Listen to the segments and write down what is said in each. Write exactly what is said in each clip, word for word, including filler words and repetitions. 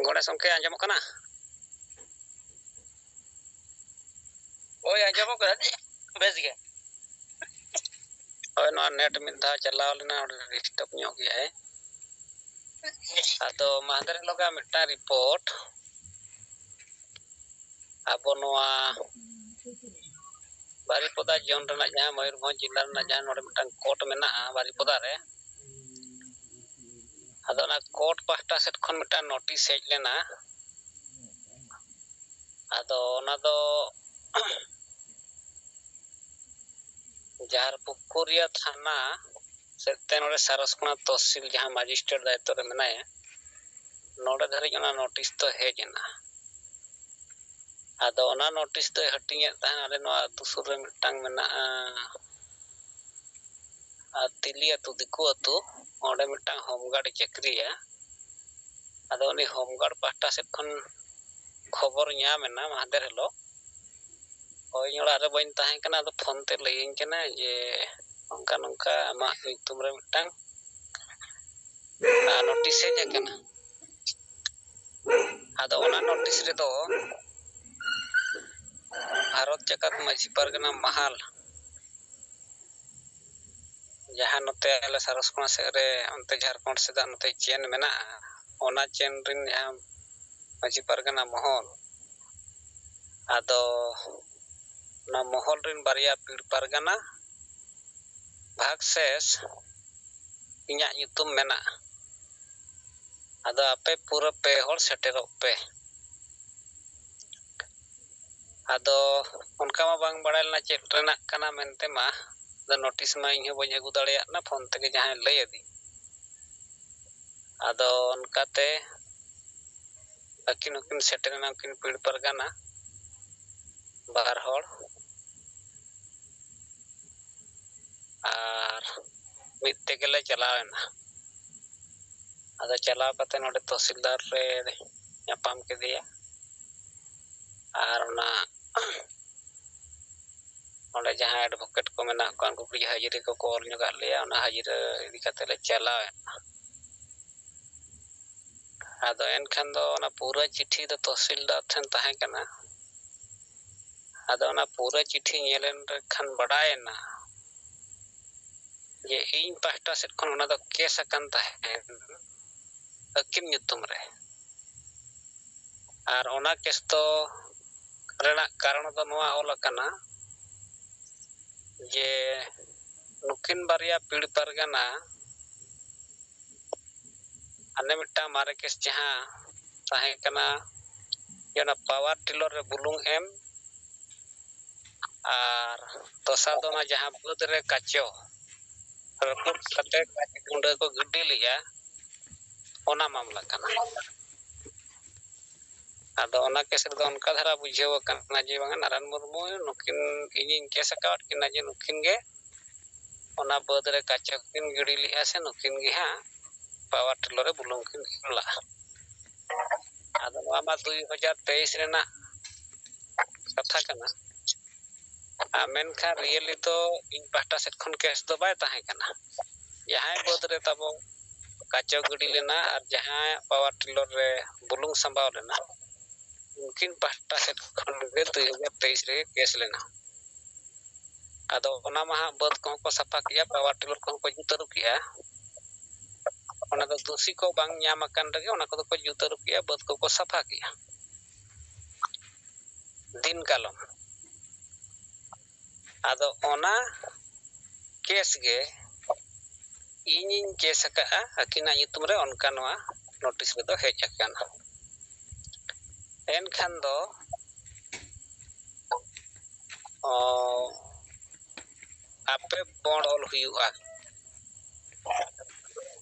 ᱜᱚᱬᱮᱥ ᱜᱚᱢᱠᱮ, ᱟᱸᱡᱚᱢᱚᱜ ᱠᱟᱱᱟ? ᱦᱳᱭ, ᱟᱸᱡᱚᱢᱚᱜ ᱠᱟᱱᱟ᱾ ᱵᱮᱥ ᱜᱮ᱾ ᱦᱳᱭ, ᱱᱚᱣᱟ ᱱᱮᱴ ᱢᱤᱫ ᱫᱷᱟᱣ ᱪᱟᱞᱟᱣ ᱞᱮᱱᱟ, ᱚᱸᱰᱮ ᱰᱤᱥᱴᱟᱵᱽ ᱧᱚᱜ ᱜᱮᱭᱟᱭ᱾ ᱟᱫᱚ ᱢᱟᱦᱫᱮᱨ ᱦᱤᱞᱳᱜᱟᱜ ᱢᱤᱫᱴᱟᱝ ᱨᱤᱯᱳᱨᱴ, ᱟᱵᱚ ᱱᱚᱣᱟ ᱵᱟᱨᱤᱯᱚᱫᱟ ᱡᱳᱱ ᱨᱮᱱᱟᱜ, ᱡᱟᱦᱟᱸ ᱢᱚᱭᱩᱨᱵᱷᱚᱸᱡᱽ ᱡᱮᱞᱟ ᱨᱮᱱᱟᱜ ᱡᱟᱦᱟᱸ ᱱᱚᱰᱮ ᱢᱤᱫᱴᱟᱝ ᱠᱳᱨᱴ ᱢᱮᱱᱟᱜᱼᱟ ᱵᱟᱨᱤᱯᱚᱫᱟ ᱨᱮ, ᱟᱫᱚ ᱚᱱᱟ ᱠᱳᱨᱴ ᱯᱟᱦᱴᱟ ᱥᱮᱫ ᱠᱷᱚᱱ ᱢᱤᱫᱴᱟᱝ ᱱᱳᱴᱤᱥ ᱦᱮᱡ ᱞᱮᱱᱟ᱾ ᱟᱫᱚ ᱚᱱᱟ ᱫᱚ ᱡᱟᱦᱟᱸ ᱯᱩᱠᱩᱨᱤᱭᱟᱹ ᱛᱷᱟᱱᱟ ᱥᱮᱫ ᱛᱮ ᱱᱚᱰᱮ ᱥᱟᱨᱚᱥᱠᱳᱱᱟ ᱛᱚᱦᱥᱤᱞ ᱡᱟᱦᱟᱸ ᱢᱮᱡᱤᱥᱴᱨᱮᱴ ᱫᱟᱭᱤᱛᱛᱚ ᱨᱮ ᱢᱮᱱᱟᱭᱟ, ᱱᱚᱰᱮ ᱫᱷᱟᱹᱨᱤᱡ ᱚᱱᱟ ᱱᱳᱴᱤᱥ ᱫᱚ ᱦᱮᱡ ᱮᱱᱟ᱾ ᱟᱫᱚ ᱚᱱᱟ ᱱᱳᱴᱤᱥ ᱫᱚᱭ ᱦᱟᱹᱴᱤᱧᱮᱫ ᱛᱟᱦᱮᱸᱫ, ᱟᱞᱮ ᱱᱚᱣᱟ ᱟᱹᱛᱩ ᱥᱩᱨ ᱨᱮ ᱢᱤᱫᱴᱟᱝ ᱢᱮᱱᱟᱜᱼᱟ, ᱟᱨ ᱛᱤᱞᱤ ᱟᱹᱛᱩ, ᱫᱤᱠᱩ ᱟᱹᱛᱩ, ᱚᱸᱰᱮ ᱢᱤᱫᱴᱟᱝ ᱦᱳᱢᱜᱟᱨᱰ ᱮ ᱪᱟᱹᱠᱨᱤᱭᱟ᱾ ᱟᱫᱚ ᱩᱱᱤ ᱦᱳᱢᱜᱟᱨᱰ ᱯᱟᱦᱴᱟ ᱥᱮᱫ ᱠᱷᱚᱱ ᱠᱷᱚᱵᱚᱨ ᱧᱟᱢ ᱮᱱᱟ ᱢᱟᱦᱫᱮᱨ ᱦᱤᱞᱳᱜ᱾ ᱦᱳᱭ, ᱤᱧ ᱚᱲᱟᱜ ᱨᱮ ᱵᱟᱹᱧ ᱛᱟᱦᱮᱸ ᱠᱟᱱᱟ, ᱟᱫᱚ ᱯᱷᱳᱱ ᱛᱮ ᱞᱟᱹᱭᱟᱹᱧ ᱠᱟᱱᱟ ᱡᱮ ᱱᱚᱝᱠᱟ ᱱᱚᱝᱠᱟ ᱟᱢᱟᱜ ᱧᱩᱛᱩᱢ ᱨᱮ ᱢᱤᱫᱴᱟᱝ ᱱᱳᱴᱤᱥ ᱦᱮᱡ ᱟᱠᱟᱱᱟ᱾ ᱟᱫᱚ ᱚᱱᱟ ᱱᱳᱴᱤᱥ ᱨᱮᱫᱚ ᱵᱷᱟᱨᱚᱛ ᱡᱟᱠᱟᱛ ᱢᱟᱹᱡᱷᱤ ᱯᱟᱨᱜᱟᱱᱟ ᱢᱟᱦᱟᱞ, ᱡᱟᱦᱟᱸ ᱱᱚᱛᱮ ᱟᱞᱮ ᱥᱟᱨᱚᱥᱠᱳᱱᱟ ᱥᱮᱫ ᱨᱮ, ᱚᱱᱛᱮ ᱡᱷᱟᱲᱠᱷᱚᱸᱰ ᱥᱮᱫᱟᱜ ᱱᱚᱛᱮ ᱪᱮᱱ ᱢᱮᱱᱟᱜᱼᱟ, ᱚᱱᱟ ᱪᱮᱱ ᱨᱮᱱ ᱡᱟᱦᱟᱸ ᱢᱟᱹᱡᱷᱤ ᱯᱟᱨᱜᱟᱱᱟ ᱢᱚᱦᱚᱞ, ᱟᱫᱚ ᱚᱱᱟ ᱢᱚᱦᱚᱞ ᱨᱮᱱ ᱵᱟᱨᱭᱟ ᱯᱤᱲ ᱯᱟᱨᱜᱟᱱᱟ ᱵᱷᱟᱜᱽ ᱥᱮᱥ ᱤᱧᱟᱹᱜ ᱧᱩᱛᱩᱢ ᱢᱮᱱᱟᱜᱼᱟ᱾ ᱟᱫᱚ ᱟᱯᱮ ᱯᱩᱨᱟᱹ ᱯᱮ ᱦᱚᱲ ᱥᱮᱴᱮᱨᱚᱜ ᱯᱮ᱾ ᱟᱫᱚ ᱚᱱᱠᱟ ᱢᱟ ᱵᱟᱝ ᱵᱟᱲᱟᱭ ᱞᱮᱱᱟ ᱪᱮᱫ ᱨᱮᱱᱟᱜ ᱠᱟᱱᱟ ᱢᱮᱱᱛᱮ ᱢᱟ᱾ ᱟᱫᱚ ᱱᱳᱴᱤᱥ ᱢᱟ ᱤᱧ ᱦᱚᱸ ᱵᱟᱹᱧ ᱟᱹᱜᱩ ᱫᱟᱲᱮᱭᱟᱜ ᱠᱟᱱᱟ, ᱯᱷᱳᱱ ᱛᱮᱜᱮ ᱡᱟᱦᱟᱸᱭ ᱞᱟᱹᱭ ᱟᱹᱫᱤᱧ᱾ ᱟᱫᱚ ᱚᱱᱠᱟᱛᱮ ᱟᱹᱠᱤᱱ ᱦᱚᱸᱠᱤᱱ ᱥᱮᱴᱮᱨᱮᱱᱟ, ᱩᱱᱠᱤᱱ ᱯᱤᱲ ᱯᱟᱨᱜᱟᱱᱟ ᱵᱟᱨ ᱦᱚᱲ, ᱟᱨ ᱢᱤᱫ ᱛᱮᱜᱮᱞᱮ ᱪᱟᱞᱟᱣᱮᱱᱟ᱾ ᱟᱫᱚ ᱪᱟᱞᱟᱣ ᱠᱟᱛᱮ ᱱᱚᱰᱮ ᱛᱚᱦᱥᱤᱞᱫᱟᱨ ᱨᱮ ᱧᱟᱯᱟᱢ ᱠᱮᱫᱮᱭᱟ, ᱟᱨ ᱚᱱᱟ ᱚᱸᱰᱮ ᱡᱟᱦᱟᱸ ᱮᱰᱵᱷᱳᱠᱮᱴ ᱠᱚ ᱢᱮᱱᱟᱜ ᱠᱚᱣᱟ, ᱩᱱᱠᱩ ᱠᱟᱹᱴᱤᱡ ᱦᱟᱹᱡᱨᱤ ᱠᱚᱠᱚ ᱚᱞ ᱧᱚᱜᱟᱜ ᱞᱮᱭᱟ᱾ ᱚᱱᱟ ᱦᱟᱹᱡᱨᱤ ᱤᱫᱤ ᱠᱟᱛᱮ ᱞᱮ ᱪᱟᱞᱟᱣᱮᱱᱟ᱾ ᱟᱫᱚ ᱮᱱᱠᱷᱟᱱ ᱫᱚ ᱚᱱᱟ ᱯᱩᱨᱟᱹ ᱪᱤᱴᱷᱤ ᱫᱚ ᱛᱚᱦᱥᱤᱞᱫᱟᱨ ᱴᱷᱮᱱ ᱛᱟᱦᱮᱸ ᱠᱟᱱᱟ᱾ ᱟᱫᱚ ᱚᱱᱟ ᱯᱩᱨᱟᱹ ᱪᱤᱴᱷᱤ ᱧᱮᱞ ᱮᱱ ᱠᱷᱟᱱ ᱵᱟᱰᱟᱭᱮᱱᱟ ᱡᱮ ᱤᱧ ᱯᱟᱦᱴᱟ ᱥᱮᱫ ᱠᱷᱚᱱ ᱚᱱᱟ ᱫᱚ ᱠᱮᱥ ᱟᱠᱟᱱ ᱛᱟᱦᱮᱸᱫ ᱟᱹᱠᱤᱱ ᱧᱩᱛᱩᱢ ᱨᱮ᱾ ᱟᱨ ᱚᱱᱟ ᱠᱮᱥ ᱫᱚ ᱨᱮᱱᱟᱜ ᱠᱟᱨᱚᱱ ᱫᱚ ᱱᱚᱣᱟ ᱚᱞ ᱟᱠᱟᱱᱟ ᱡᱮ ᱱᱩᱠᱤᱱ ᱵᱟᱨᱭᱟ ᱯᱤᱲ ᱯᱟᱨᱜᱟᱱᱟ ᱦᱟᱱᱮ ᱢᱤᱫᱴᱟᱝ ᱢᱟᱨᱮ ᱠᱮᱥ ᱡᱟᱦᱟᱸ ᱛᱟᱦᱮᱸ ᱠᱟᱱᱟ ᱡᱮ ᱚᱱᱟ ᱯᱟᱣᱟᱨ ᱴᱤᱞᱚᱨ ᱨᱮ ᱵᱩᱞᱩᱝ ᱮᱢ, ᱟᱨ ᱫᱚᱥᱟᱨ ᱫᱚ ᱚᱱᱟ ᱡᱟᱦᱟᱸ ᱵᱟᱹᱫᱽ ᱨᱮ ᱠᱟᱪᱚ ᱨᱟᱹᱯᱩᱫ ᱠᱟᱛᱮ ᱜᱩᱸᱰᱟᱹ ᱠᱚ ᱜᱤᱰᱤ ᱞᱮᱫᱼᱟ, ᱚᱱᱟ ᱢᱟᱢᱞᱟ ᱠᱟᱱᱟ᱾ ᱟᱫᱚ ᱚᱱᱟ ᱠᱮᱥ ᱨᱮᱫᱚ ᱚᱱᱠᱟ ᱫᱷᱟᱨᱟ ᱵᱩᱡᱷᱟᱹᱣ ᱟᱠᱟᱱᱟ ᱡᱮ ᱵᱟᱝᱟ ᱱᱟᱨᱟᱭᱚᱱ ᱢᱩᱨᱢᱩ ᱱᱩᱠᱤᱱ, ᱤᱧᱤᱧ ᱠᱮᱥ ᱟᱠᱟᱣᱟᱫ ᱠᱤᱱᱟ ᱡᱮ ᱱᱩᱠᱤᱱ ᱜᱮ ᱚᱱᱟ ᱵᱟᱹᱫᱽ ᱨᱮ ᱠᱟᱪᱚ ᱠᱤᱱ ᱜᱤᱰᱤ ᱞᱮᱫᱼᱟ ᱥᱮ ᱱᱩᱠᱤᱱ ᱜᱮ ᱦᱟᱸᱜ ᱯᱟᱣᱟᱨ ᱴᱤᱞᱚᱨ ᱨᱮ ᱵᱩᱞᱩᱝ ᱠᱤᱱ ᱮᱢ ᱞᱟᱜᱼᱟ᱾ ᱟᱫᱚ ᱱᱚᱣᱟ ᱢᱟ ᱫᱩᱭ ᱦᱟᱡᱟᱨ ᱛᱮᱭᱤᱥ ᱨᱮᱱᱟᱜ ᱠᱟᱛᱷᱟ ᱠᱟᱱᱟ᱾ ᱟᱨ ᱢᱮᱱᱠᱷᱟᱱ ᱨᱤᱭᱮᱞᱤ ᱫᱚ ᱤᱧ ᱯᱟᱦᱴᱟ ᱥᱮᱫ ᱠᱷᱚᱱ ᱠᱮᱥ ᱫᱚ ᱵᱟᱭ ᱛᱟᱦᱮᱸ ᱠᱟᱱᱟ᱾ ᱡᱟᱦᱟᱸᱭ ᱵᱟᱹᱫᱽ ᱨᱮ ᱛᱟᱵᱚ ᱠᱟᱪᱚ ᱜᱤᱰᱤ ᱞᱮᱱᱟ ᱟᱨ ᱡᱟᱦᱟᱸᱭᱟᱜ ᱯᱟᱣᱟᱨ ᱴᱤᱞᱚᱨ ᱨᱮ ᱵᱩᱞᱩᱝ ᱥᱟᱢᱵᱟᱣ ᱞᱮᱱᱟ, ᱩᱱᱠᱤᱱ ᱯᱟᱦᱴᱟ ᱥᱮᱫ ᱠᱷᱚᱱ ᱜᱮ ᱫᱩᱭ ᱦᱟᱡᱟᱨ ᱛᱮᱭᱤᱥ ᱨᱮᱜᱮ ᱠᱮᱥ ᱞᱮᱱᱟ᱾ ᱟᱫᱚ ᱚᱱᱟ ᱢᱟ ᱦᱟᱸᱜ ᱵᱟᱹᱫᱽ ᱠᱚᱦᱚᱸ ᱠᱚ ᱥᱟᱯᱷᱟ ᱠᱮᱜᱼᱟ, ᱯᱟᱣᱟᱨ ᱴᱤᱞᱚᱨ ᱠᱚᱦᱚᱸ ᱠᱚ ᱡᱩᱛ ᱟᱹᱨᱩ ᱠᱮᱜᱼᱟ᱾ ᱚᱱᱟ ᱫᱚ ᱫᱩᱥᱤ ᱠᱚ ᱵᱟᱝ ᱧᱟᱢ ᱟᱠᱟᱱ ᱨᱮᱜᱮ ᱚᱱᱟ ᱠᱚᱫᱚ ᱠᱚ ᱡᱩᱛ ᱟᱹᱨᱩ ᱠᱮᱜᱼᱟ, ᱵᱟᱹᱫᱽ ᱠᱚᱠᱚ ᱥᱟᱯᱷᱟ ᱠᱮᱜᱼᱟ ᱫᱤᱱ ᱠᱟᱞᱚᱢ᱾ ᱟᱫᱚ ᱚᱱᱟ ᱠᱮᱥ ᱜᱮ ᱤᱧᱤᱧ ᱠᱮᱥ ᱟᱠᱟᱫᱼᱟ ᱟᱹᱠᱤᱱᱟᱜ ᱧᱩᱛᱩᱢ ᱨᱮ, ᱚᱱᱠᱟ ᱱᱚᱣᱟ ᱱᱳᱴᱤᱥ ᱨᱮᱫᱚ ᱦᱮᱡ ᱟᱠᱟᱱᱟ᱾ ᱮᱱᱠᱷᱟᱱ ᱫᱚ ᱚ, ᱟᱯᱮ ᱵᱚᱱᱰ ᱚᱞ ᱦᱩᱭᱩᱜᱼᱟ᱾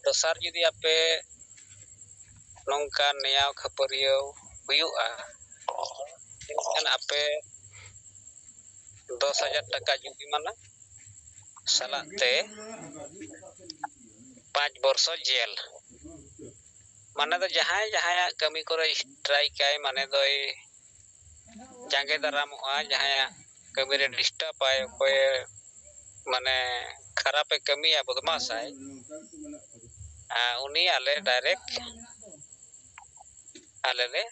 ᱫᱚᱥᱟᱨ ᱡᱩᱫᱤ ᱟᱯᱮ ᱱᱚᱝᱠᱟ ᱱᱮᱭᱟᱣ ᱠᱷᱟᱹᱯᱟᱹᱨᱤᱭᱟᱹᱣ ᱦᱩᱭᱩᱜᱼᱟ, ᱮᱱᱠᱷᱟᱱ ᱟᱯᱮ ᱫᱚᱥ ᱦᱟᱡᱟᱨ ᱴᱟᱠᱟ ᱡᱩᱨᱤᱢᱟᱱᱟ ᱥᱟᱞᱟᱜ ᱛᱮ ᱯᱟᱸᱪ ᱵᱚᱨᱥᱚ ᱡᱮᱞ᱾ ᱢᱟᱱᱮ ᱫᱚ ᱡᱟᱦᱟᱸᱭ ᱡᱟᱦᱟᱸᱭᱟᱜ ᱠᱟᱹᱢᱤ ᱠᱚᱨᱮ ᱥᱴᱨᱟᱭᱤᱠᱟᱭ, ᱢᱟᱱᱮ ᱫᱚᱭ ᱡᱟᱸᱜᱮ ᱫᱟᱨᱟᱢᱚᱜᱼᱟ, ᱡᱟᱦᱟᱸᱭᱟᱜ ᱠᱟᱹᱢᱤᱨᱮ ᱰᱤᱥᱴᱟᱨᱵᱟᱭ, ᱚᱠᱚᱭᱮ ᱢᱟᱱᱮ ᱠᱷᱟᱨᱟᱯᱮ ᱠᱟᱹᱢᱤᱭᱟ, ᱵᱚᱫᱢᱟᱥᱟᱭ, ᱟᱨ ᱩᱱᱤ ᱟᱞᱮ ᱰᱟᱭᱨᱮᱠᱴ ᱟᱞᱮ ᱞᱮ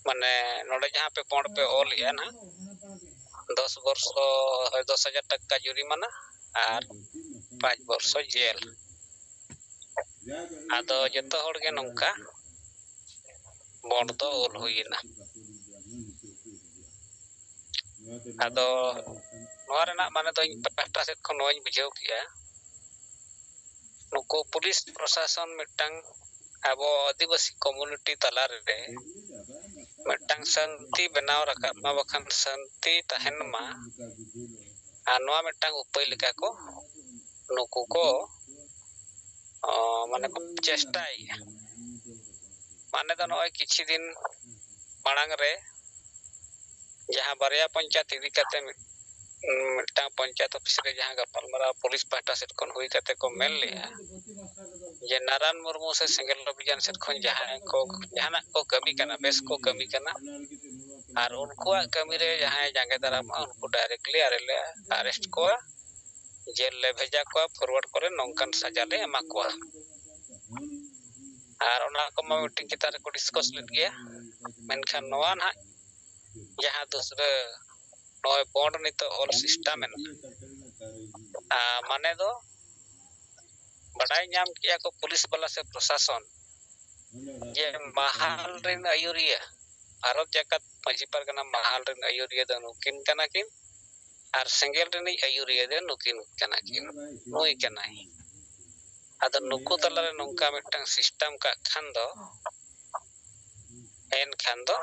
ᱢᱟᱱᱮ ᱱᱚᱰᱮ ᱡᱟᱦᱟᱸ ᱯᱮ ᱵᱚᱱᱰ ᱯᱮ ᱚᱞᱮᱜᱼᱟ ᱱᱟᱦᱟᱜ, ᱫᱚᱥ ᱵᱚᱨᱥᱚ, ᱫᱚᱥ ᱦᱟᱡᱟᱨ ᱴᱟᱠᱟ ᱡᱩᱨᱤᱢᱟᱱᱟ ᱟᱨ ᱯᱟᱸᱪ ᱵᱚᱨᱥᱚ ᱡᱮᱞ᱾ ᱟᱫᱚ ᱡᱚᱛᱚ ᱦᱚᱲ ᱜᱮ ᱱᱚᱝᱠᱟ ᱵᱚᱱᱰ ᱫᱚ ᱚᱞ ᱦᱩᱭᱮᱱᱟ᱾ ᱟᱫᱚ ᱱᱚᱣᱟ ᱨᱮᱱᱟᱜ ᱢᱟᱱᱮ ᱫᱚ ᱤᱧ ᱯᱟᱦᱴᱟ ᱥᱮᱫ ᱠᱷᱚᱱ ᱱᱚᱣᱟᱧ ᱵᱩᱡᱷᱟᱹᱣ ᱠᱮᱜᱼᱟ, ᱱᱩᱠᱩ ᱯᱩᱞᱤᱥ ᱯᱨᱚᱥᱟᱥᱚᱱ ᱢᱤᱫᱴᱟᱝ ᱟᱵᱚ ᱟᱹᱫᱤᱵᱟᱹᱥᱤ ᱠᱚᱢᱩᱱᱤᱴᱤ ᱛᱟᱞᱟ ᱨᱮ ᱢᱤᱫᱴᱟᱝ ᱥᱟᱹᱱᱛᱤ ᱵᱮᱱᱟᱣ ᱨᱟᱠᱟᱵ ᱢᱟ, ᱵᱟᱠᱷᱟᱱ ᱥᱟᱹᱱᱛᱤ ᱛᱟᱦᱮᱱ ᱢᱟ᱾ ᱟᱨ ᱱᱚᱣᱟ ᱢᱤᱫᱴᱟᱝ ᱩᱯᱟᱹᱭ ᱞᱮᱠᱟ ᱠᱚ ᱱᱩᱠᱩ ᱠᱚ, ᱚ, ᱢᱟᱱᱮ ᱠᱚ ᱪᱮᱥᱴᱟᱭᱮᱫᱼᱟ᱾ ᱢᱟᱱᱮ ᱫᱚ ᱱᱚᱜᱼᱚᱭ ᱠᱤᱪᱷᱩ ᱫᱤᱱ ᱢᱟᱲᱟᱝ ᱨᱮ ᱡᱟᱦᱟᱸ ᱵᱟᱨᱭᱟ ᱯᱚᱧᱪᱟᱭᱮᱛ ᱤᱫᱤ ᱠᱟᱛᱮ ᱢᱤᱫ-, ᱢᱤᱫᱴᱟᱝ ᱯᱚᱧᱪᱟᱭᱮᱛ ᱚᱯᱷᱤᱥ ᱨᱮ ᱡᱟᱦᱟᱸ ᱜᱟᱯᱟᱞᱢᱟᱨᱟᱣ ᱯᱩᱞᱤᱥ ᱯᱟᱦᱴᱟ ᱥᱮᱫ ᱠᱷᱚᱱ ᱦᱩᱭ ᱠᱟᱛᱮ ᱠᱚ ᱢᱮᱱ ᱞᱮᱜᱼᱟ ᱡᱮ ᱱᱟᱨᱟᱱ ᱢᱩᱨᱢᱩ ᱥᱮ ᱥᱮᱸᱜᱮᱞ ᱚᱵᱷᱤᱡᱟᱱ ᱥᱮᱫ ᱠᱷᱚᱱ ᱡᱟᱦᱟᱸᱭ ᱠᱚ ᱡᱟᱦᱟᱱᱟᱜ ᱠᱚ ᱠᱟᱹᱢᱤ ᱠᱟᱱᱟ, ᱵᱮᱥ ᱠᱚ ᱠᱟᱹᱢᱤ ᱠᱟᱱᱟ, ᱟᱨ ᱩᱱᱠᱩᱣᱟᱜ ᱠᱟᱹᱢᱤ ᱨᱮ ᱡᱟᱦᱟᱸᱭ ᱡᱟᱸᱜᱮ ᱫᱟᱨᱟᱢᱚᱜᱼᱟ, ᱩᱱᱠᱩ directly ᱟᱞᱮ ᱞᱮ arrest ᱠᱚᱣᱟ, ᱡᱮᱞ ᱞᱮ ᱵᱷᱮᱡᱟ ᱠᱚᱣᱟ, forward ᱠᱚᱨᱮ ᱱᱚᱝᱠᱟᱱ ᱥᱟᱡᱟ ᱞᱮ ᱮᱢᱟ ᱠᱚᱣᱟ᱾ ᱟᱨ ᱚᱱᱟ ᱠᱚᱢᱟ ᱢᱤᱫᱴᱤᱡ ᱪᱮᱛᱟᱱ ᱨᱮᱠᱚ discuss ᱞᱮᱫ ᱜᱮᱭᱟ, ᱢᱮᱱᱠᱷᱟᱱ ᱱᱚᱣᱟ ᱱᱟᱦᱟᱜ ᱡᱟᱦᱟᱸ ᱫᱩᱥᱨᱟᱹ ᱱᱚᱜᱼᱚᱭ ᱵᱚᱱᱰ ᱱᱤᱛᱚᱜ ᱚᱞ system ᱮᱱᱟ, ᱟᱨ ᱢᱟᱱᱮ ᱫᱚ ᱵᱟᱰᱟᱭ ᱧᱟᱢ ᱠᱮᱜᱼᱟ ᱠᱚ ᱯᱩᱞᱤᱥ ᱵᱟᱞᱟ ᱥᱮ ᱯᱨᱚᱥᱟᱥᱚᱱ ᱡᱮ ᱢᱟᱦᱟᱞ ᱨᱮᱱ ᱟᱹᱭᱩᱨᱤᱭᱟᱹ, ᱵᱷᱟᱨᱚᱛ ᱡᱟᱠᱟᱛ ᱢᱟᱹᱡᱷᱤ ᱯᱟᱨᱜᱟᱱᱟ ᱢᱟᱦᱟᱞ ᱨᱮᱱ ᱟᱹᱭᱩᱨᱤᱭᱟᱹ ᱫᱚ ᱱᱩᱠᱤᱱ ᱠᱟᱱᱟ ᱠᱤᱱ, ᱟᱨ ᱥᱮᱸᱜᱮᱞ ᱨᱤᱱᱤᱡ ᱟᱹᱭᱩᱨᱤᱭᱟᱹ ᱫᱚ ᱱᱩᱠᱤᱱ ᱠᱟᱱᱟ ᱠᱤᱱ, ᱱᱩᱭ ᱠᱟᱱᱟᱭ᱾ ᱟᱫᱚ ᱱᱩᱠᱩ ᱛᱟᱞᱟᱨᱮ ᱱᱚᱝᱠᱟ ᱢᱤᱫᱴᱟᱝ system ᱠᱟᱜ ᱠᱷᱟᱱ ᱫᱚ, ᱮᱱᱠᱷᱟᱱ ᱫᱚ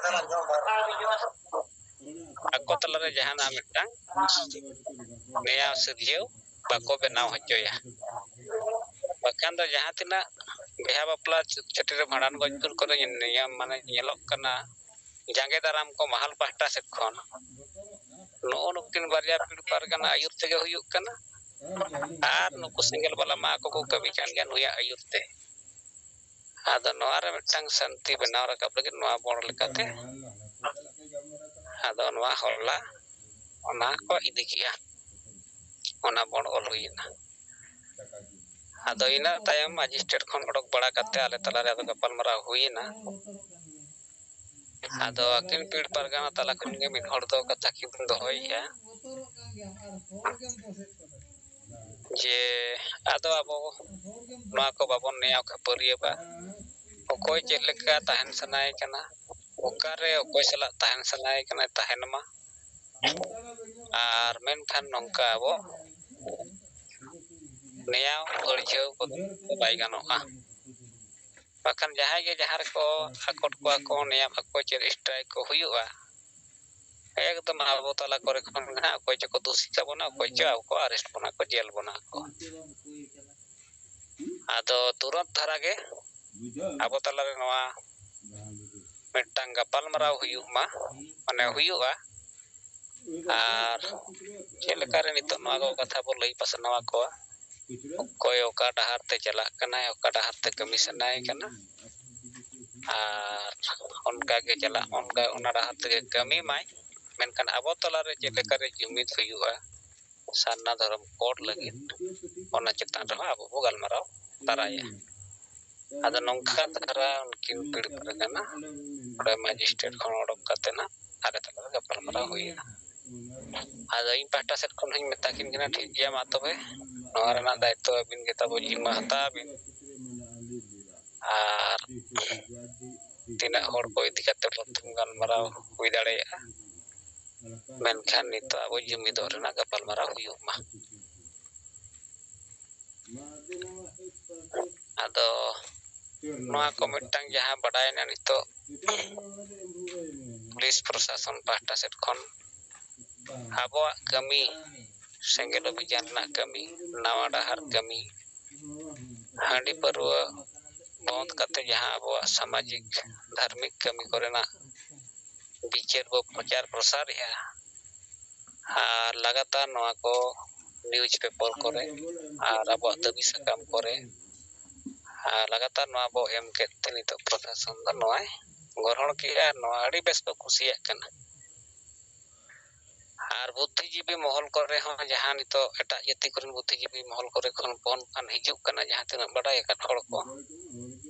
ᱟᱠᱚ ᱛᱟᱞᱟᱨᱮ ᱡᱟᱦᱟᱱᱟᱜ ᱢᱤᱫᱴᱟᱝ ᱱᱮᱭᱟᱣ ᱥᱤᱨᱡᱟᱹᱣ ᱵᱟᱠᱚ ᱵᱮᱱᱟᱣ ᱦᱚᱪᱚᱭᱟ᱾ ᱵᱟᱠᱷᱟᱱ ᱫᱚ ᱡᱟᱦᱟᱸ ᱛᱤᱱᱟᱹᱜ ᱵᱤᱦᱟ ᱵᱟᱯᱞᱟ, ᱪᱷᱟᱹᱴᱭᱟᱹᱨ, ᱵᱷᱟᱸᱰᱟᱱ, ᱜᱚᱡ ᱜᱩᱨ ᱠᱚᱨᱮ ᱱᱤᱭᱚᱢ ᱢᱟᱱᱮ ᱧᱮᱞᱚᱜ ᱠᱟᱱᱟ, ᱡᱟᱸᱜᱮ ᱫᱟᱨᱟᱢ ᱠᱚ ᱢᱟᱦᱟᱞ ᱯᱟᱦᱴᱟ ᱥᱮᱫ ᱠᱷᱚᱱ ᱱᱩᱜᱼᱩ ᱱᱩᱠᱤᱱ ᱵᱟᱨᱭᱟ ᱯᱤᱲ ᱯᱟᱨᱜᱟᱱᱟ ᱟᱹᱭᱩᱨ ᱛᱮᱜᱮ ᱦᱩᱭᱩᱜ ᱠᱟᱱᱟ᱾ ᱟᱨ ᱱᱩᱠᱩ ᱥᱮᱸᱜᱮᱞ ᱵᱟᱞᱟ ᱢᱟ ᱟᱠᱚ ᱠᱚ ᱠᱟᱹᱢᱤ ᱠᱟᱱ ᱜᱮᱭᱟ ᱱᱩᱭᱟᱜ ᱟᱹᱭᱩᱨ ᱛᱮ᱾ ᱟᱫᱚ ᱱᱚᱣᱟ ᱨᱮ ᱢᱤᱫᱴᱟᱝ ᱥᱟᱹᱱᱛᱤ ᱵᱮᱱᱟᱣ ᱨᱟᱠᱟᱵ ᱞᱟᱹᱜᱤᱫ ᱱᱚᱣᱟ ᱵᱚᱱᱰ ᱞᱮᱠᱟᱛᱮ, ᱟᱫᱚ ᱱᱚᱣᱟ ᱦᱚᱞᱟ ᱚᱱᱟ ᱠᱚ ᱤᱫᱤ ᱠᱮᱜᱼᱟ, ᱚᱱᱟ ᱵᱚᱱᱰ ᱚᱞ ᱦᱩᱭᱮᱱᱟ᱾ ᱟᱫᱚ ᱤᱱᱟᱹ ᱛᱟᱭᱚᱢ ᱢᱮᱡᱤᱥᱴᱨᱮᱴ ᱠᱷᱚᱱ ᱚᱰᱚᱠ ᱵᱟᱲᱟ ᱠᱟᱛᱮ ᱟᱞᱮ ᱛᱟᱞᱟᱨᱮ ᱟᱫᱚ ᱜᱟᱯᱟᱞᱢᱟᱨᱟᱣ ᱦᱩᱭᱮᱱᱟ᱾ ᱟᱫᱚ ᱟᱹᱠᱤᱱ ᱯᱤᱲ ᱯᱟᱨᱜᱟᱱᱟ ᱛᱟᱞᱟ ᱠᱷᱚᱱ ᱜᱮ ᱢᱤᱫ ᱦᱚᱲ ᱫᱚ ᱠᱟᱛᱷᱟ ᱠᱤᱱ ᱫᱚᱦᱚᱭᱮᱫᱼᱟ ᱡᱮ ᱟᱫᱚ ᱟᱵᱚ ᱱᱚᱣᱟ ᱠᱚ ᱵᱟᱵᱚᱱ ᱱᱮᱭᱟᱣ ᱠᱷᱟᱹᱯᱟᱹᱨᱤᱭᱟᱹᱜᱼᱟ᱾ ᱚᱠᱚᱭ ᱪᱮᱫ ᱞᱮᱠᱟ ᱛᱟᱦᱮᱱ ᱥᱟᱱᱟᱭᱮ ᱠᱟᱱᱟ, ᱚᱠᱟᱨᱮ ᱚᱠᱚᱭ ᱥᱟᱞᱟᱜ ᱛᱟᱦᱮᱱ ᱥᱟᱱᱟᱭᱮ ᱠᱟᱱᱟ, ᱛᱟᱦᱮᱱ ᱢᱟ᱾ ᱟᱨ ᱢᱮᱱᱠᱷᱟᱱ ᱱᱚᱝᱠᱟ ᱟᱵᱚ ᱱᱮᱭᱟᱣ ᱟᱹᱲᱡᱷᱟᱹᱣ ᱠᱚᱫᱚ ᱵᱟᱭ ᱜᱟᱱᱚᱜᱼᱟ᱾ ᱵᱟᱠᱷᱟᱱ ᱡᱟᱦᱟᱸᱭ ᱜᱮ ᱡᱟᱦᱟᱸ ᱨᱮᱠᱚ ᱟᱠᱚᱴ ᱠᱚᱣᱟ ᱠᱚ, ᱱᱮᱭᱟᱢ ᱟᱠᱚ ᱪᱮᱫ ᱥᱴᱨᱟᱭᱤᱠ ᱠᱚ ᱦᱩᱭᱩᱜᱼᱟ, ᱮᱠᱫᱚᱢ ᱟᱵᱚ ᱛᱟᱞᱟ ᱠᱚᱨᱮ ᱠᱷᱚᱱ ᱜᱮ ᱦᱟᱸᱜ ᱚᱠᱚᱭ ᱪᱚᱠᱚ ᱫᱩᱥᱤ ᱠᱟᱵᱚᱱᱟ, ᱚᱠᱚᱭ ᱪᱚ ᱟᱵᱚ ᱠᱚ ᱟᱨᱮᱥᱴ ᱵᱚᱱᱟ ᱠᱚ, ᱡᱮᱞ ᱵᱚᱱᱟ ᱠᱚ᱾ ᱟᱫᱚ ᱛᱩᱨᱟᱹᱛ ᱫᱷᱟᱨᱟ ᱜᱮ ᱟᱵᱚ ᱛᱟᱞᱟᱨᱮ ᱱᱚᱣᱟ ᱢᱤᱫᱴᱟᱝ ᱜᱟᱯᱟᱞᱢᱟᱨᱟᱣ ᱦᱩᱭᱩᱜ ᱢᱟ, ᱢᱟᱱᱮ ᱦᱩᱭᱩᱜᱼᱟ᱾ ᱟᱨ ᱪᱮᱫ ᱞᱮᱠᱟᱨᱮ ᱱᱤᱛᱚᱜ ᱱᱚᱣᱟ ᱠᱚ ᱠᱟᱛᱷᱟ ᱵᱚ ᱞᱟᱹᱭ ᱯᱟᱥᱱᱟᱣ ᱟᱠᱚᱣᱟ, ᱚᱠᱚᱭ ᱚᱠᱟ ᱰᱟᱦᱟᱨ ᱛᱮ ᱪᱟᱞᱟᱜ ᱠᱟᱱᱟᱭ, ᱚᱠᱟ ᱰᱟᱦᱟᱨ ᱛᱮ ᱠᱟᱹᱢᱤ ᱥᱟᱱᱟᱭᱮ ᱠᱟᱱᱟ, ᱟᱨ ᱚᱱᱠᱟ ᱜᱮ ᱪᱟᱞᱟᱜ, ᱚᱱᱠᱟ ᱚᱱᱟ ᱰᱟᱦᱟᱨ ᱛᱮᱜᱮ ᱠᱟᱹᱢᱤ ᱢᱟᱭ᱾ ᱢᱮᱱᱠᱷᱟᱱ ᱟᱵᱚ ᱛᱟᱞᱟᱨᱮ ᱪᱮᱫ ᱞᱮᱠᱟᱨᱮ ᱡᱩᱢᱤᱫ ᱦᱩᱭᱩᱜᱼᱟ ᱥᱟᱨᱱᱟ ᱫᱷᱚᱨᱚᱢ ᱠᱳᱰ ᱞᱟᱹᱜᱤᱫ, ᱚᱱᱟ ᱪᱮᱛᱟᱱ ᱨᱮᱦᱚᱸ ᱟᱵᱚ ᱵᱚ ᱜᱟᱞᱢᱟᱨᱟᱣ ᱛᱟᱨᱟᱭᱟ᱾ ᱟᱫᱚ ᱱᱚᱝᱠᱟ ᱫᱷᱟᱨᱟ ᱩᱱᱠᱤᱱ ᱯᱤᱲ ᱯᱟᱨᱜᱟᱱᱟ ᱚᱸᱰᱮ ᱢᱮᱡᱤᱥᱴᱨᱮᱴ ᱠᱷᱚᱱ ᱚᱰᱚᱠ ᱠᱟᱛᱮ ᱱᱟᱜ ᱟᱞᱮ ᱛᱟᱞᱟᱨᱮ ᱜᱟᱯᱟᱞᱢᱟᱨᱟᱣ ᱦᱩᱭᱮᱱᱟ᱾ ᱟᱫᱚ ᱤᱧ ᱯᱟᱦᱴᱟ ᱥᱮᱫ ᱠᱷᱚᱱ ᱦᱚᱸᱧ ᱢᱮᱛᱟ ᱠᱤᱱ ᱠᱟᱱᱟ, ᱴᱷᱤᱠ ᱜᱮᱭᱟ, ᱢᱟ ᱛᱚᱵᱮ ᱱᱚᱣᱟ ᱨᱮᱱᱟᱜ ᱫᱟᱭᱤᱛᱛᱚ ᱟᱹᱵᱤᱱ ᱜᱮ ᱛᱟᱵᱚ ᱡᱤᱢᱢᱟᱹ ᱦᱟᱛᱟᱣ ᱵᱤᱱ᱾ ᱟᱨ ᱛᱤᱱᱟᱹᱜ ᱦᱚᱲ ᱠᱚ ᱤᱫᱤ ᱠᱟᱛᱮ ᱯᱨᱚᱛᱷᱚᱢ ᱜᱟᱞᱢᱟᱨᱟᱣ ᱦᱩᱭ ᱫᱟᱲᱮᱭᱟᱜᱼᱟ, ᱢᱮᱱᱠᱷᱟᱱ ᱱᱤᱛᱚᱜ ᱟᱵᱚ ᱡᱩᱢᱤᱫᱚᱜ ᱨᱮᱱᱟᱜ ᱜᱟᱯᱟᱞᱢᱟᱨᱟᱣ ᱦᱩᱭᱩᱜ ᱢᱟ᱾ ᱟᱫᱚ ᱱᱚᱣᱟ ᱠᱚ ᱢᱤᱫᱴᱟᱝ ᱡᱟᱦᱟᱸ ᱵᱟᱰᱟᱭᱮᱱᱟ ᱱᱤᱛᱚᱜ ᱯᱩᱞᱤᱥ ᱯᱨᱚᱥᱟᱥᱚᱱ ᱯᱟᱦᱴᱟ ᱥᱮᱫ ᱠᱷᱚᱱ ᱟᱵᱚᱣᱟᱜ ᱠᱟᱹᱢᱤ, ᱥᱮᱸᱜᱮᱞ ᱚᱵᱷᱤᱡᱟᱱ ᱨᱮᱱᱟᱜ ᱠᱟᱹᱢᱤ, ᱱᱟᱣᱟ ᱰᱟᱦᱟᱨ ᱠᱟᱹᱢᱤ, ᱦᱟᱺᱰᱤ ᱯᱟᱹᱨᱣᱟᱹ ᱵᱚᱱᱫ ᱠᱟᱛᱮ ᱡᱟᱦᱟᱸ ᱟᱵᱚᱣᱟᱜ ᱥᱟᱢᱟᱡᱤᱠ ᱫᱷᱟᱨᱢᱤᱠ ᱠᱟᱹᱢᱤ ᱠᱚᱨᱮᱱᱟᱜ ᱵᱤᱪᱟᱹᱨ ᱵᱚ ᱯᱨᱚᱪᱟᱨ ᱯᱨᱚᱥᱟᱨᱮᱜᱼᱟ, ᱟᱨ ᱞᱟᱜᱟᱛᱟᱨ ᱱᱚᱣᱟ ᱠᱚ ᱱᱤᱭᱩᱡᱽ ᱯᱮᱯᱟᱨ ᱠᱚᱨᱮ ᱟᱨ ᱟᱵᱚᱣᱟᱜ ᱫᱟᱹᱵᱤ ᱥᱟᱠᱟᱢ ᱠᱚᱨᱮ ᱟᱨ ᱞᱟᱜᱟᱛᱟᱨ ᱱᱚᱣᱟ ᱵᱚ ᱮᱢ ᱠᱮᱫ ᱛᱮ ᱱᱤᱛᱚᱜ ᱯᱨᱚᱥᱟᱥᱚᱱ ᱫᱚ ᱱᱚᱣᱟᱭ ᱜᱚᱨᱦᱚᱱ ᱠᱮᱜᱼᱟ ᱟᱨ ᱱᱚᱣᱟ ᱟᱹᱰᱤ ᱵᱮᱥ ᱠᱚ ᱠᱩᱥᱤᱭᱟᱜ ᱠᱟᱱᱟ᱾ ᱟᱨ ᱵᱩᱫᱽᱫᱷᱤᱡᱤᱵᱤ ᱢᱚᱦᱚᱞ ᱠᱚᱨᱮ ᱦᱚᱸ ᱡᱟᱦᱟᱸ ᱱᱤᱛᱚᱜ ᱮᱴᱟᱜ ᱡᱟᱹᱛᱤ ᱠᱚᱨᱮᱱ ᱵᱩᱫᱽᱫᱷᱤᱡᱤᱵᱤ ᱢᱚᱦᱚᱞ ᱠᱚᱨᱮ ᱠᱷᱚᱱ ᱯᱷᱳᱱ ᱯᱷᱟᱱ ᱦᱤᱡᱩᱜ ᱠᱟᱱᱟ, ᱡᱟᱦᱟᱸ ᱛᱤᱱᱟᱹᱜ ᱵᱟᱰᱟᱭ ᱟᱠᱟᱫ ᱦᱚᱲ ᱠᱚ,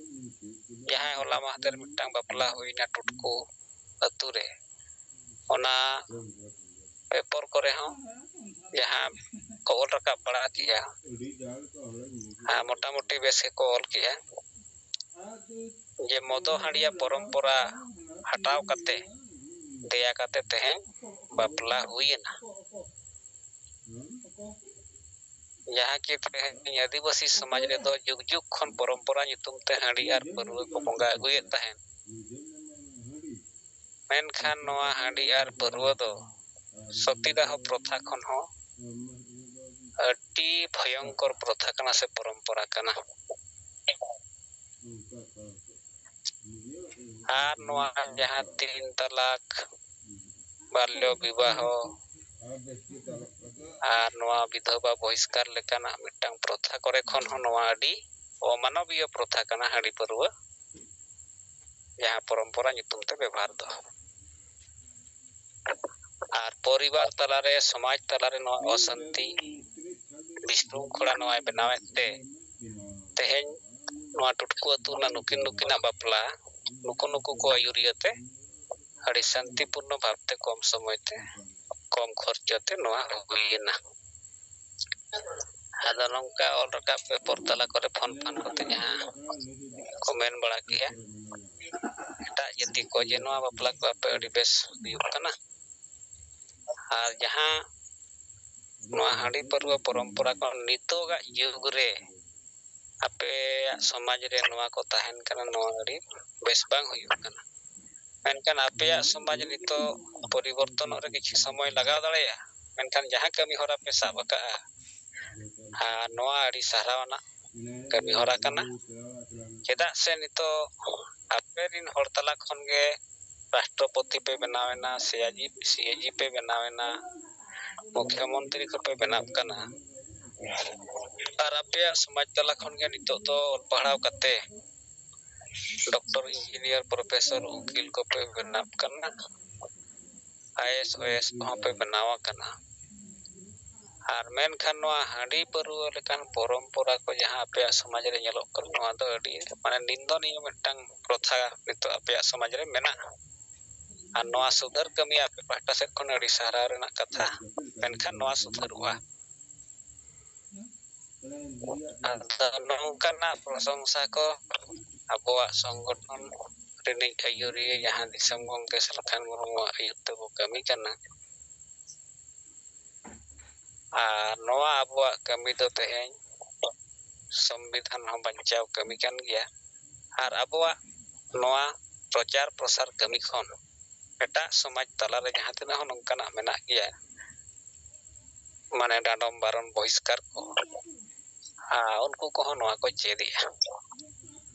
ᱡᱟᱦᱟᱸᱭ ᱦᱚᱞᱟ ᱢᱟᱦᱫᱮᱨ ᱢᱤᱫᱴᱟᱝ ᱵᱟᱯᱞᱟ ᱦᱩᱭᱱᱟ ᱴᱩᱴᱠᱩ ᱟᱹᱛᱩ ᱨᱮ, ᱚᱱᱟ ᱯᱮᱯᱚᱨ ᱠᱚᱨᱮ ᱦᱚᱸ ᱡᱟᱦᱟᱸ ᱠᱚ ᱚᱞ ᱨᱟᱠᱟᱵ ᱵᱟᱲᱟ ᱠᱮᱜᱼᱟ, ᱟᱨ ᱢᱚᱴᱟᱢᱩᱴᱤ ᱵᱮᱥ ᱜᱮᱠᱚ ᱚᱞ ᱠᱮᱜᱼᱟ ᱡᱮ ᱢᱚᱫᱚ ᱦᱟᱺᱰᱤᱭᱟ ᱯᱚᱨᱚᱢᱯᱚᱨᱟ ᱦᱟᱴᱟᱣ ᱠᱟᱛᱮ ᱫᱮᱭᱟ ᱠᱟᱛᱮ ᱛᱮᱦᱮᱧ ᱵᱟᱯᱞᱟ ᱦᱩᱭᱮᱱᱟ᱾ ᱡᱟᱦᱟᱸ ᱠᱤ ᱛᱮᱦᱮᱧ ᱟᱹᱫᱤᱵᱟᱹᱥᱤ ᱥᱚᱢᱟᱡᱽ ᱨᱮᱫᱚ ᱡᱩᱜᱽ ᱡᱩᱜᱽ ᱠᱷᱚᱱ ᱯᱚᱨᱚᱢᱯᱚᱨᱟ ᱧᱩᱛᱩᱢ ᱛᱮ ᱦᱟᱺᱰᱤ ᱟᱨ ᱯᱟᱹᱨᱣᱟᱹ ᱠᱚ ᱵᱚᱸᱜᱟ ᱟᱹᱜᱩᱭᱮᱫ ᱛᱟᱦᱮᱸᱫ᱾ ᱢᱮᱱᱠᱷᱟᱱ ᱱᱚᱣᱟ ᱦᱟᱺᱰᱤ ᱟᱨ ᱯᱟᱹᱨᱣᱟᱹ ᱫᱚ ᱥᱚᱛᱤᱫᱟᱦᱚ ᱯᱨᱚᱛᱷᱟ ᱠᱷᱚᱱ ᱦᱚᱸ ᱟᱹᱰᱤ ᱵᱷᱚᱭᱚᱝᱠᱚᱨ ᱯᱨᱚᱛᱷᱟ ᱠᱟᱱᱟ ᱥᱮ ᱯᱚᱨᱚᱢᱯᱚᱨᱟ ᱠᱟᱱᱟ᱾ ᱟᱨ ᱱᱚᱣᱟ ᱡᱟᱦᱟᱸ ᱛᱤᱱ ᱛᱟᱞᱟᱠ, ᱵᱟᱞᱭᱚ ᱵᱤᱵᱟᱦᱚ, ᱟᱨ ᱱᱚᱣᱟ ᱵᱤᱫᱷᱚᱵᱟ ᱵᱚᱦᱤᱥᱠᱟᱨ ᱞᱮᱠᱟᱱᱟᱜ ᱢᱤᱫᱴᱟᱝ ᱯᱨᱚᱛᱷᱟ ᱠᱚᱨᱮ ᱠᱷᱚᱱ ᱦᱚᱸ ᱱᱚᱣᱟ ᱟᱹᱰᱤ ᱚᱢᱟᱱᱚᱵᱤᱭᱚ ᱯᱨᱚᱛᱷᱟ ᱠᱟᱱᱟ ᱦᱟᱺᱰᱤ ᱯᱟᱹᱨᱣᱟᱹ, ᱡᱟᱦᱟᱸ ᱯᱚᱨᱚᱢᱯᱚᱨᱟ ᱧᱩᱛᱩᱢ ᱛᱮ ᱵᱮᱵᱚᱦᱟᱨ ᱫᱚ᱾ ᱟᱨ ᱯᱚᱨᱤᱵᱟᱨ ᱛᱟᱞᱟᱨᱮ, ᱥᱚᱢᱟᱡᱽ ᱛᱟᱞᱟᱨᱮ ᱱᱚᱣᱟ ᱚᱥᱟᱱᱛᱤ, ᱵᱤᱥᱨᱩᱝᱠᱷᱚᱲᱟ ᱱᱚᱣᱟᱭ ᱵᱮᱱᱟᱣᱮᱫ ᱛᱮ, ᱛᱮᱦᱮᱧ ᱱᱚᱣᱟ ᱴᱩᱴᱠᱩ ᱟᱹᱛᱩ ᱨᱮᱱᱟᱜ ᱱᱩᱠᱤᱱ ᱱᱩᱠᱤᱱᱟᱜ ᱵᱟᱯᱞᱟ ᱱᱩᱠᱩ ᱱᱩᱠᱩ ᱠᱚ ᱟᱹᱭᱩᱨᱤᱭᱟᱹ ᱛᱮ ᱟᱹᱰᱤ ᱥᱟᱱᱛᱤᱯᱩᱨᱱᱚ ᱵᱷᱟᱵᱽᱛᱮ ᱠᱚᱢ ᱥᱚᱢᱚᱭ ᱛᱮ ᱠᱚᱢ ᱠᱷᱚᱨᱪᱟ ᱛᱮ ᱱᱚᱣᱟ ᱦᱩᱭᱮᱱᱟ᱾ ᱟᱫᱚ ᱱᱚᱝᱠᱟ ᱚᱞ ᱨᱟᱠᱟᱵ ᱯᱮᱯᱚᱨ ᱛᱟᱞᱟ ᱠᱚᱨᱮ ᱯᱷᱳᱱ ᱯᱷᱟᱱ ᱠᱚᱛᱮ ᱡᱟᱦᱟᱸ ᱠᱚ ᱢᱮᱱ ᱵᱟᱲᱟ ᱠᱮᱜᱼᱟ, ᱮᱴᱟᱜ ᱡᱟᱹᱛᱤ ᱠᱚ, ᱡᱮ ᱱᱚᱣᱟ ᱵᱟᱯᱞᱟ ᱠᱚ ᱟᱯᱮ ᱟᱹᱰᱤ ᱵᱮᱥ ᱦᱩᱭᱩᱜ ᱠᱟᱱᱟ᱾ ᱟᱨ ᱡᱟᱦᱟᱸ ᱱᱚᱣᱟ ᱦᱟᱺᱰᱤ ᱯᱟᱹᱨᱣᱟᱹ ᱯᱚᱨᱚᱢᱯᱚᱨᱟ ᱠᱷᱚᱱ ᱱᱤᱛᱚᱜᱟᱜ ᱡᱩᱜᱽ ᱨᱮ ᱟᱯᱮᱭᱟᱜ ᱥᱚᱢᱟᱡᱽ ᱨᱮ ᱱᱚᱣᱟ ᱠᱚ ᱛᱟᱦᱮᱱ ᱠᱟᱱᱟ, ᱱᱚᱣᱟ ᱟᱹᱰᱤ ᱵᱮᱥ ᱵᱟᱝ ᱦᱩᱭᱩᱜ ᱠᱟᱱᱟ᱾ ᱢᱮᱱᱠᱷᱟᱱ ᱟᱯᱮᱭᱟᱜ ᱥᱚᱢᱟᱡᱽ ᱱᱤᱛᱚᱜ ᱯᱚᱨᱤᱵᱚᱨᱛᱚᱱᱚᱜ ᱨᱮ ᱠᱤᱪᱷᱩ ᱥᱚᱢᱚᱭ ᱞᱟᱜᱟᱣ ᱫᱟᱲᱮᱭᱟᱜᱼᱟ, ᱢᱮᱱᱠᱷᱟᱱ ᱡᱟᱦᱟᱸ ᱠᱟᱹᱢᱤ ᱦᱚᱨᱟ ᱯᱮ ᱥᱟᱵ ᱟᱠᱟᱫᱼᱟ, ᱟᱨ ᱱᱚᱣᱟ ᱟᱹᱰᱤ ᱥᱟᱨᱦᱟᱣ ᱟᱱᱟᱜ ᱠᱟᱹᱢᱤ ᱦᱚᱨᱟ ᱠᱟᱱᱟ᱾ ᱪᱮᱫᱟᱜ ᱥᱮ ᱱᱤᱛᱚᱜ ᱟᱯᱮ ᱨᱤᱱ ᱦᱚᱲ ᱛᱟᱞᱟ ᱠᱷᱚᱱ ᱜᱮ ᱨᱟᱥᱴᱨᱚᱯᱚᱛᱤ ᱯᱮ ᱵᱮᱱᱟᱣ ᱮᱱᱟ, ᱥᱤ ᱮ ᱡᱤ, ᱥᱤ ᱮ ᱡᱤ ᱯᱮ ᱵᱮᱱᱟᱣ ᱮᱱᱟ, ᱢᱩᱠᱷᱭᱚᱢᱚᱱᱛᱨᱤ ᱠᱚᱯᱮ ᱵᱮᱱᱟᱜ ᱠᱟᱱᱟ᱾ ᱟᱨ ᱟᱯᱮᱭᱟᱜ ᱥᱚᱢᱟᱡᱽ ᱛᱟᱞᱟ ᱠᱷᱚᱱ ᱜᱮ ᱱᱤᱛᱚᱜ ᱫᱚ ᱚᱞ ᱯᱟᱲᱦᱟᱣ ᱠᱟᱛᱮ ᱰᱚᱠᱴᱚᱨ, ᱤᱧᱡᱤᱱᱤᱭᱟᱨ, ᱯᱨᱚᱯᱷᱮᱥᱚᱨ, ᱩᱠᱤᱞ ᱠᱚᱯᱮ ᱵᱮᱱᱟᱜ ᱠᱟᱱᱟ᱾ ᱟᱭ ᱮᱥ ᱚᱭ ᱮᱥ ᱠᱚᱦᱚᱸ ᱯᱮ ᱵᱮᱱᱟᱣ ᱟᱠᱟᱱᱟ᱾ ᱟᱨ ᱢᱮᱱᱠᱷᱟᱱ ᱱᱚᱣᱟ ᱦᱟᱺᱰᱤ ᱯᱟᱹᱨᱣᱟᱹ ᱞᱮᱠᱟᱱ ᱯᱚᱨᱚᱢᱯᱚᱨᱟ ᱠᱚ ᱡᱟᱦᱟᱸ ᱟᱯᱮᱭᱟᱜ ᱥᱚᱢᱟᱡᱽ ᱨᱮ ᱧᱮᱞᱚᱜ ᱠᱟᱱᱟ, ᱱᱚᱣᱟ ᱫᱚ ᱟᱹᱰᱤ ᱢᱟᱱᱮ ᱱᱤᱱᱫᱚᱱᱤᱭᱚ ᱢᱤᱫᱴᱟᱝ ᱯᱨᱚᱛᱷᱟ ᱱᱤᱛᱚᱜ ᱟᱯᱮᱭᱟᱜ ᱥᱚᱢᱟᱡᱽ ᱨᱮ ᱢᱮᱱᱟᱜᱼᱟ᱾ ᱟᱨ ᱱᱚᱣᱟ ᱥᱩᱫᱷᱟᱹᱨ ᱠᱟᱹᱢᱤ ᱟᱯᱮ ᱯᱟᱦᱴᱟ ᱥᱮᱫ ᱠᱷᱚᱱ ᱟᱹᱰᱤ ᱥᱟᱨᱦᱟᱣ ᱨᱮᱱᱟᱜ ᱠᱟᱛᱷᱟ, ᱢᱮᱱᱠᱷᱟᱱ ᱱᱚᱣᱟ ᱥᱩᱫᱷᱟᱹᱨᱚᱜᱼᱟ᱾ ᱟᱫᱚ ᱱᱚᱝᱠᱟᱱᱟᱜ ᱯᱨᱚᱥᱚᱝᱥᱟ ᱠᱚ ᱟᱵᱚᱣᱟᱜ ᱥᱚᱝᱜᱚᱴᱷᱚᱱ ᱨᱤᱱᱤᱡ ᱟᱹᱭᱩᱨᱤᱭᱟᱹ ᱡᱟᱦᱟᱸ ᱫᱤᱥᱚᱢ ᱜᱚᱢᱠᱮ ᱥᱟᱞᱠᱷᱟᱱ ᱢᱩᱨᱢᱩᱣᱟᱜ ᱟᱹᱭᱩᱨ ᱛᱮᱵᱚ ᱠᱟᱹᱢᱤ ᱠᱟᱱᱟ᱾ ᱟᱨ ᱱᱚᱣᱟ ᱟᱵᱚᱣᱟᱜ ᱠᱟᱹᱢᱤ ᱫᱚ ᱛᱮᱦᱮᱧ ᱥᱚᱝᱵᱤᱫᱷᱟᱱ ᱦᱚᱸ ᱵᱟᱧᱪᱟᱣ ᱠᱟᱹᱢᱤ ᱠᱟᱱ ᱜᱮᱭᱟ᱾ ᱟᱨ ᱟᱵᱚᱣᱟᱜ ᱱᱚᱣᱟ ᱯᱨᱚᱪᱟᱨ ᱯᱨᱚᱥᱟᱨ ᱠᱟᱹᱢᱤ ᱠᱷᱚᱱ ᱮᱴᱟᱜ ᱥᱚᱢᱟᱡᱽ ᱛᱟᱞᱟᱨᱮ ᱡᱟᱦᱟᱸ ᱛᱤᱱᱟᱹᱜ ᱦᱚᱸ ᱱᱚᱝᱠᱟᱱᱟᱜ ᱢᱮᱱᱟᱜ ᱜᱮᱭᱟ, ᱢᱟᱱᱮ ᱰᱟᱸᱰᱚᱢ ᱵᱟᱨᱚᱱ ᱵᱚᱦᱤᱥᱠᱟᱨ ᱠᱚ, ᱟᱨ ᱩᱱᱠᱩ ᱠᱚᱦᱚᱸ ᱱᱚᱣᱟ ᱠᱚ ᱪᱮᱫᱮᱜᱼᱟ᱾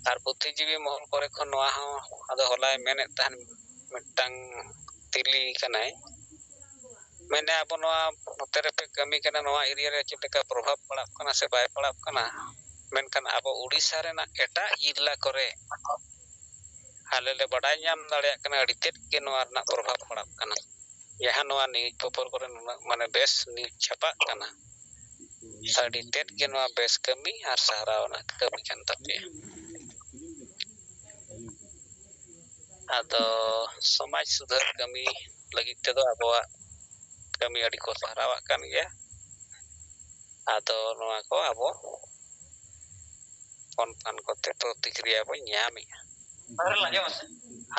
ᱟᱨ ᱵᱩᱫᱽᱫᱷᱤᱡᱤᱵᱤ ᱢᱚᱦᱚᱞ ᱠᱚᱨᱮ ᱠᱷᱚᱱ ᱱᱚᱣᱟ ᱦᱚᱸ, ᱟᱫᱚ ᱦᱚᱞᱟᱭ ᱢᱮᱱᱮᱫ ᱛᱟᱦᱮᱱ ᱢᱤᱫᱴᱟᱝ ᱛᱤᱞᱤ ᱠᱟᱱᱟᱭ, ᱢᱮᱱᱮ ᱟᱵᱚ ᱱᱚᱣᱟ ᱱᱚᱛᱮ ᱨᱮᱯᱮ ᱠᱟᱹᱢᱤ ᱠᱟᱱᱟ, ᱱᱚᱣᱟ ᱮᱨᱤᱭᱟ ᱨᱮ ᱪᱮᱫ ᱞᱮᱠᱟ ᱯᱨᱚᱵᱷᱟᱵᱽ ᱯᱟᱲᱟᱜ ᱠᱟᱱᱟ ᱥᱮ ᱵᱟᱭ ᱯᱟᱲᱟᱜ ᱠᱟᱱᱟ? ᱢᱮᱱᱠᱷᱟᱱ ᱟᱵᱚ ᱩᱲᱤᱥᱥᱟ ᱨᱮᱱᱟᱜ ᱮᱴᱟᱜ ᱡᱤᱞᱟ ᱠᱚᱨᱮ ᱟᱞᱮ ᱞᱮ ᱵᱟᱰᱟᱭ ᱧᱟᱢ ᱫᱟᱲᱮᱭᱟᱜ ᱠᱟᱱᱟ ᱟᱹᱰᱤ ᱛᱮᱫ ᱜᱮ ᱱᱚᱣᱟ ᱨᱮᱱᱟᱜ ᱯᱨᱚᱵᱷᱟᱵᱽ ᱯᱟᱲᱟᱜ ᱠᱟᱱᱟ᱾ ᱡᱟᱦᱟᱸ ᱱᱚᱣᱟ ᱱᱤᱭᱩᱡᱽ ᱯᱮᱯᱟᱨ ᱠᱚᱨᱮ ᱱᱩᱱᱟᱹᱜ ᱢᱟᱱᱮ ᱵᱮᱥ ᱱᱤᱭᱩᱡᱽ ᱪᱷᱟᱯᱟᱜ ᱠᱟᱱᱟ, ᱟᱹᱰᱤ ᱛᱮᱫ ᱜᱮ ᱱᱚᱣᱟ ᱵᱮᱥ ᱠᱟᱹᱢᱤ ᱟᱨ ᱥᱟᱨᱦᱟᱣ ᱨᱮᱱᱟᱜ ᱠᱟᱹᱢᱤ ᱠᱟᱱ ᱛᱟᱯᱮᱭᱟ᱾ ᱟᱫᱚ ᱥᱚᱢᱟᱡᱽ ᱥᱩᱫᱷᱟᱹᱨ ᱠᱟᱹᱢᱤ ᱞᱟᱹᱜᱤᱫ ᱛᱮᱫᱚ ᱟᱵᱚᱣᱟᱜ ᱠᱟᱹᱢᱤ ᱟᱹᱰᱤ ᱠᱚ ᱥᱟᱨᱦᱟᱣᱟᱜ ᱠᱟᱱ ᱜᱮᱭᱟ᱾ ᱟᱫᱚ ᱱᱚᱣᱟ ᱠᱚ ᱟᱵᱚ ᱚᱱᱠᱟᱱ ᱠᱚᱛᱮ ᱯᱨᱚᱛᱤᱠᱨᱤᱭᱟ ᱵᱚᱱ ᱧᱟᱢᱮᱜᱼᱟ᱾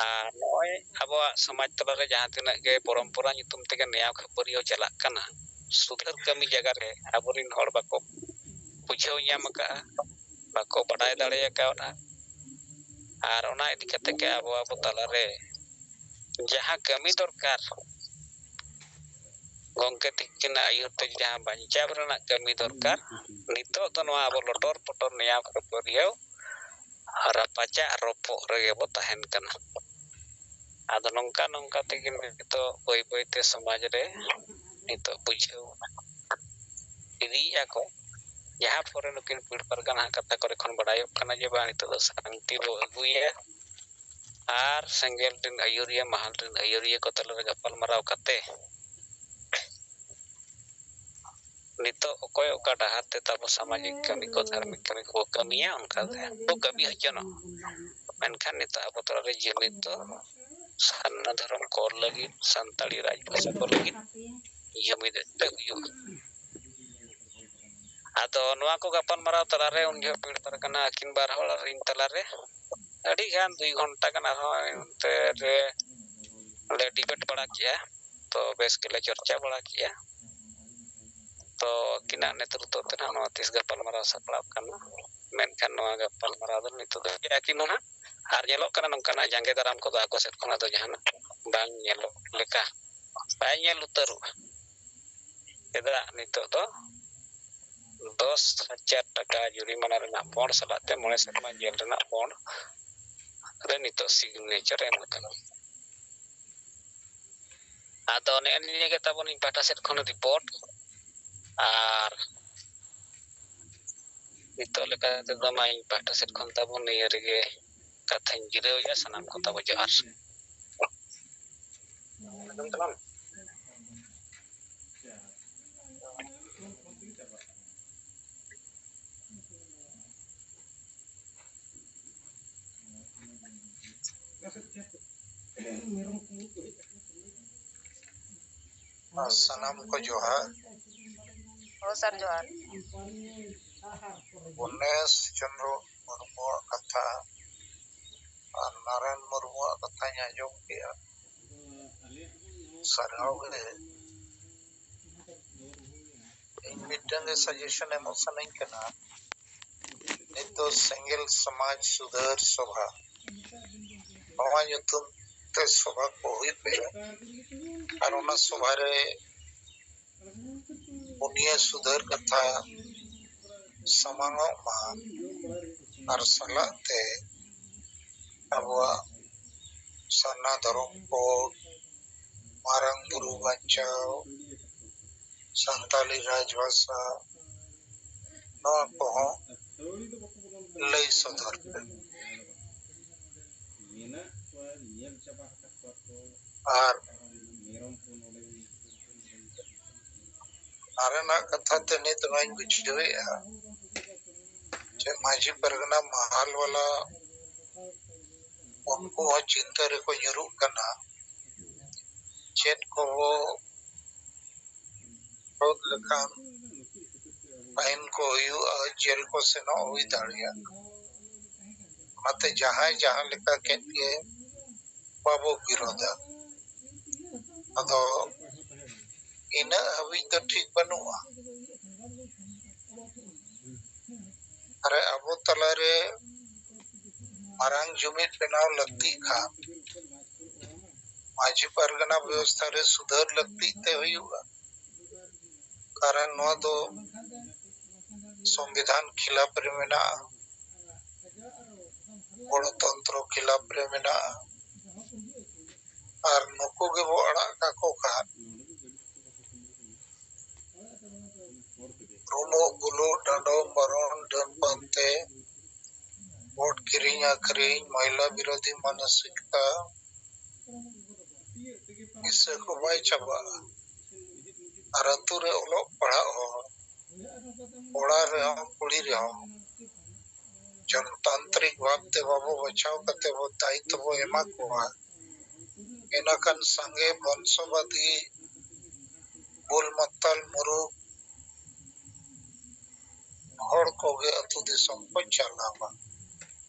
ᱟᱨ ᱱᱚᱜᱼᱚᱭ ᱟᱵᱚᱣᱟᱜ ᱥᱚᱢᱟᱡᱽ ᱛᱟᱞᱟᱨᱮ ᱡᱟᱦᱟᱸ ᱛᱤᱱᱟᱹᱜ ᱜᱮ ᱯᱚᱨᱚᱢᱯᱚᱨᱟ ᱧᱩᱛᱩᱢ ᱛᱮᱜᱮ ᱱᱮᱭᱟᱣ ᱠᱷᱟᱹᱯᱟᱹᱨᱤᱭᱟᱹ ᱪᱟᱞᱟᱜ ᱠᱟᱱᱟ, ᱥᱩᱫᱷᱟᱹᱨ ᱠᱟᱹᱢᱤ ᱡᱟᱭᱜᱟ ᱨᱮ ᱟᱵᱚᱨᱮᱱ ᱦᱚᱲ ᱵᱟᱠᱚ ᱵᱩᱡᱷᱟᱹᱣ ᱧᱟᱢ ᱟᱠᱟᱫᱼᱟ, ᱵᱟᱠᱚ ᱵᱟᱰᱟᱭ ᱫᱟᱲᱮ ᱟᱠᱟᱣᱫᱟ᱾ ᱟᱨ ᱚᱱᱟ ᱤᱫᱤ ᱠᱟᱛᱮ ᱜᱮ ᱟᱵᱚ ᱟᱵᱚ ᱛᱟᱞᱟᱨᱮ ᱡᱟᱦᱟᱸ ᱠᱟᱹᱢᱤ ᱫᱚᱨᱠᱟᱨ, ᱜᱚᱢᱠᱮ ᱛᱤᱠᱤᱱᱟᱜ ᱟᱹᱭᱩᱨ ᱛᱮ ᱡᱟᱦᱟᱸ ᱵᱟᱧᱪᱟᱣ ᱨᱮᱱᱟᱜ ᱠᱟᱹᱢᱤ ᱫᱚᱨᱠᱟᱨ, ᱱᱤᱛᱚᱜ ᱫᱚ ᱱᱚᱣᱟ ᱟᱵᱚ ᱞᱚᱴᱚᱨ ᱯᱚᱴᱚᱨ ᱱᱮᱭᱟᱣ ᱠᱷᱟᱹᱯᱟᱹᱨᱤᱭᱟᱹᱣ ᱨᱟᱯᱟᱪᱟᱜ ᱨᱚᱯᱚᱜ ᱨᱮᱜᱮ ᱵᱚ ᱛᱟᱦᱮᱱ ᱠᱟᱱᱟ᱾ ᱟᱫᱚ ᱱᱚᱝᱠᱟ ᱱᱚᱝᱠᱟ ᱛᱮᱜᱮ ᱱᱤᱛᱚᱜ ᱵᱟᱹᱭ ᱵᱟᱹᱭ ᱛᱮ ᱥᱚᱢᱟᱡᱽ ᱨᱮ ᱱᱤᱛᱚᱜ ᱵᱩᱡᱷᱟᱹᱣ ᱤᱫᱤᱭᱮᱫᱼᱟ ᱠᱚ, ᱡᱟᱦᱟᱸ ᱯᱚᱨᱮ ᱱᱩᱠᱤᱱ ᱯᱤᱲ ᱯᱟᱨᱜᱟᱱᱟ ᱠᱟᱛᱷᱟ ᱠᱚᱨᱮ ᱠᱷᱚᱱ ᱵᱟᱰᱟᱭᱚᱜ ᱠᱟᱱᱟ ᱡᱮ ᱵᱟᱝ, ᱱᱤᱛᱚᱜ ᱫᱚ ᱥᱟᱱᱛᱤ ᱵᱚ ᱟᱹᱜᱩᱭᱟ᱾ ᱟᱨ ᱥᱮᱸᱜᱮᱞ ᱨᱮᱱ ᱟᱹᱭᱩᱨᱤᱭᱟᱹ, ᱢᱟᱦᱟᱞ ᱨᱮᱱ ᱟᱹᱭᱩᱨᱤᱭᱟᱹ ᱠᱚ ᱛᱟᱞᱟᱨᱮ ᱜᱟᱯᱟᱞᱢᱟᱨᱟᱣ ᱠᱟᱛᱮ ᱱᱤᱛᱚᱜ ᱚᱠᱚᱭ ᱚᱠᱟ ᱰᱟᱦᱟᱨ ᱛᱮ ᱛᱟᱵᱚ ᱥᱟᱢᱟᱡᱤᱠ ᱠᱟᱹᱢᱤ ᱠᱚ, ᱫᱷᱟᱨᱢᱤᱠ ᱠᱟᱹᱢᱤ ᱠᱚ ᱠᱟᱹᱢᱤᱭᱟ, ᱚᱱᱠᱟ ᱠᱚ ᱠᱟᱹᱢᱤ ᱦᱚᱪᱚᱱᱚᱜ᱾ ᱢᱮᱱᱠᱷᱟᱱ ᱱᱤᱛᱚᱜ ᱟᱵᱚ ᱛᱟᱞᱟᱨᱮ ᱡᱩᱢᱤᱫ ᱫᱚ ᱥᱟᱨᱱᱟ ᱫᱷᱚᱨᱚᱢ ᱠᱚ ᱞᱟᱹᱜᱤᱫ, ᱥᱟᱱᱛᱟᱲᱤ ᱨᱟᱡᱽ ᱵᱷᱟᱥᱟ ᱠᱚ ᱞᱟᱹᱜᱤᱫ ᱡᱩᱢᱤᱫ ᱛᱮ ᱦᱩᱭᱩᱜᱼᱟ᱾ ᱟᱫᱚ ᱱᱚᱣᱟ ᱠᱚ ᱜᱟᱯᱟᱞᱢᱟᱨᱟᱣ ᱛᱟᱞᱟᱨᱮ ᱩᱱ ᱡᱚᱦᱚᱜ ᱯᱤᱲ ᱯᱟᱨᱜᱟᱱᱟ ᱟᱹᱠᱤᱱ ᱵᱟᱨ ᱦᱚᱲ ᱟᱨ ᱤᱧ ᱛᱟᱞᱟᱨᱮ ᱟᱹᱰᱤ ᱜᱟᱱ ᱫᱩᱭ ᱜᱷᱚᱱᱴᱟ ᱜᱟᱱ ᱟᱨᱦᱚᱸ ᱚᱱᱛᱮ ᱨᱮ ᱞᱮ ᱰᱤᱵᱮᱴ ᱵᱟᱲᱟ ᱠᱮᱜᱼᱟ᱾ ᱛᱚ ᱵᱮᱥ ᱜᱮᱞᱮ ᱪᱚᱨᱪᱟ ᱵᱟᱲᱟ ᱠᱮᱜᱼᱟ᱾ ᱛᱚ ᱟᱹᱠᱤᱱᱟᱜ ᱱᱮᱛᱨᱚᱛᱛᱚ ᱛᱮ ᱱᱟᱦᱟᱜ ᱱᱚᱣᱟ ᱛᱤᱥ ᱜᱟᱯᱟᱞᱢᱟᱨᱟᱣ ᱥᱟᱯᱲᱟᱣ ᱠᱟᱱᱟ᱾ ᱢᱮᱱᱠᱷᱟᱱ ᱱᱚᱣᱟ ᱜᱟᱯᱟᱞᱢᱟᱨᱟᱣ ᱫᱚ ᱱᱤᱛᱚᱜ ᱫᱚ ᱟᱹᱠᱤᱱ ᱦᱚᱸ ᱱᱟᱦᱟᱜ, ᱟᱨ ᱧᱮᱞᱚᱜ ᱠᱟᱱᱟ ᱱᱚᱝᱠᱟᱱᱟᱜ ᱡᱟᱸᱜᱮ ᱫᱟᱨᱟᱢ ᱠᱚᱫᱚ ᱟᱠᱚ ᱥᱮᱫ ᱠᱷᱚᱱᱟᱜ ᱫᱚ ᱡᱟᱦᱟᱱᱟᱜ ᱵᱟᱝ ᱧᱮᱞᱚᱜ ᱞᱮᱠᱟ, ᱵᱟᱭ ᱧᱮᱞ ᱩᱛᱟᱹᱨᱚᱜᱼᱟ᱾ ᱪᱮᱫᱟᱜ ᱱᱤᱛᱚᱜ ᱫᱚ ᱫᱚᱥ ᱦᱟᱡᱟᱨ ᱴᱟᱠᱟ ᱡᱩᱨᱤᱢᱟᱱᱟ ᱨᱮᱱᱟᱜ ᱵᱚᱱᱰ ᱥᱟᱞᱟᱜ ᱛᱮ ᱢᱚᱬᱮ ᱥᱮᱨᱢᱟ ᱡᱮᱞ ᱨᱮᱱᱟᱜ ᱵᱚᱱᱰ ᱨᱮ ᱱᱤᱛᱚᱜ ᱥᱤᱜᱽᱱᱮᱪᱟᱨ ᱮᱢ ᱟᱠᱟᱱᱟ᱾ ᱟᱫᱚ ᱱᱮᱜᱼᱮ ᱱᱤᱭᱟᱹ ᱜᱮ ᱛᱟᱵᱚᱱ ᱤᱧ ᱯᱟᱦᱴᱟ ᱥᱮᱫ ᱠᱷᱚᱱ ᱨᱤᱯᱳᱨᱴ᱾ ᱟᱨ ᱱᱤᱛᱚᱜ ᱞᱮᱠᱟ ᱛᱮᱫᱚ ᱢᱟ ᱤᱧ ᱯᱟᱦᱴᱟ ᱥᱮᱫ ᱠᱷᱚᱱ ᱛᱟᱵᱚᱱ ᱱᱤᱭᱟᱹ ᱨᱮᱜᱮ ᱠᱟᱛᱷᱟᱧ ᱡᱤᱨᱟᱹᱣᱮᱫᱼᱟ᱾ ᱥᱟᱱᱟᱢ ᱠᱚ ᱛᱟᱵᱚ ᱡᱚᱦᱟᱨ᱾ ᱟᱸᱡᱚᱢ ᱛᱟᱞᱟᱝ? ᱟᱨ ᱥᱟᱱᱟᱢ ᱠᱚ ᱡᱚᱦᱟᱨ᱾ ᱦᱳᱭ ᱥᱟᱨ, ᱡᱚᱦᱟᱨ᱾ ᱜᱚᱱᱮᱥ ᱪᱚᱸᱫᱽᱨᱚ ᱢᱩᱨᱢᱩᱣᱟᱜ ᱠᱟᱛᱷᱟ ᱟᱨ ᱱᱟᱨᱟᱭᱚᱱ ᱢᱩᱨᱢᱩᱣᱟᱜ ᱠᱟᱛᱷᱟᱧ ᱟᱸᱡᱚᱢ ᱠᱮᱜᱼᱟ᱾ ᱥᱟᱨᱦᱟᱣ ᱜᱮ᱾ ᱤᱧ ᱢᱤᱫᱴᱟᱝ ᱜᱮ ᱥᱟᱡᱮᱥᱚᱱ ᱮᱢᱚᱜ ᱥᱟᱱᱟᱧ ᱠᱟᱱᱟ᱾ ᱱᱤᱛᱚᱜ ᱥᱮᱸᱜᱮᱞ ᱥᱚᱢᱟᱡᱽ ᱥᱩᱫᱷᱟᱹᱨ ᱥᱚᱵᱷᱟ, ᱱᱚᱣᱟ ᱧᱩᱛᱩᱢ ᱛᱮ ᱥᱚᱵᱷᱟ ᱠᱚ ᱦᱩᱭᱩᱜ ᱯᱮ᱾ ᱟᱨ ᱚᱱᱟ ᱥᱚᱵᱷᱟ ᱨᱮ ᱯᱩᱱᱭᱟᱹ ᱥᱩᱫᱷᱟᱹᱨ ᱠᱟᱛᱷᱟ ᱥᱟᱢᱟᱝᱚᱜ ᱢᱟ᱾ ᱟᱨ ᱥᱟᱞᱟᱜ ᱛᱮ ᱟᱵᱚᱣᱟᱜ ᱥᱟᱨᱱᱟ ᱫᱷᱚᱨᱚᱢ ᱠᱳᱰ, ᱢᱟᱨᱟᱝ ᱵᱩᱨᱩ ᱵᱟᱧᱪᱟᱣ, ᱥᱟᱱᱛᱟᱞᱤ ᱨᱟᱡᱽᱵᱷᱟᱥᱟ, ᱱᱚᱣᱟ ᱠᱚᱦᱚᱸ ᱞᱟᱹᱭ ᱥᱚᱫᱚᱨ ᱯᱮ᱾ ᱟᱨ ᱢᱟᱨᱮᱱᱟᱜ ᱠᱟᱛᱷᱟ ᱛᱮ ᱱᱤᱛ ᱱᱚᱣᱟᱧ ᱵᱩᱡᱷᱟᱹᱣᱮᱫᱼᱟ ᱡᱮ ᱢᱟᱹᱡᱷᱤ ᱯᱟᱨᱜᱟᱱᱟ ᱢᱟᱦᱟᱞ ᱵᱟᱞᱟ ᱩᱱᱠᱩ ᱦᱚᱸ ᱪᱤᱱᱛᱟᱹ ᱨᱮᱠᱚ ᱧᱩᱨᱩᱜ ᱠᱟᱱᱟ᱾ ᱪᱮᱫ ᱠᱚᱵᱚ ᱨᱳᱫᱷ ᱞᱮᱠᱷᱟᱱ ᱯᱟᱹᱦᱤᱞ ᱠᱚ ᱦᱩᱭᱩᱜᱼᱟ, ᱡᱮᱞ ᱠᱚ ᱥᱮᱱᱚᱜ ᱦᱩᱭ ᱫᱟᱲᱮᱭᱟᱜᱼᱟ᱾ ᱚᱱᱟᱛᱮ ᱡᱟᱦᱟᱸᱭ ᱡᱟᱦᱟᱸ ᱞᱮᱠᱟ ᱠᱮᱫ ᱜᱮ ᱵᱟᱵᱚ ᱵᱤᱨᱳᱫᱟ᱾ ᱟᱫᱚ ᱤᱱᱟᱹᱜ ᱦᱟᱹᱵᱤᱡ ᱫᱚ ᱴᱷᱤᱠ ᱵᱟᱹᱱᱩᱜᱼᱟ᱾ ᱟᱨ ᱟᱵᱚ ᱛᱟᱞᱟᱨᱮ ᱢᱟᱨᱟᱝ ᱡᱩᱢᱤᱫ ᱵᱮᱱᱟᱣ ᱞᱟᱹᱠᱛᱤᱜ ᱠᱷᱟᱱ ᱢᱟᱹᱡᱷᱤ ᱯᱟᱨᱜᱟᱱᱟ ᱵᱮᱵᱚᱥᱛᱷᱟ ᱨᱮ ᱥᱩᱫᱷᱟᱹᱨ ᱞᱟᱹᱠᱛᱤᱜ ᱛᱮ ᱦᱩᱭᱩᱜᱼᱟ᱾ ᱠᱟᱨᱚᱱ ᱱᱚᱣᱟ ᱫᱚ ᱥᱚᱝᱵᱤᱫᱷᱟᱱ ᱠᱷᱤᱞᱟᱯ ᱨᱮ ᱢᱮᱱᱟᱜᱼᱟ, ᱜᱚᱱᱚᱛᱚᱱᱛᱨᱚ ᱠᱷᱤᱞᱟᱯ ᱨᱮ ᱢᱮᱱᱟᱜᱼᱟ᱾ ᱟᱨ ᱱᱩᱠᱩ ᱜᱮᱵᱚ ᱟᱲᱟᱜ ᱠᱟᱠᱚ ᱠᱷᱟᱱ ᱨᱩᱢᱩᱜ ᱵᱩᱞᱩᱜ, ᱰᱟᱸᱰᱚᱢ ᱵᱟᱨᱚᱱ, ᱰᱟᱹᱱ ᱯᱟᱱᱛᱮ, ᱵᱷᱳᱴ ᱠᱤᱨᱤᱧ ᱟᱹᱠᱷᱨᱤᱧ, ᱢᱚᱦᱤᱞᱟ ᱵᱤᱨᱳᱫᱷᱤ ᱢᱟᱱᱚᱥᱤᱠᱛᱟ, ᱱᱤᱥᱟᱹ ᱠᱚ ᱵᱟᱭ ᱪᱟᱵᱟᱜᱼᱟ᱾ ᱟᱨ ᱟᱹᱛᱩ ᱨᱮ ᱚᱞᱚᱜ ᱯᱟᱲᱦᱟᱜ ᱦᱚᱲ, ᱠᱚᱲᱟ ᱨᱮᱦᱚᱸ ᱠᱩᱲᱤ ᱨᱮᱦᱚᱸ, ᱡᱚᱱᱚᱛᱟᱱᱛᱨᱤᱠ ᱵᱷᱟᱵᱽ ᱛᱮ ᱵᱟᱵᱚ ᱵᱟᱪᱷᱟᱣ ᱠᱟᱛᱮ ᱵᱚ ᱫᱟᱭᱤᱛᱛᱚ ᱵᱚ ᱮᱢᱟ ᱠᱚᱣᱟ, ᱤᱱᱟᱹᱠᱷᱟᱱ ᱥᱟᱸᱜᱮ ᱵᱚᱝᱥᱚᱵᱟᱫᱤ ᱵᱩᱞ ᱢᱟᱛᱟᱞ ᱢᱩᱨᱩᱠ ᱦᱚᱲ ᱠᱚᱜᱮ ᱟᱹᱛᱩ ᱫᱤᱥᱚᱢ ᱠᱚ ᱪᱟᱞᱟᱣᱟ᱾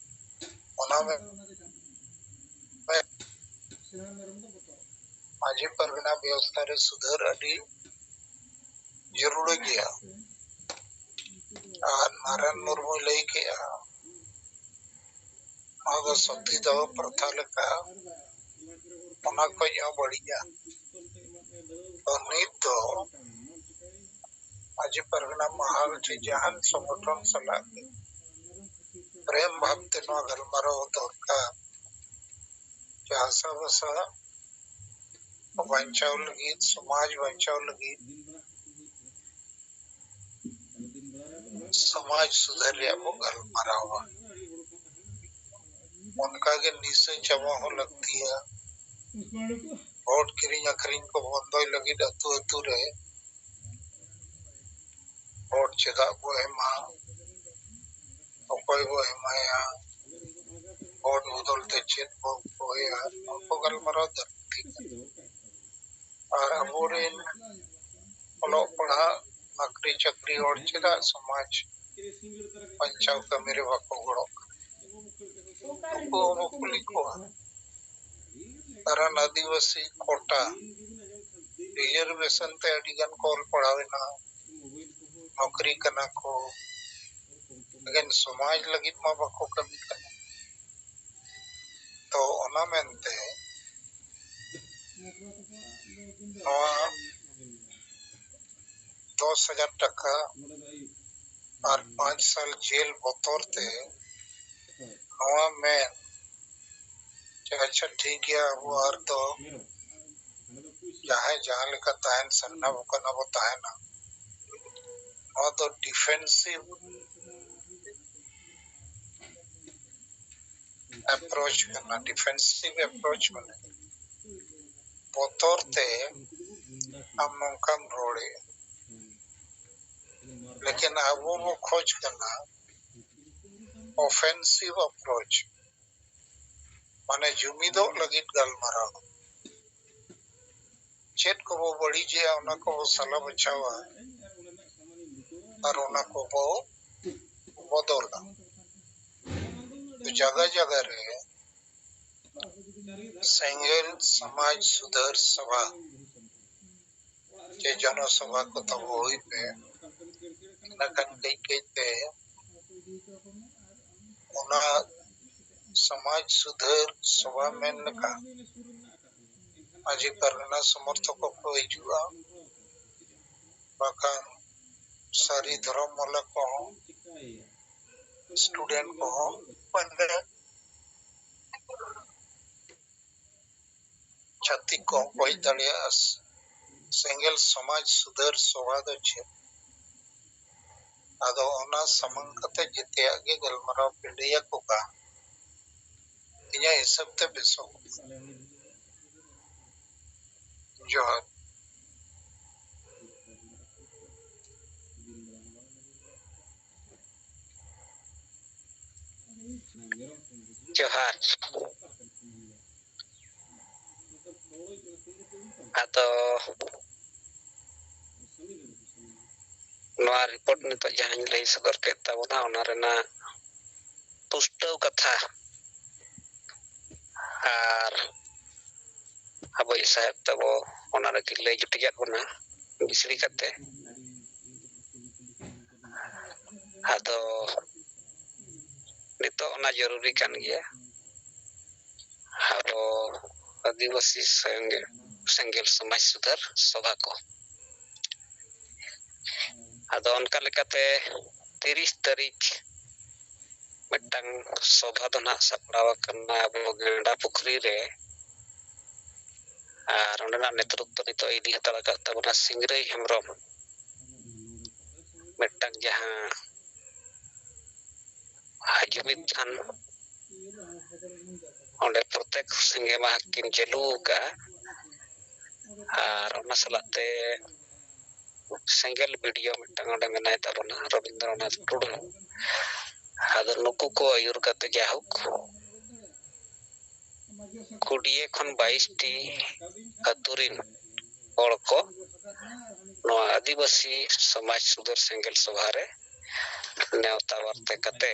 ᱚᱱᱟ ᱢᱮ-, ᱢᱟᱹᱡᱷᱤ ᱯᱟᱨᱜᱟᱱᱟ ᱵᱮᱵᱚᱥᱛᱷᱟ ᱨᱮ ᱥᱩᱫᱷᱟᱹᱨ ᱟᱹᱰᱤ ᱡᱟᱹᱨᱩᱲ ᱜᱮᱭᱟ᱾ ᱟᱨ ᱱᱟᱨᱟᱭᱚᱱ ᱢᱩᱨᱢᱩᱭ ᱞᱟᱹᱭ ᱠᱮᱜᱼᱟ, ᱱᱚᱣᱟ ᱫᱚ ᱥᱚᱛᱤ ᱫᱟᱦᱚ ᱯᱨᱚᱛᱷᱟ ᱞᱮᱠᱟ, ᱚᱱᱟ ᱠᱷᱚᱡ ᱦᱚᱸ ᱵᱟᱹᱲᱤᱡᱼᱟ᱾ ᱛᱚ ᱱᱤᱛ ᱫᱚ ᱢᱟᱹᱡᱷᱤ ᱯᱟᱨᱜᱟᱱᱟ ᱢᱟᱦᱟᱞ ᱪᱮ ᱡᱟᱦᱟᱱ ᱥᱚᱝᱜᱚᱴᱷᱚᱱ ᱥᱟᱞᱟᱜ ᱜᱮ ᱯᱨᱮᱢ ᱵᱷᱟᱵᱽ ᱛᱮ ᱱᱚᱣᱟ ᱜᱟᱞᱢᱟᱨᱟᱣ ᱫᱚᱨᱠᱟᱨ᱾ ᱪᱟᱥᱟᱵᱟᱥᱟ ᱵᱟᱧᱪᱟᱣ ᱞᱟᱹᱜᱤᱫ, ᱥᱚᱢᱟᱡᱽ ᱵᱟᱧᱪᱟᱣ ᱞᱟᱹᱜᱤᱫ, ᱥᱚᱢᱟᱡᱽ ᱥᱩᱫᱷᱟᱹᱨ ᱨᱮᱭᱟᱜ ᱵᱚ ᱜᱟᱞᱢᱟᱨᱟᱣᱟ᱾ ᱚᱱᱠᱟᱜᱮ ᱱᱤᱥᱟᱹ ᱪᱟᱵᱟ ᱦᱚᱸ ᱞᱟᱹᱠᱛᱤᱭᱟ᱾ ᱵᱷᱳᱴ ᱠᱤᱨᱤᱧ ᱟᱹᱠᱷᱨᱤᱧ ᱠᱚ ᱵᱚᱱᱫᱚᱭ ᱞᱟᱹᱜᱤᱫ ᱟᱹᱛᱩ ᱟᱹᱛᱩ ᱨᱮ ᱵᱷᱳᱴ ᱪᱮᱫᱟᱜ ᱵᱚ ᱮᱢᱟ, ᱚᱠᱚᱭ ᱵᱚ ᱮᱢᱟᱭᱟ, ᱵᱷᱳᱴ ᱵᱚᱫᱚᱞ ᱛᱮ ᱪᱮᱫ ᱵᱚ ᱠᱚᱭᱟ, ᱱᱚᱣᱟ ᱠᱚ ᱜᱟᱞᱢᱟᱨᱟᱣ ᱞᱟᱹᱠᱛᱤ ᱠᱟᱱᱟ᱾ ᱟᱨ ᱟᱵᱚᱨᱮᱱ ᱚᱞᱚᱜ ᱯᱟᱲᱦᱟᱜ, ᱱᱚᱠᱨᱤ ᱪᱟᱹᱠᱨᱤ ᱦᱚᱲ ᱪᱮᱫᱟᱜ ᱥᱚᱢᱟᱡᱽ ᱵᱟᱧᱪᱟᱣ ᱠᱟᱹᱢᱤ ᱨᱮ ᱵᱟᱠᱚ ᱜᱚᱲᱚᱜ ᱠᱟᱱᱟ? ᱩᱱᱠᱩ ᱦᱚᱸᱵᱚ ᱠᱩᱞᱤ ᱠᱚᱣᱟ᱾ ᱠᱟᱨᱚᱱ ᱟᱹᱫᱤᱵᱟᱹᱥᱤ ᱠᱳᱴᱟ, ᱨᱤᱡᱟᱨᱵᱷᱮᱥᱚᱱ ᱛᱮ ᱟᱹᱰᱤ ᱜᱟᱱ ᱠᱚ ᱚᱞ ᱯᱟᱲᱦᱟᱣ ᱮᱱᱟ, ᱱᱚᱠᱨᱤ ᱠᱟᱱᱟ ᱠᱚ, ᱞᱮᱠᱤᱱ ᱥᱚᱢᱟᱡᱽ ᱞᱟᱹᱜᱤᱫ ᱢᱟ ᱵᱟᱠᱚ ᱠᱟᱹᱢᱤ ᱠᱟᱱᱟ᱾ ᱛᱚ ᱚᱱᱟ ᱢᱮᱱᱛᱮ ᱱᱚᱣᱟ ᱫᱚᱥ ᱦᱟᱡᱟᱨ ᱴᱟᱠᱟ ᱟᱨ ᱯᱟᱸᱪ ᱥᱟᱞ ᱡᱮᱞ ᱵᱚᱛᱚᱨ ᱛᱮ ᱱᱚᱣᱟ ᱢᱮᱱ ᱡᱮ, ᱟᱪᱪᱷᱟ, ᱴᱷᱤᱠ ᱜᱮᱭᱟ, ᱟᱵᱚ ᱟᱨ ᱫᱚ ᱡᱟᱦᱟᱸᱭ ᱡᱟᱦᱟᱸ ᱞᱮᱠᱟ ᱛᱟᱦᱮᱱ ᱥᱟᱱᱟ ᱵᱚ ᱠᱟᱱᱟ ᱵᱚ ᱛᱟᱦᱮᱱᱟ, ᱱᱚᱣᱟ ᱫᱚ ᱰᱤᱯᱷᱮᱱᱥᱤᱵᱷ ᱮᱯᱨᱳᱪ ᱠᱟᱱᱟ᱾ ᱰᱤᱯᱷᱮᱱᱥᱤᱵᱷ ᱮᱯᱨᱳᱪ ᱢᱟᱱᱮ ᱵᱚᱛᱚᱨ ᱛᱮ ᱟᱢ ᱱᱚᱝᱠᱟᱢ ᱨᱚᱲᱮᱜᱼᱟ᱾ ᱞᱮᱠᱤᱱ ᱟᱵᱚ ᱵᱚ ᱠᱷᱚᱡᱽ ᱠᱟᱱᱟ ᱚᱯᱷᱮᱱᱥᱤᱵᱷ ᱮᱯᱨᱳᱪ, ᱢᱟᱱᱮ ᱡᱩᱢᱤᱫᱚᱜ ᱞᱟᱹᱜᱤᱫ ᱜᱟᱞᱢᱟᱨᱟᱣ᱾ ᱪᱮᱫ ᱠᱚᱵᱚ ᱵᱟᱹᱲᱤᱡᱮᱜᱼᱟ, ᱚᱱᱟ ᱠᱚᱵᱚ ᱥᱟᱞᱟ ᱵᱟᱪᱷᱟᱣᱟ ᱟᱨ ᱚᱱᱟ ᱠᱚᱵᱚ ᱵᱚᱫᱚᱞᱟ᱾ ᱛᱚ ᱡᱟᱭᱜᱟ ᱡᱟᱭᱜᱟ ᱨᱮ ᱥᱮᱸᱜᱮᱞ ᱥᱚᱢᱟᱡᱽ ᱥᱩᱫᱷᱟᱹᱨ ᱥᱚᱵᱷᱟ ᱪᱮ ᱡᱚᱱᱚ ᱥᱚᱵᱷᱟ ᱠᱚ ᱛᱟᱵᱚ ᱦᱩᱭ ᱯᱮ, ᱤᱱᱟᱹ ᱠᱷᱟᱱ ᱠᱟᱹᱡ ᱠᱟᱹᱡ ᱛᱮ ᱚᱱᱟ ᱥᱚᱢᱟᱡᱽ ᱥᱩᱫᱷᱟᱹᱨ ᱥᱚᱵᱷᱟ ᱢᱮᱱ ᱞᱮᱠᱟ ᱢᱟᱹᱡᱷᱤ ᱯᱟᱨᱜᱟᱱᱟ ᱥᱚᱢᱚᱨᱛᱷᱚᱠ ᱠᱚ ᱦᱤᱡᱩᱜᱼᱟ, ᱵᱟᱠᱷᱟᱱ ᱥᱟᱹᱨᱤ ᱫᱷᱚᱨᱚᱢ ᱢᱚᱞᱟ ᱠᱚᱦᱚᱸ, ᱥᱴᱩᱰᱮᱱᱴ ᱠᱚᱦᱚᱸ, ᱢᱟᱱᱮ ᱪᱷᱟᱹᱛᱤᱠ ᱠᱚᱦᱚᱸ ᱠᱚ ᱦᱮᱡ ᱫᱟᱲᱮᱭᱟᱜᱼᱟ᱾ ᱥᱮᱸᱜᱮᱞ ᱥᱚᱢᱟᱡᱽ ᱥᱩᱫᱷᱟᱹᱨ ᱥᱚᱵᱷᱟ ᱫᱚ ᱪᱮᱫ? ᱟᱫᱚ ᱚᱱᱟ ᱥᱟᱢᱟᱝ ᱠᱟᱛᱮ ᱡᱮᱛᱮᱭᱟᱜ ᱜᱮ ᱜᱟᱞᱢᱟᱨᱟᱣ ᱯᱮ ᱞᱟᱹᱭ ᱟᱠᱚ ᱠᱟᱱ᱾ ᱤᱧᱟᱹᱜ ᱦᱤᱥᱟᱹᱵ ᱛᱮ ᱵᱮᱥᱚᱜ᱾ ᱡᱚᱦᱟᱨ᱾ ᱡᱚᱦᱟᱨ᱾ ᱟᱫᱚ ᱱᱚᱣᱟ ᱨᱤᱯᱳᱨᱴ ᱱᱤᱛᱚᱜ ᱡᱟᱦᱟᱸᱧ ᱞᱟᱹᱭ ᱥᱚᱫᱚᱨ ᱠᱮᱫ ᱛᱟᱵᱚᱱᱟ, ᱚᱱᱟ ᱨᱮᱱᱟᱜ ᱯᱩᱥᱴᱟᱹᱣ ᱠᱟᱛᱷᱟ ᱟᱨ ᱟᱵᱚᱭᱤᱡ ᱥᱟᱦᱮᱵ ᱛᱟᱵᱚ ᱚᱱᱟ ᱨᱮᱜᱮ ᱞᱟᱹᱭ ᱡᱩᱴᱤᱡᱟᱫ ᱵᱚᱱᱟ ᱵᱤᱥᱲᱤ ᱠᱟᱛᱮ᱾ ᱟᱫᱚ ᱱᱤᱛᱚᱜ ᱚᱱᱟ ᱡᱚᱨᱩᱨᱤ ᱠᱟᱱ ᱜᱮᱭᱟ᱾ ᱟᱵᱚ ᱟᱹᱫᱤᱵᱟᱹᱥᱤ ᱥᱮᱸᱜᱮ-, ᱥᱮᱸᱜᱮᱞ ᱥᱚᱢᱟᱡᱽ ᱥᱩᱫᱷᱟᱹᱨ ᱥᱚᱵᱷᱟ ᱠᱚ᱾ ᱟᱫᱚ ᱚᱱᱠᱟ ᱞᱮᱠᱟᱛᱮ ᱛᱤᱨᱤᱥ ᱛᱟᱹᱨᱤᱠᱷ ᱢᱤᱫᱴᱟᱝ ᱥᱚᱵᱷᱟ ᱫᱚ ᱱᱟᱦᱟᱜ ᱥᱟᱯᱲᱟᱣ ᱟᱠᱟᱱᱟ ᱟᱵᱚ ᱜᱮᱸᱰᱟ ᱯᱩᱠᱷᱨᱤ ᱨᱮ᱾ ᱟᱨ ᱚᱸᱰᱮᱱᱟᱜ ᱱᱮᱛᱨᱚᱛᱛᱚ ᱱᱤᱛᱚᱜ ᱤᱫᱤ ᱦᱟᱛᱟᱲ ᱟᱠᱟᱫ ᱛᱟᱵᱚᱱᱟ ᱥᱤᱝᱨᱟᱹᱭ ᱦᱮᱢᱵᱨᱚᱢ᱾ ᱢᱤᱫᱴᱟᱝ ᱡᱟᱦᱟᱸ ᱡᱩᱢᱤᱫ ᱠᱷᱟᱱ ᱚᱸᱰᱮ ᱯᱨᱚᱛᱮᱠ ᱥᱤᱸᱜᱮ ᱢᱟᱦᱟ ᱠᱤᱱ ᱪᱟᱹᱞᱩ ᱟᱠᱟᱫᱼᱟ᱾ ᱟᱨ ᱚᱱᱟ ᱥᱟᱞᱟᱜ ᱛᱮ ᱥᱮᱸᱜᱮᱞ ᱵᱤᱰᱤᱭᱳ ᱢᱤᱫᱴᱟᱝ ᱚᱸᱰᱮ ᱢᱮᱱᱟᱭ ᱛᱟᱵᱚᱱᱟ, ᱨᱚᱵᱤᱱᱫᱨᱚᱱᱟᱛᱷ ᱴᱩᱰᱩ᱾ ᱟᱫᱚ ᱱᱩᱠᱩ ᱠᱚ ᱟᱹᱭᱩᱨ ᱠᱟᱛᱮ ᱡᱟᱭᱦᱳᱠ ᱠᱩᱲᱤᱭᱟᱹ ᱠᱷᱚᱱ ᱵᱟᱭᱤᱥ ᱴᱤ ᱟᱹᱛᱩ ᱨᱤᱱ ᱦᱚᱲ ᱠᱚ ᱱᱚᱣᱟ ᱟᱹᱫᱤᱵᱟᱹᱥᱤ ᱥᱚᱢᱟᱡᱽ ᱥᱩᱫᱷᱟᱹᱨ ᱥᱮᱸᱜᱮᱞ ᱥᱚᱵᱷᱟ ᱨᱮ ᱱᱮᱣᱛᱟ ᱵᱟᱨᱛᱮ ᱠᱟᱛᱮ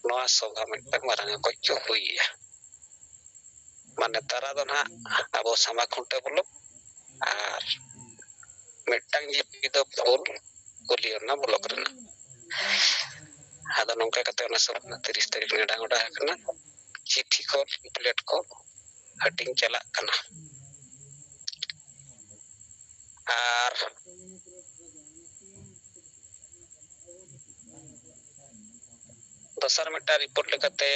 ᱱᱚᱣᱟ ᱥᱚᱵᱷᱟ ᱢᱤᱫᱴᱟᱝ ᱢᱟᱨᱟᱝ ᱚᱠᱚᱡ ᱠᱚ ᱦᱩᱭᱮᱜᱼᱟ᱾ ᱢᱟᱱᱮ ᱛᱟᱨᱟ ᱫᱚ ᱱᱟᱦᱟᱜ ᱟᱵᱚ ᱥᱟᱢᱟ ᱠᱷᱩᱱᱴᱟᱹᱣ ᱵᱞᱚᱠ ᱟᱨ ᱢᱤᱫᱴᱟᱝ ᱡᱤᱯᱤ ᱫᱚ ᱯᱷᱩᱞ ᱠᱩᱞᱤᱭᱚᱱᱟ ᱵᱞᱚᱠ ᱨᱮᱱᱟᱜ᱾ ᱟᱫᱚ ᱱᱚᱝᱠᱟ ᱠᱟᱛᱮ ᱚᱱᱟ ᱥᱚᱵᱷᱟ ᱨᱮᱱᱟᱜ ᱛᱤᱨᱤᱥ ᱛᱟᱹᱨᱤᱠᱷ ᱱᱮᱰᱟ ᱜᱚᱰᱟ ᱟᱠᱟᱱᱟ᱾ ᱪᱤᱴᱷᱤ ᱠᱚ, ᱯᱞᱮᱴ ᱠᱚ ᱦᱟᱹᱴᱤᱧ ᱪᱟᱞᱟᱜ ᱠᱟᱱᱟ᱾ ᱟᱨ ᱫᱚᱥᱟᱨ ᱢᱤᱫᱴᱟᱝ ᱨᱤᱯᱳᱨᱴ ᱞᱮᱠᱟᱛᱮ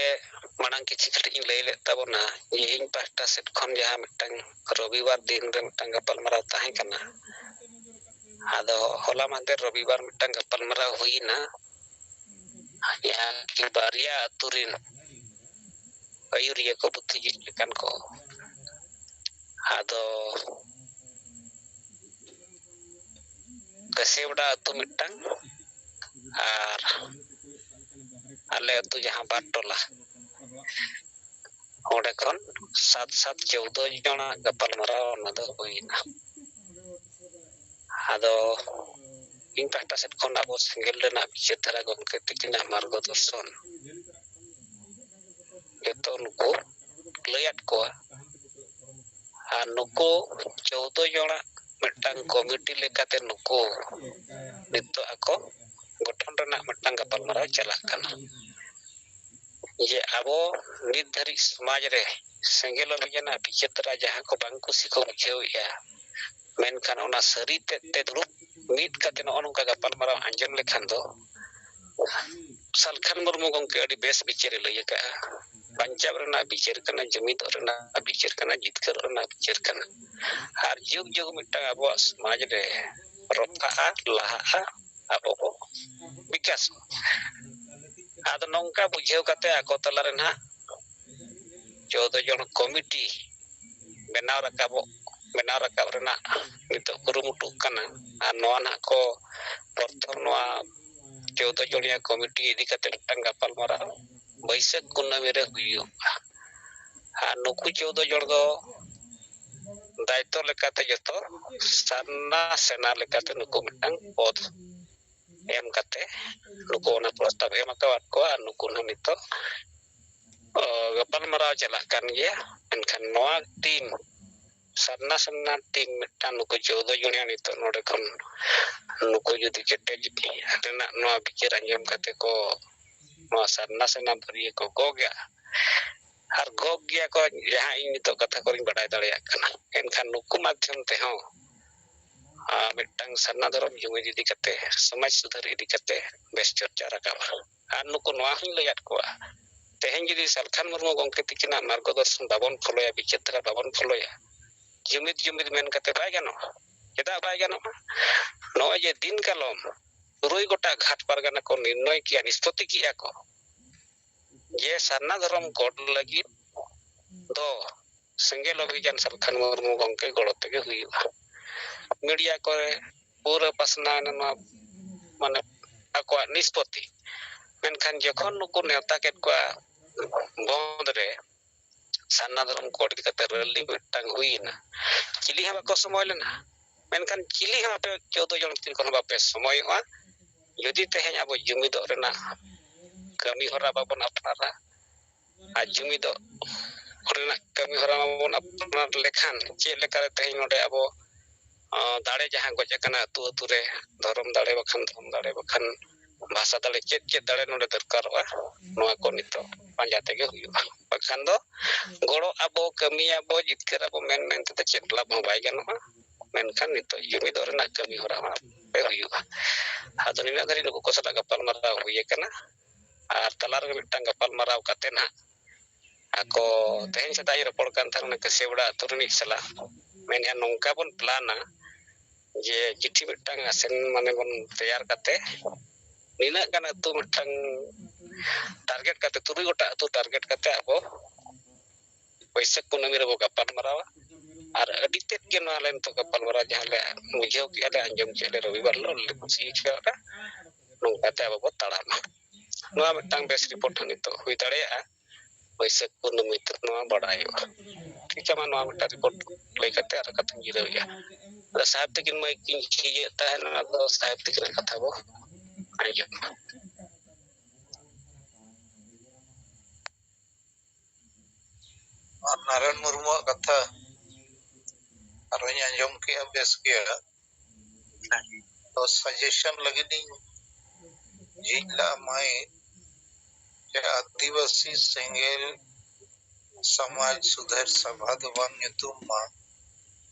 ᱢᱟᱲᱟᱝ ᱠᱤᱪᱷᱤ ᱜᱷᱟᱹᱲᱤᱡ ᱤᱧ ᱞᱟᱹᱭ ᱞᱮᱫ ᱛᱟᱵᱚᱱᱟ ᱡᱮ ᱤᱧ ᱯᱟᱦᱴᱟ ᱥᱮᱫ ᱠᱷᱚᱱ ᱡᱟᱦᱟᱸ ᱢᱤᱫᱴᱟᱝ ᱨᱚᱵᱤᱵᱟᱨ ᱫᱤᱱ ᱨᱮ ᱢᱤᱫᱴᱟᱝ ᱜᱟᱯᱟᱞᱢᱟᱨᱟᱣ ᱛᱟᱦᱮᱸ ᱠᱟᱱᱟ᱾ ᱟᱫᱚ ᱦᱚᱞᱟ ᱢᱟᱦᱫᱮᱨ ᱨᱚᱵᱤᱵᱟᱨ ᱢᱤᱫᱴᱟᱝ ᱜᱟᱯᱟᱞᱢᱟᱨᱟᱣ ᱦᱩᱭᱱᱟ, ᱡᱟᱦᱟᱸ ᱠᱤ ᱵᱟᱨᱭᱟ ᱟᱹᱛᱩ ᱨᱤᱱ ᱟᱹᱭᱩᱨᱤᱭᱟᱹ ᱠᱚ, ᱵᱩᱫᱽᱫᱷᱤᱡᱤᱵᱤ ᱞᱮᱠᱟᱱ ᱠᱚ᱾ ᱟᱫᱚ ᱠᱟᱹᱥᱤᱵᱟᱲᱟ ᱟᱹᱛᱩ ᱢᱤᱫᱴᱟᱝ ᱟᱨ ᱟᱞᱮ ᱟᱹᱛᱩ ᱡᱟᱦᱟᱸ ᱵᱟᱨ ᱴᱚᱞᱟ, ᱚᱸᱰᱮ ᱠᱷᱚᱱ ᱥᱟᱛ ᱥᱟᱛ ᱪᱳᱣᱫᱚ ᱡᱚᱱᱟᱜ ᱜᱟᱯᱟᱞᱢᱟᱨᱟᱣ ᱚᱱᱟ ᱫᱚ ᱦᱩᱭᱱᱟ᱾ ᱟᱫᱚ ᱤᱧ ᱯᱟᱦᱴᱟ ᱥᱮᱫ ᱠᱷᱚᱱ ᱟᱵᱚ ᱥᱮᱸᱜᱮᱞ ᱨᱮᱱᱟᱜ ᱵᱤᱪᱟᱹᱨ ᱫᱷᱟᱨᱟ ᱜᱚᱢᱠᱮ ᱛᱤᱠᱤᱱᱟᱜ ᱢᱟᱨᱜᱚ ᱫᱚᱨᱥᱚᱱ ᱡᱚᱛᱚ ᱱᱩᱠᱩ ᱞᱟᱹᱭᱟᱫ ᱠᱚᱣᱟ᱾ ᱟᱨ ᱱᱩᱠᱩ ᱪᱳᱣᱫᱚ ᱡᱚᱱᱟᱜ ᱢᱤᱫᱴᱟᱝ ᱠᱚᱢᱤᱴᱤ ᱞᱮᱠᱟᱛᱮ ᱱᱩᱠᱩ ᱱᱤᱛᱚᱜ ᱟᱠᱚ ᱜᱚᱴᱷᱚᱱ ᱨᱮᱱᱟᱜ ᱢᱤᱫᱴᱟᱝ ᱜᱟᱯᱟᱞᱢᱟᱨᱟᱣ ᱪᱟᱞᱟᱜ ᱠᱟᱱᱟ᱾ ᱡᱮ ᱟᱵᱚ ᱱᱤᱛ ᱫᱷᱟᱹᱨᱤᱡ ᱥᱚᱢᱟᱡᱽ ᱨᱮ ᱥᱮᱸᱜᱮᱞ ᱚᱵᱷᱤᱡᱟᱱᱟᱜ ᱵᱤᱪᱟᱹᱨ ᱫᱷᱟᱨᱟ ᱡᱟᱦᱟᱸ ᱠᱚ ᱵᱟᱝ ᱠᱩᱥᱤ ᱠᱚ ᱵᱩᱡᱷᱟᱹᱣᱮᱫᱼᱟ, ᱢᱮᱱᱠᱷᱟᱱ ᱚᱱᱟ ᱥᱟᱹᱨᱤ ᱛᱮᱫ ᱛᱮ ᱫᱩᱲᱩᱵ ᱢᱤᱫ ᱠᱟᱛᱮ ᱱᱚᱜᱼᱚ ᱱᱚᱝᱠᱟ ᱜᱟᱯᱟᱞᱢᱟᱨᱟᱣ ᱟᱸᱡᱚᱢ ᱞᱮᱠᱷᱟᱱ ᱫᱚ ᱥᱟᱞᱠᱷᱟᱱ ᱢᱩᱨᱢᱩ ᱜᱚᱢᱠᱮ ᱟᱹᱰᱤ ᱵᱮᱥ ᱵᱤᱪᱟᱹᱨᱮ ᱞᱟᱹᱭ ᱟᱠᱟᱫᱼᱟ᱾ ᱵᱟᱧᱪᱟᱣ ᱨᱮᱱᱟᱜ ᱵᱤᱪᱟᱹᱨ ᱠᱟᱱᱟ, ᱡᱩᱢᱤᱫᱚᱜ ᱨᱮᱱᱟᱜ ᱵᱤᱪᱟᱹᱨ ᱠᱟᱱᱟ, ᱡᱤᱛᱠᱟᱹᱨᱚᱜ ᱨᱮᱱᱟᱜ ᱵᱤᱪᱟᱹᱨ ᱠᱟᱱᱟ᱾ ᱟᱨ ᱡᱩᱜᱽ ᱡᱩᱜᱽ ᱢᱤᱫᱴᱟᱝ ᱟᱵᱚᱣᱟᱜ ᱥᱚᱢᱟᱡᱽ ᱨᱮ ᱨᱚᱯᱷᱟᱜᱼᱟ, ᱞᱟᱦᱟᱜᱼᱟ, ᱟᱵᱚ ᱵᱚ ᱵᱤᱠᱟᱥᱚᱜᱼᱟ᱾ ᱟᱫᱚ ᱱᱚᱝᱠᱟ ᱵᱩᱡᱷᱟᱹᱣ ᱠᱟᱛᱮ ᱟᱠᱚ ᱛᱟᱞᱟᱨᱮ ᱱᱟᱦᱟᱜ ᱪᱳᱣᱫᱚ ᱡᱚᱱ ᱠᱚᱢᱤᱴᱤ ᱵᱮᱱᱟᱣ ᱨᱟᱠᱟᱵᱚᱜ, ᱵᱮᱱᱟᱣ ᱨᱟᱠᱟᱵ ᱨᱮᱱᱟᱜ ᱱᱤᱛᱚᱜ ᱠᱩᱨᱩᱢᱩᱴᱩᱜ ᱠᱟᱱᱟ᱾ ᱟᱨ ᱱᱚᱣᱟ ᱱᱟᱦᱟᱜ ᱠᱚ ᱯᱨᱚᱛᱷᱚᱢ ᱱᱚᱣᱟ ᱪᱳᱣᱫᱚ ᱡᱚᱱᱤᱭᱟ ᱠᱚᱢᱤᱴᱤ ᱤᱫᱤ ᱠᱟᱛᱮ ᱢᱤᱫᱴᱟᱝ ᱜᱟᱯᱟᱞᱢᱟᱨᱟᱣ ᱵᱟᱹᱭᱥᱟᱹᱠᱷ ᱠᱩᱱᱟᱹᱢᱤ ᱨᱮ ᱦᱩᱭᱩᱜᱼᱟ᱾ ᱟᱨ ᱱᱩᱠᱩ ᱪᱳᱣᱫᱚ ᱡᱚᱱ ᱫᱚ ᱫᱟᱭᱤᱛᱛᱚ ᱞᱮᱠᱟᱛᱮ ᱡᱚᱛᱚ ᱥᱟᱨᱱᱟ ᱥᱮᱱᱟ ᱞᱮᱠᱟᱛᱮ ᱱᱩᱠᱩ ᱢᱤᱫᱴᱟᱝ ᱯᱚᱫᱽ ᱮᱢ ᱠᱟᱛᱮ ᱱᱩᱠᱩ ᱚᱱᱟ ᱯᱨᱚᱥᱛᱟᱵ ᱮᱢ ᱟᱠᱟᱣᱟᱫ ᱠᱚᱣᱟ᱾ ᱟᱨ ᱱᱩᱠᱩ ᱦᱚᱸ ᱱᱤᱛᱚᱜ, ᱚ, ᱜᱟᱯᱟᱞᱢᱟᱨᱟᱣ ᱪᱟᱞᱟᱜ ᱠᱟᱱ ᱜᱮᱭᱟ᱾ ᱢᱮᱱᱠᱷᱟᱱ ᱱᱚᱣᱟ ᱴᱤᱢ, ᱥᱟᱨᱱᱟ ᱥᱮᱱᱟ ᱴᱤᱢ ᱢᱤᱫᱴᱟᱝ, ᱱᱩᱠᱩ ᱪᱳᱣᱫᱚ ᱡᱚᱱᱤᱭᱟ ᱱᱤᱛᱚᱜ ᱱᱚᱰᱮ ᱠᱷᱚᱱ ᱱᱩᱠᱩ ᱡᱩᱫᱤ ᱠᱮᱴᱮᱡ ᱨᱮᱱᱟᱜ ᱱᱚᱣᱟ ᱵᱤᱪᱟᱹᱨ ᱟᱸᱡᱚᱢ ᱠᱟᱛᱮ ᱠᱚ ᱱᱚᱣᱟ ᱥᱟᱨᱱᱟ ᱥᱮᱱᱟ ᱵᱟᱹᱨᱭᱟᱹ ᱠᱚ ᱜᱚᱜᱟ, ᱟᱨ ᱜᱚᱜ ᱜᱮᱭᱟ ᱠᱚ, ᱡᱟᱦᱟᱸ ᱤᱧ ᱱᱤᱛᱚᱜ ᱠᱟᱛᱷᱟ ᱠᱚᱨᱮᱧ ᱵᱟᱰᱟᱭ ᱫᱟᱲᱮᱭᱟᱜ ᱠᱟᱱᱟ᱾ ᱮᱱᱠᱷᱟᱱ ᱱᱩᱠᱩ ᱢᱟᱫᱽᱫᱷᱚᱢ ᱛᱮᱦᱚᱸ, ᱟᱨ ᱢᱤᱫᱴᱟᱝ ᱥᱟᱨᱱᱟ ᱫᱷᱚᱨᱚᱢ ᱡᱩᱢᱤᱫ ᱤᱫᱤ ᱠᱟᱛᱮ, ᱥᱚᱢᱟᱡᱽ ᱥᱩᱫᱷᱟᱹᱨ ᱤᱫᱤ ᱠᱟᱛᱮ ᱵᱮᱥ ᱪᱚᱨᱪᱟ ᱨᱟᱠᱟᱵᱼᱟ᱾ ᱟᱨ ᱱᱩᱠᱩ ᱱᱚᱣᱟ ᱦᱚᱸᱧ ᱞᱟᱹᱭᱟᱫ ᱠᱚᱣᱟ, ᱛᱮᱦᱮᱧ ᱡᱩᱫᱤ ᱥᱟᱞᱠᱷᱟᱱ ᱢᱩᱨᱢᱩ ᱜᱚᱢᱠᱮ ᱛᱤᱠᱤᱱᱟᱜ ᱢᱟᱨᱜᱚᱫᱚᱨᱥᱚᱱ ᱵᱟᱵᱚᱱ ᱯᱷᱚᱞᱚᱭᱟ, ᱵᱤᱪᱟᱹᱨ ᱫᱷᱟᱨᱟ ᱵᱟᱵᱚᱱ ᱯᱷᱚᱞᱚᱭᱟ, ᱡᱩᱢᱤᱫ ᱡᱩᱢᱤᱫ ᱢᱮᱱ ᱠᱟᱛᱮ ᱵᱟᱭ ᱜᱟᱱᱚᱜᱼᱟ᱾ ᱪᱮᱫᱟᱜ ᱵᱟᱭ ᱜᱟᱱᱚᱜᱼᱟ? ᱱᱚᱜᱼᱚᱭ ᱡᱮ ᱫᱤᱱ ᱠᱟᱞᱚᱢ ᱛᱩᱨᱩᱭ ᱜᱚᱴᱟᱝ ᱜᱷᱟᱴ ᱯᱟᱨᱜᱟᱱᱟ ᱠᱚ ᱱᱤᱨᱱᱚᱭ ᱠᱮᱜᱼᱟ, ᱱᱤᱥᱯᱚᱛᱤ ᱠᱮᱜᱼᱟ ᱠᱚ, ᱡᱮ ᱥᱟᱨᱱᱟ ᱫᱷᱚᱨᱚᱢ ᱠᱳᱰ ᱞᱟᱹᱜᱤᱫ ᱫᱚ ᱥᱮᱸᱜᱮᱞ ᱚᱵᱷᱤᱡᱟᱱ ᱥᱟᱞᱠᱷᱟᱱ ᱢᱩᱨᱢᱩ ᱜᱚᱢᱠᱮ ᱜᱚᱲᱚ ᱛᱮᱜᱮ ᱦᱩᱭᱩᱜᱼᱟ᱾ ᱢᱤᱰᱤᱭᱟ ᱠᱚᱨᱮ ᱯᱩᱨᱟᱹ ᱯᱟᱥᱱᱟᱣ ᱮᱱᱟ ᱱᱚᱣᱟ, ᱢᱟᱱᱮ, ᱟᱠᱚᱣᱟᱜ ᱱᱤᱥᱯᱚᱛᱤ᱾ ᱢᱮᱱᱠᱷᱟᱱ ᱡᱚᱠᱷᱚᱱ ᱱᱩᱠᱩ ᱱᱮᱣᱛᱟ ᱠᱮᱫ ᱠᱚᱣᱟ ᱵᱚᱱᱫ ᱨᱮ, ᱥᱟᱨᱱᱟ ᱫᱷᱚᱨᱚᱢ ᱠᱳᱰ ᱤᱫᱤ ᱠᱟᱛᱮ ᱨᱮᱞᱤ ᱢᱤᱫᱴᱟᱝ ᱦᱩᱭᱮᱱᱟ, ᱪᱤᱞᱤ ᱦᱚᱸ ᱵᱟᱠᱚ ᱥᱚᱢᱚᱭ ᱞᱮᱱᱟ᱾ ᱢᱮᱱᱠᱷᱟᱱ ᱪᱤᱞᱤ ᱦᱚᱸ ᱟᱯᱮ ᱪᱳᱫᱚ ᱡᱚᱱ ᱵᱷᱤᱛᱤᱨ ᱠᱷᱚᱱ ᱵᱟᱯᱮ ᱥᱚᱢᱚᱭᱚᱜᱼᱟ᱾ ᱡᱩᱫᱤ ᱛᱮᱦᱮᱧ ᱟᱵᱚ ᱡᱩᱢᱤᱫᱚᱜ ᱨᱮᱱᱟᱜ ᱠᱟᱹᱢᱤ ᱦᱚᱨᱟ ᱵᱟᱵᱚᱱ ᱟᱯᱱᱟᱨᱟ, ᱟᱨ ᱡᱩᱢᱤᱫᱚᱜ ᱨᱮᱱᱟᱜ ᱠᱟᱹᱢᱤ ᱦᱚᱨᱟ ᱢᱟᱵᱚᱱ ᱟᱯᱱᱟᱨ ᱞᱮᱠᱷᱟᱱ ᱪᱮᱫ ᱞᱮᱠᱟᱨᱮ ᱛᱮᱦᱮᱧ ᱱᱚᱰᱮ ᱟᱵᱚ, ᱟᱸ, ᱫᱟᱲᱮ ᱡᱟᱦᱟᱸ ᱜᱚᱡ ᱟᱠᱟᱱᱟ ᱟᱹᱛᱩ ᱟᱹᱛᱩ ᱨᱮ, ᱫᱷᱚᱨᱚᱢ ᱫᱟᱲᱮ ᱵᱟᱠᱷᱟᱱ ᱫᱷᱚᱨᱚᱢ ᱫᱟᱲᱮ ᱵᱟᱠᱷᱟᱱ ᱵᱷᱟᱥᱟ ᱫᱟᱲᱮ, ᱪᱮᱫ ᱪᱮᱫ ᱫᱟᱲᱮ ᱱᱚᱰᱮ ᱫᱚᱨᱠᱟᱨᱚᱜᱼᱟ, ᱱᱚᱣᱟ ᱠᱚ ᱱᱤᱛᱚᱜ ᱯᱟᱸᱡᱟ ᱛᱮᱜᱮ ᱦᱩᱭᱩᱜᱼᱟ᱾ ᱵᱟᱠᱷᱟᱱ ᱫᱚ ᱜᱚᱲᱚ ᱟᱵᱚ, ᱠᱟᱹᱢᱤᱭᱟᱵᱚ, ᱡᱤᱛᱠᱟᱹᱨᱟᱵᱚ ᱢᱮᱱ ᱢᱮᱱ ᱛᱮᱫᱚ ᱪᱮᱫ ᱞᱟᱵᱷ ᱦᱚᱸ ᱵᱟᱭ ᱜᱟᱱᱚᱜᱼᱟ᱾ ᱢᱮᱱᱠᱷᱟᱱ ᱱᱤᱛᱚᱜ ᱡᱩᱢᱤᱫᱚᱜ ᱨᱮᱱᱟᱜ ᱠᱟᱹᱢᱤ ᱦᱚᱨᱟ ᱦᱚᱸ ᱦᱩᱭᱩᱜᱼᱟ᱾ ᱟᱫᱚ ᱱᱤᱱᱟᱹᱜ ᱫᱷᱟᱹᱨᱤᱡ ᱱᱩᱠᱩ ᱠᱚ ᱥᱟᱞᱟᱜ ᱜᱟᱯᱟᱞᱢᱟᱨᱟᱣ ᱦᱩᱭ ᱟᱠᱟᱱᱟ᱾ ᱟᱨ ᱛᱟᱞᱟ ᱨᱮᱜᱮ ᱢᱤᱫᱴᱟᱝ ᱜᱟᱯᱟᱞᱢᱟᱨᱟᱣ ᱠᱟᱛᱮ ᱱᱟᱦᱟᱜ ᱟᱠᱚ ᱛᱮᱦᱮᱧ ᱥᱮᱛᱟᱜ ᱤᱧ ᱨᱚᱯᱚᱲ ᱠᱟᱱ ᱛᱟᱦᱮᱸ ᱚᱱᱟ ᱠᱟᱹᱥᱤᱭᱟᱹᱵᱟᱲᱟ ᱟᱹᱛᱩ ᱨᱤᱱᱤᱡ ᱥᱟᱞᱟᱜ, ᱢᱮᱱᱮᱫᱼᱟ ᱱᱚᱝᱠᱟ ᱵᱚᱱ ᱯᱞᱟᱱᱟ ᱡᱮ ᱪᱤᱴᱷᱤ ᱢᱤᱫᱴᱟᱝ ᱟᱥᱮᱱ ᱢᱟᱱᱮ ᱵᱚᱱ ᱛᱮᱭᱟᱨ ᱠᱟᱛᱮ ᱱᱤᱱᱟᱹᱜ ᱜᱟᱱ ᱟᱹᱛᱩ ᱢᱤᱫᱴᱟᱝ ᱴᱟᱨᱜᱮᱴ ᱠᱟᱛᱮ, ᱛᱩᱨᱩᱭ ᱜᱚᱴᱟᱝ ᱟᱹᱛᱩ ᱴᱟᱨᱜᱮᱴ ᱠᱟᱛᱮ ᱟᱵᱚ ᱵᱟᱹᱭᱥᱟᱹᱠᱷ ᱠᱩᱱᱟᱹᱢᱤ ᱨᱮᱵᱚ ᱜᱟᱯᱟᱞ ᱢᱟᱨᱟᱣᱟ᱾ ᱟᱨ ᱟᱹᱰᱤ ᱛᱮᱫ ᱜᱮ ᱱᱚᱣᱟ ᱞᱮ ᱱᱤᱛᱚᱜ ᱜᱟᱯᱟᱞ ᱢᱟᱨᱟᱣ ᱡᱟᱦᱟᱸ ᱞᱮ ᱵᱩᱡᱷᱟᱹᱣ ᱠᱮᱜᱼᱟ, ᱞᱮ ᱟᱸᱡᱚᱢ ᱠᱮᱜᱼᱟ, ᱞᱮ ᱨᱚᱵᱤᱵᱟᱨ ᱦᱤᱞᱳᱜ ᱞᱮ ᱠᱩᱥᱤ ᱟᱹᱭᱠᱟᱹᱣ ᱠᱟᱜᱼᱟ᱾ ᱱᱚᱝᱠᱟᱛᱮ ᱟᱵᱚ ᱵᱚ ᱛᱟᱲᱟᱢᱟ᱾ ᱱᱚᱣᱟ ᱢᱤᱫᱴᱟᱝ ᱵᱮᱥ ᱨᱤᱯᱳᱨᱴ ᱦᱚᱸ ᱱᱤᱛᱚᱜ ᱦᱩᱭ ᱫᱟᱲᱮᱭᱟᱜᱼᱟ᱾ ᱵᱟᱹᱭᱥᱟᱹᱠᱷ ᱠᱩᱱᱟᱹᱢᱤ ᱛᱮ ᱱᱚᱣᱟ ᱵᱟᱲᱟᱭᱚᱜᱼᱟ᱾ ᱴᱷᱤᱠ ᱜᱮᱭᱟ, ᱢᱟ ᱱᱚᱣᱟ ᱢᱤᱫᱴᱟᱝ ᱨᱤᱯᱳᱨᱴ ᱞᱟᱹᱭ ᱠᱟᱛᱮ ᱟᱨ ᱠᱟᱛᱷᱟᱧ ᱡᱤᱨᱟᱹᱣ ᱮᱜᱼᱟ᱾ ᱟᱫᱚ ᱥᱟᱦᱮᱵᱽ ᱛᱟᱹᱠᱤᱱ ᱢᱟᱹᱭ ᱠᱤᱱ ᱡᱷᱤᱡᱮᱫ ᱛᱟᱦᱮᱱ, ᱟᱫᱚ ᱥᱟᱦᱮᱵᱽ ᱛᱟᱹᱠᱤᱱᱟᱜ ᱠᱟᱛᱷᱟ ᱵᱚ ᱟᱸᱡᱚᱢᱟ᱾ ᱟᱨ ᱱᱟᱨᱟᱭᱚᱱ ᱢᱩᱨᱢᱩᱣᱟᱜ ᱠᱟᱛᱷᱟ ᱟᱨᱦᱚᱸᱧ ᱟᱸᱡᱚᱢ ᱠᱮᱜᱼᱟ, ᱵᱮᱥ ᱜᱮᱭᱟ᱾ ᱛᱚ ᱥᱟᱡᱮᱥᱚᱱ ᱞᱟᱹᱜᱤᱫ ᱤᱧ ᱡᱷᱤᱡ ᱞᱟᱜᱼᱟ ᱢᱟᱹᱭ, ᱡᱮ ᱟᱹᱫᱤᱵᱟᱹᱥᱤ ᱥᱮᱸᱜᱮᱞ ᱥᱚᱢᱟᱡᱽ ᱥᱩᱫᱷᱟᱹᱨ ᱥᱚᱵᱷᱟ ᱫᱚ ᱵᱟᱝ ᱧᱩᱛᱩᱢ ᱢᱟ,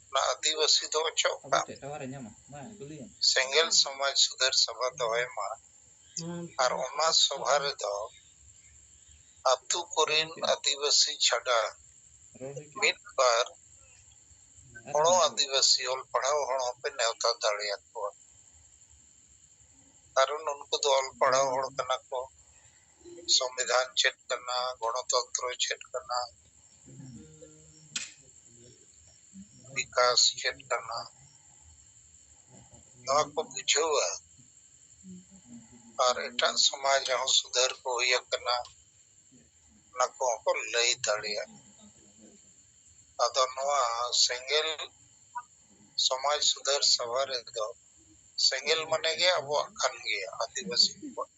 ᱚᱱᱟ ᱟᱹᱫᱤᱵᱟᱹᱥᱤ ᱫᱚ ᱚᱪᱚᱜ ᱠᱟᱜ᱾ ᱥᱮᱸᱜᱮᱞ ᱥᱚᱢᱟᱡᱽ ᱥᱩᱫᱷᱟᱹᱨ ᱥᱚᱵᱷᱟ ᱫᱚᱦᱚᱭ ᱢᱟ᱾ ᱟᱨ ᱚᱱᱟ ᱥᱚᱵᱷᱟ ᱨᱮᱫᱚ ᱟᱹᱛᱩ ᱠᱚᱨᱮᱱ ᱟᱹᱫᱤᱵᱟᱹᱥᱤ ᱪᱷᱟᱰᱟ ᱢᱤᱫ ᱵᱟᱨ ᱦᱚᱲ ᱟᱹᱫᱤᱵᱟᱹᱥᱤ ᱚᱞ ᱯᱟᱲᱦᱟᱣ ᱦᱚᱲ ᱦᱚᱸᱯᱮ ᱱᱮᱣᱛᱟ ᱫᱟᱲᱮᱭᱟᱠᱚᱣᱟ᱾ ᱠᱟᱨᱚᱱ ᱩᱱᱠᱩ ᱫᱚ ᱚᱞ ᱯᱟᱲᱦᱟᱣ ᱦᱚᱲ ᱠᱟᱱᱟ ᱠᱚ᱾ ᱥᱚᱝᱵᱤᱫᱷᱟᱱ ᱪᱮᱫ ᱠᱟᱱᱟ, ᱜᱚᱱᱚᱛᱚᱱᱛᱨᱚ ᱪᱮᱫ ᱠᱟᱱᱟ, ᱵᱤᱠᱟᱥ ᱪᱮᱫ ᱠᱟᱱᱟ, ᱱᱚᱣᱟ ᱠᱚ ᱵᱩᱡᱷᱟᱹᱣᱟ᱾ ᱟᱨ ᱮᱴᱟᱜ ᱥᱚᱢᱟᱡᱽ ᱨᱮᱦᱚᱸ ᱥᱩᱫᱷᱟᱹᱨ ᱠᱚ ᱦᱩᱭ ᱟᱠᱟᱱᱟ, ᱚᱱᱟ ᱠᱚᱦᱚᱸ ᱠᱚ ᱞᱟᱹᱭ ᱫᱟᱲᱮᱭᱟᱜᱼᱟ᱾ ᱟᱫᱚ ᱱᱚᱣᱟ ᱥᱮᱸᱜᱮᱞ ᱥᱚᱢᱟᱡᱽ ᱥᱩᱫᱷᱟᱹᱨ ᱥᱚᱵᱷᱟ ᱨᱮᱫᱚ ᱥᱮᱸᱜᱮᱞ ᱢᱟᱱᱮ ᱜᱮ ᱟᱵᱚᱣᱟᱜ ᱠᱟᱱ ᱜᱮᱭᱟ, ᱟᱹᱫᱤᱵᱟᱹᱥᱤ ᱠᱚᱣᱟᱜ᱾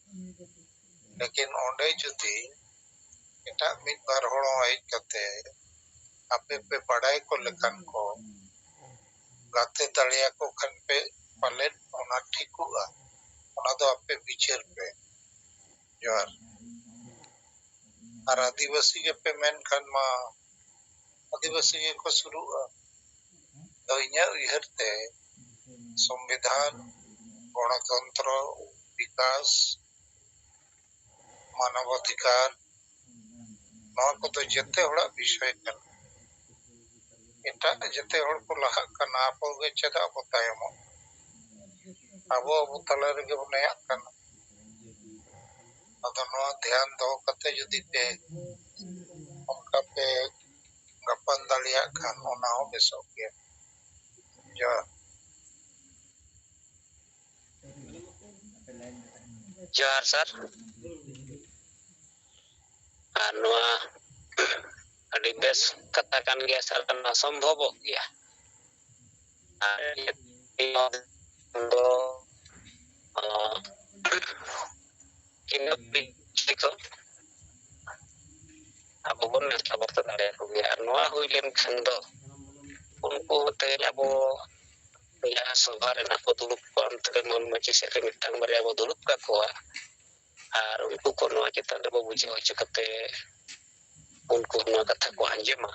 ᱞᱮᱠᱤᱱ ᱚᱸᱰᱮ ᱡᱩᱫᱤ ᱮᱴᱟᱜ ᱢᱤᱫ ᱵᱟᱨ ᱦᱚᱲ ᱦᱚᱸ ᱦᱮᱡ ᱠᱟᱛᱮ ᱟᱯᱮ ᱯᱮ ᱵᱟᱰᱟᱭ ᱠᱚ ᱞᱮᱠᱟᱱ ᱠᱚ ᱜᱟᱛᱮ ᱫᱟᱲᱮᱭᱟᱠᱚ ᱠᱷᱟᱱ ᱯᱮ, ᱯᱟᱞᱮᱫ ᱚᱱᱟ ᱴᱷᱤᱠᱚᱜᱼᱟ᱾ ᱚᱱᱟ ᱫᱚ ᱟᱯᱮ ᱵᱤᱪᱟᱹᱨ ᱯᱮ᱾ ᱡᱚᱦᱟᱨ᱾ ᱟᱨ ᱟᱹᱫᱤᱵᱟᱹᱥᱤ ᱜᱮᱯᱮ ᱢᱮᱱ ᱠᱷᱟᱱ ᱢᱟ, ᱟᱹᱫᱤᱵᱟᱹᱥᱤ ᱜᱮᱠᱚ ᱥᱩᱨᱩᱜᱼᱟ᱾ ᱛᱚ ᱤᱧᱟᱹᱜ ᱩᱭᱦᱟᱹᱨ ᱛᱮ ᱥᱚᱝᱵᱤᱫᱷᱟᱱ, ᱜᱚᱱᱚᱛᱚᱱᱛᱨᱚ, ᱵᱤᱠᱟᱥ, ᱢᱟᱱᱚᱵ ᱚᱫᱷᱤᱠᱟᱨ, ᱱᱚᱣᱟ ᱠᱚᱫᱚ ᱡᱮᱛᱮ ᱦᱚᱲᱟᱜ ᱵᱤᱥᱚᱭ ᱠᱟᱱᱟ᱾ ᱮᱴᱟᱜ ᱡᱮᱛᱮ ᱦᱚᱲ ᱠᱚ ᱞᱟᱦᱟᱜ ᱠᱟᱱᱟ, ᱟᱵᱚ ᱜᱮ ᱪᱮᱫᱟᱜ ᱵᱚ ᱛᱟᱭᱚᱢᱚᱜ? ᱟᱵᱚ ᱟᱵᱚ ᱛᱟᱞᱟ ᱨᱮᱜᱮ ᱵᱚ ᱱᱮᱭᱟᱜ ᱠᱟᱱᱟ᱾ ᱟᱫᱚ ᱱᱚᱣᱟ ᱫᱷᱮᱭᱟᱱ ᱫᱚᱦᱚ ᱠᱟᱛᱮ ᱡᱩᱫᱤ ᱯᱮ ᱚᱱᱠᱟ ᱯᱮ ᱜᱟᱯᱟᱱ ᱫᱟᱲᱮᱭᱟᱜ ᱠᱷᱟᱱ ᱚᱱᱟ ᱦᱚᱸ ᱵᱮᱥᱚᱜ ᱜᱮᱭᱟ᱾ ᱡᱚᱦᱟᱨ᱾ ᱡᱚᱦᱟᱨ ᱥᱟᱨ᱾ ᱟᱨ ᱱᱚᱣᱟ ᱟᱹᱰᱤ ᱵᱮᱥ ᱠᱟᱛᱷᱟ ᱠᱟᱱ ᱜᱮᱭᱟ ᱥᱟᱨ, ᱱᱚᱣᱟ ᱥᱚᱢᱵᱷᱚᱵᱚᱜ ᱜᱮᱭᱟ᱾ ᱟᱨ ᱫᱚ, ᱟᱸ, ᱤᱱᱟᱹ ᱵᱤᱪᱟᱹᱨ ᱠᱚ ᱟᱵᱚ ᱵᱚᱱ ᱱᱮᱣᱛᱟ ᱵᱟᱨᱛᱮ ᱫᱟᱲᱮᱭᱟᱠᱚ ᱜᱮᱭᱟ᱾ ᱟᱨ ᱱᱚᱣᱟ ᱦᱩᱭ ᱞᱮᱱᱠᱷᱟᱱ ᱫᱚ ᱩᱱᱠᱩ ᱛᱮ ᱟᱵᱚ ᱡᱟᱦᱟᱸ ᱥᱚᱵᱷᱟ ᱨᱮᱱᱟᱜ ᱠᱚ ᱫᱩᱲᱩᱵ ᱠᱚᱜᱼᱟ, ᱚᱱᱛᱮ ᱨᱮ ᱢᱟᱹᱡᱷᱤ ᱥᱮᱫ ᱨᱮ ᱢᱤᱫᱴᱟᱝ ᱵᱟᱨᱭᱟ ᱵᱚ ᱫᱩᱲᱩᱵ ᱠᱟᱠᱚᱣᱟ᱾ ᱟᱨ ᱩᱱᱠᱩ ᱠᱚ ᱱᱚᱣᱟ ᱪᱮᱛᱟᱱ ᱨᱮᱵᱚ ᱵᱩᱡᱷᱟᱹᱣ ᱦᱚᱪᱚ ᱠᱟᱛᱮ ᱩᱱᱠᱩ ᱱᱚᱣᱟ ᱠᱟᱛᱷᱟ ᱠᱚ ᱟᱸᱡᱚᱢᱟ᱾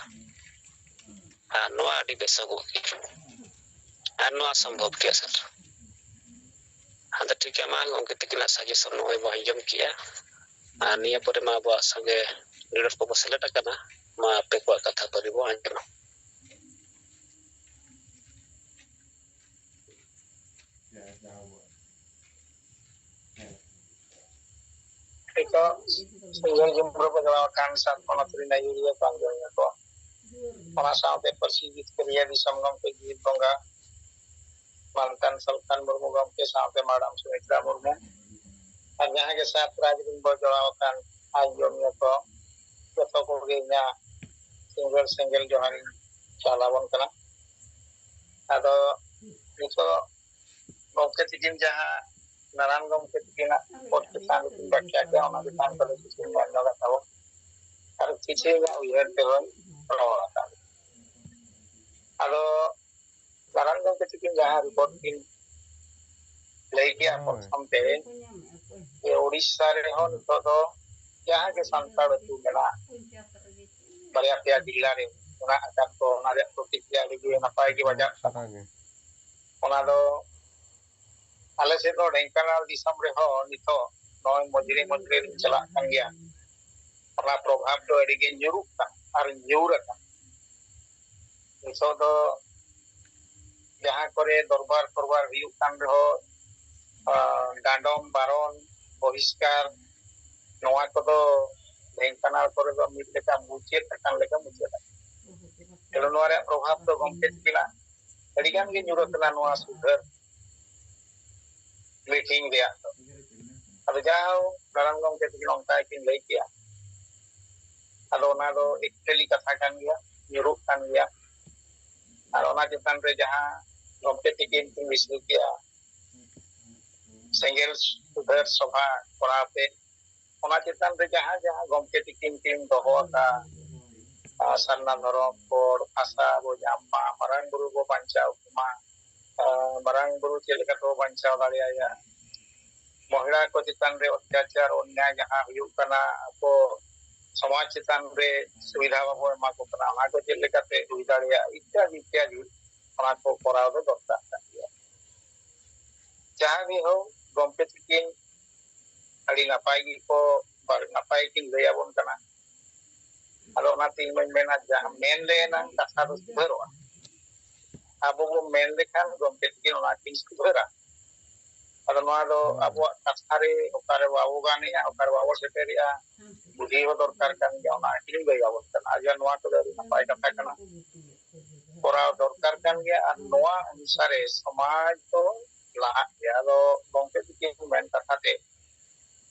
ᱟᱨ ᱱᱚᱣᱟ ᱟᱹᱰᱤ ᱵᱮᱥᱚᱜᱚᱜ ᱜᱮᱭᱟ᱾ ᱟᱨ ᱱᱚᱣᱟ ᱥᱚᱢᱵᱷᱚᱵ ᱜᱮᱭᱟ ᱥᱟᱨ᱾ ᱟᱫᱚ ᱴᱷᱤᱠ ᱜᱮᱭᱟ, ᱢᱟ ᱜᱚᱢᱠᱮ ᱛᱤᱠᱤᱱᱟᱜ ᱥᱟᱡᱮᱥᱚᱱ ᱱᱚᱜᱼᱚᱭ ᱵᱚ ᱟᱸᱡᱚᱢ ᱠᱮᱜᱼᱟ᱾ ᱟᱨ ᱱᱤᱭᱟᱹ ᱯᱚᱨᱮ ᱢᱟ ᱟᱵᱚᱣᱟᱜ ᱥᱚᱸᱜᱮ ᱞᱤᱰᱟᱨ ᱠᱚᱠᱚ ᱥᱮᱞᱮᱫ ᱟᱠᱟᱱᱟ᱾ ᱢᱟ ᱟᱯᱮ ᱠᱚᱣᱟᱜ ᱠᱟᱛᱷᱟ ᱯᱟᱹᱨᱤ ᱵᱚ ᱟᱸᱡᱚᱢᱟ᱾ ᱥᱮᱸᱜᱮᱞ ᱡᱩᱢᱨᱟᱹ ᱵᱚ ᱡᱚᱲᱟᱣ ᱟᱠᱟᱱ ᱥᱟᱛ ᱯᱚᱱᱚᱛ ᱨᱮᱱ ᱟᱹᱭᱩᱨᱤᱭᱟᱹ ᱠᱚ ᱟᱸᱡᱚᱢᱤᱭᱟᱹ ᱠᱚ, ᱚᱱᱟ ᱥᱟᱶᱛᱮ ᱯᱟᱹᱨᱥᱤ ᱡᱤᱛᱠᱟᱹᱨᱤᱭᱟᱹ ᱫᱤᱥᱚᱢ ᱜᱚᱢᱠᱮ ᱡᱤᱣᱤ ᱵᱚᱸᱜᱟ ᱢᱟᱱᱛᱟᱱ ᱥᱟᱞᱠᱷᱟᱱ ᱢᱩᱨᱢᱩ ᱜᱚᱢᱠᱮ ᱥᱟᱶᱛᱮ ᱢᱟᱰᱟᱢ ᱥᱩᱢᱤᱛᱨᱟ ᱢᱩᱨᱢᱩ ᱟᱨ ᱡᱟᱦᱟᱸ ᱜᱮ ᱥᱟᱛ ᱨᱟᱡᱽ ᱨᱮᱱ ᱵᱚ ᱡᱚᱲᱟᱣ ᱟᱠᱟᱱ ᱟᱸᱡᱚᱢᱤᱭᱟᱹ ᱠᱚ, ᱡᱚᱛᱚ ᱠᱚᱜᱮ ᱤᱧᱟᱹᱜ ᱥᱤᱸᱜᱟᱹᱲ ᱥᱮᱸᱜᱮᱞ ᱡᱚᱦᱟᱨᱤᱧ ᱪᱟᱞ ᱟᱵᱚᱱ ᱠᱟᱱᱟ᱾ ᱟᱫᱚ ᱱᱤᱛᱚᱜ ᱜᱚᱢᱠᱮ ᱛᱤᱠᱤᱱ ᱡᱟᱦᱟᱸ ᱱᱟᱨᱟᱭᱚᱱ ᱜᱚᱢᱠᱮ ᱛᱤᱠᱤᱱᱟᱜ ᱯᱚᱫ ᱪᱮᱛᱟᱱ ᱨᱮᱠᱤᱱ ᱵᱟᱠᱷᱭᱟ ᱠᱮᱫᱟ, ᱚᱱᱟ ᱪᱮᱛᱟᱱ ᱠᱚᱨᱮ ᱠᱤᱪᱷᱩ ᱢᱮᱱ ᱧᱚᱜ ᱟᱠᱟᱫ ᱛᱟᱵᱚᱱ ᱟᱨ ᱠᱤᱪᱷᱩ ᱤᱧᱟᱹᱜ ᱩᱭᱦᱟᱹᱨ ᱛᱮᱦᱚᱸ ᱨᱚᱲ ᱟᱠᱟᱫ᱾ ᱟᱫᱚ ᱱᱟᱨᱟᱭᱚᱱ ᱜᱚᱢᱠᱮ ᱛᱤᱠᱤᱱ ᱡᱟᱦᱟᱸ ᱨᱤᱯᱳᱨᱴ ᱠᱤᱱ ᱞᱟᱹᱭ ᱠᱮᱜᱼᱟ ᱦᱳᱭ᱾ ᱯᱨᱚᱛᱷᱚᱢ ᱛᱮ, ᱡᱮ ᱳᱰᱤᱥᱟ ᱨᱮᱦᱚᱸ ᱱᱤᱛᱚᱜ ᱫᱚ ᱡᱟᱦᱟᱸ ᱜᱮ ᱥᱟᱱᱛᱟᱲ ᱟᱹᱛᱩ ᱢᱮᱱᱟᱜ, ᱵᱟᱨᱭᱟ ᱯᱮᱭᱟ ᱡᱤᱞᱟ ᱨᱮ ᱢᱮᱱᱟᱜ ᱟᱠᱟᱫ ᱠᱚ, ᱚᱱᱟ ᱨᱮᱭᱟᱜ ᱯᱨᱚᱛᱤᱠᱨᱤᱭᱟ ᱟᱹᱰᱤ ᱜᱮ ᱱᱟᱯᱟᱭ ᱜᱮ ᱵᱟᱡᱟᱜ ᱠᱟᱱᱟ᱾ ᱥᱟᱨᱟ ᱜᱮ᱾ ᱚᱱᱟ ᱫᱚ ᱟᱞᱮ ᱥᱮᱫ ᱫᱚ ᱰᱷᱮᱱᱠᱟᱱᱟᱞ ᱫᱤᱥᱚᱢ ᱨᱮᱦᱚᱸ ᱱᱤᱛᱚᱜ ᱱᱚᱜᱼᱚᱭ ᱢᱚᱡᱽᱨᱤ ᱢᱚᱡᱽᱨᱤ ᱨᱤᱧ ᱪᱟᱞᱟᱜ ᱠᱟᱱ ᱜᱮᱭᱟ᱾ ᱚᱱᱟ ᱯᱨᱚᱵᱷᱟᱵᱽ ᱫᱚ ᱟᱹᱰᱤ ᱜᱮ ᱧᱩᱨᱩᱜ ᱠᱟᱱᱟ ᱟᱨ ᱧᱩᱨ ᱟᱠᱟᱱᱟ᱾ ᱱᱤᱛᱚᱜ ᱫᱚ ᱡᱟᱦᱟᱸ ᱠᱚᱨᱮ ᱫᱚᱨᱵᱟᱨ ᱯᱷᱚᱨᱵᱟᱨ ᱦᱩᱭᱩᱜ ᱠᱟᱱ ᱨᱮᱦᱚᱸ, ᱟᱸ, ᱰᱟᱸᱰᱚᱢ, ᱵᱟᱨᱚᱱ, ᱵᱚᱦᱤᱥᱠᱟᱨ, ᱱᱚᱣᱟ ᱠᱚᱫᱚ ᱰᱷᱮᱱᱠᱟᱱᱟᱞ ᱠᱚᱨᱮ ᱫᱚ ᱢᱤᱫ ᱞᱮᱠᱟ ᱢᱩᱪᱟᱹᱫ ᱟᱠᱟᱱ ᱞᱮᱠᱟ ᱢᱩᱪᱟᱹᱫ ᱟᱠᱟᱱᱟ᱾ ᱛᱮᱫᱚ ᱱᱚᱣᱟ ᱨᱮᱭᱟᱜ ᱯᱨᱚᱵᱷᱟᱵᱽ ᱫᱚ ᱜᱚᱢᱠᱮ ᱛᱤᱠᱤᱱᱟᱜ ᱟᱹᱰᱤ ᱜᱟᱱ ᱜᱮ ᱧᱩᱨ ᱟᱠᱟᱱᱟ ᱱᱚᱣᱟ ᱥᱩᱫᱷᱟᱹᱨ ᱢᱤᱴᱤᱝ ᱨᱮᱭᱟᱜ ᱫᱚ᱾ ᱟᱫᱚ ᱡᱟᱦᱟᱸ ᱦᱳᱠ, ᱱᱟᱨᱟᱭᱚᱱ ᱜᱚᱢᱠᱮ ᱛᱤᱠᱤᱱ ᱚᱱᱠᱟ ᱜᱮᱠᱤᱱ ᱞᱟᱹᱭ ᱠᱮᱜᱼᱟ᱾ ᱟᱫᱚ ᱚᱱᱟ ᱫᱚ ᱮᱠᱪᱩᱭᱮᱞᱤ ᱠᱟᱛᱷᱟ ᱠᱟᱱ ᱜᱮᱭᱟ, ᱧᱩᱨᱩᱜ ᱠᱟᱱ ᱜᱮᱭᱟ᱾ ᱟᱨ ᱚᱱᱟ ᱪᱮᱛᱟᱱ ᱨᱮ ᱡᱟᱦᱟᱸ ᱜᱚᱢᱠᱮ ᱛᱤᱠᱤᱱ ᱠᱤᱱ ᱵᱤᱥᱲᱤ ᱠᱮᱜᱼᱟ, ᱥᱮᱸᱜᱮᱞ ᱥᱩᱫᱷᱟᱹᱨ ᱥᱚᱵᱷᱟ ᱠᱚᱨᱟᱣ ᱯᱮ, ᱚᱱᱟ ᱪᱮᱛᱟᱱ ᱨᱮ ᱡᱟᱦᱟᱸ ᱡᱟᱦᱟᱸ ᱜᱚᱢᱠᱮ ᱛᱤᱠᱤᱱ ᱠᱤᱱ ᱫᱚᱦᱚ ᱟᱠᱟᱫ, ᱟᱨ ᱥᱟᱨᱱᱟ ᱫᱷᱚᱨᱚᱢ, ᱠᱚᱲ, ᱵᱷᱟᱥᱟ ᱵᱚ ᱧᱟᱢ ᱢᱟ, ᱢᱟᱨᱟᱝ ᱵᱩᱨᱩ ᱵᱚ ᱵᱟᱧᱪᱟᱣ ᱠᱚᱢᱟ, ᱟᱨ ᱢᱟᱨᱟᱝ ᱵᱩᱨᱩ ᱪᱮᱫ ᱞᱮᱠᱟ ᱛᱮᱵᱚ ᱵᱟᱧᱪᱟᱣ ᱫᱟᱲᱮᱭᱟᱭᱟ, ᱢᱚᱦᱤᱞᱟ ᱠᱚ ᱪᱮᱛᱟᱱ ᱨᱮ ᱚᱛᱛᱟᱪᱟᱨ ᱚᱱᱱᱭᱟᱭ ᱡᱟᱦᱟᱸ ᱦᱩᱭᱩᱜ ᱠᱟᱱᱟ, ᱟᱠᱚ ᱥᱚᱢᱟᱡᱽ ᱪᱮᱛᱟᱱ ᱨᱮ ᱥᱩᱵᱤᱫᱷᱟ ᱵᱟᱵᱚ ᱮᱢᱟ ᱠᱚ ᱠᱟᱱᱟ, ᱚᱱᱟ ᱠᱚ ᱪᱮᱫ ᱞᱮᱠᱟᱛᱮ ᱦᱩᱭ ᱫᱟᱲᱮᱭᱟᱜᱼᱟ, ᱤᱛᱭᱟᱫᱤ ᱤᱛᱭᱟᱫᱤ, ᱚᱱᱟ ᱠᱚ ᱠᱚᱨᱟᱣ ᱫᱚ ᱫᱚᱨᱠᱟᱨ ᱠᱟᱱ ᱜᱮᱭᱟ᱾ ᱡᱟᱦᱟᱸ ᱜᱮ ᱦᱳᱠ, ᱜᱚᱢᱠᱮ ᱛᱤᱠᱤᱱ ᱟᱹᱰᱤ ᱱᱟᱯᱟᱭ ᱜᱮᱠᱚ, ᱱᱟᱯᱟᱭ ᱠᱤᱱ ᱞᱟᱹᱭ ᱟᱵᱚᱱ ᱠᱟᱱᱟ᱾ ᱟᱫᱚ ᱚᱱᱟᱛᱮ ᱤᱧ ᱢᱟᱧ ᱢᱮᱱᱟ, ᱡᱟᱦᱟᱸ ᱢᱮᱱ ᱞᱮ ᱮᱱᱟᱝ ᱠᱟᱛᱷᱟ ᱫᱚ ᱥᱩᱫᱷᱟᱹᱨᱚᱜᱼᱟ᱾ ᱟᱵᱚ ᱵᱚᱱ ᱢᱮᱱ ᱞᱮᱠᱷᱟᱱ ᱜᱚᱢᱠᱮ ᱛᱤᱠᱤᱱ ᱚᱱᱟ ᱠᱤᱱ ᱥᱩᱫᱷᱟᱹᱨᱟ᱾ ᱟᱫᱚ ᱱᱚᱣᱟ ᱫᱚ ᱟᱵᱚᱣᱟᱜ ᱠᱟᱛᱷᱟ ᱨᱮ ᱚᱠᱟᱨᱮ ᱵᱟᱵᱚ ᱜᱟᱱᱮᱜᱼᱟ, ᱚᱠᱟᱨᱮ ᱵᱟᱵᱚ ᱥᱮᱴᱮᱨᱮᱜᱼᱟ, ᱵᱩᱫᱷᱤ ᱦᱚᱸ ᱫᱚᱨᱠᱟᱨ ᱠᱟᱱ ᱜᱮᱭᱟ᱾ ᱚᱱᱟ ᱤᱧ ᱞᱟᱹᱭ ᱟᱵᱚᱱ ᱠᱟᱱᱟ᱾ ᱟᱨ ᱱᱚᱣᱟ ᱠᱚᱫᱚ ᱟᱹᱰᱤ ᱱᱟᱯᱟᱭ ᱠᱟᱛᱷᱟ ᱠᱟᱱᱟ, ᱠᱚᱨᱟᱣ ᱫᱚᱨᱠᱟᱨ ᱠᱟᱱ ᱜᱮᱭᱟ᱾ ᱟᱨ ᱱᱚᱣᱟ ᱚᱱᱩᱥᱟᱨᱮ ᱥᱚᱢᱟᱡᱽ ᱫᱚ ᱞᱟᱦᱟᱜ ᱜᱮᱭᱟ᱾ ᱟᱫᱚ ᱜᱚᱢᱠᱮ ᱛᱤᱠᱤᱱ ᱢᱮᱱ ᱠᱟᱛᱷᱟ ᱛᱮ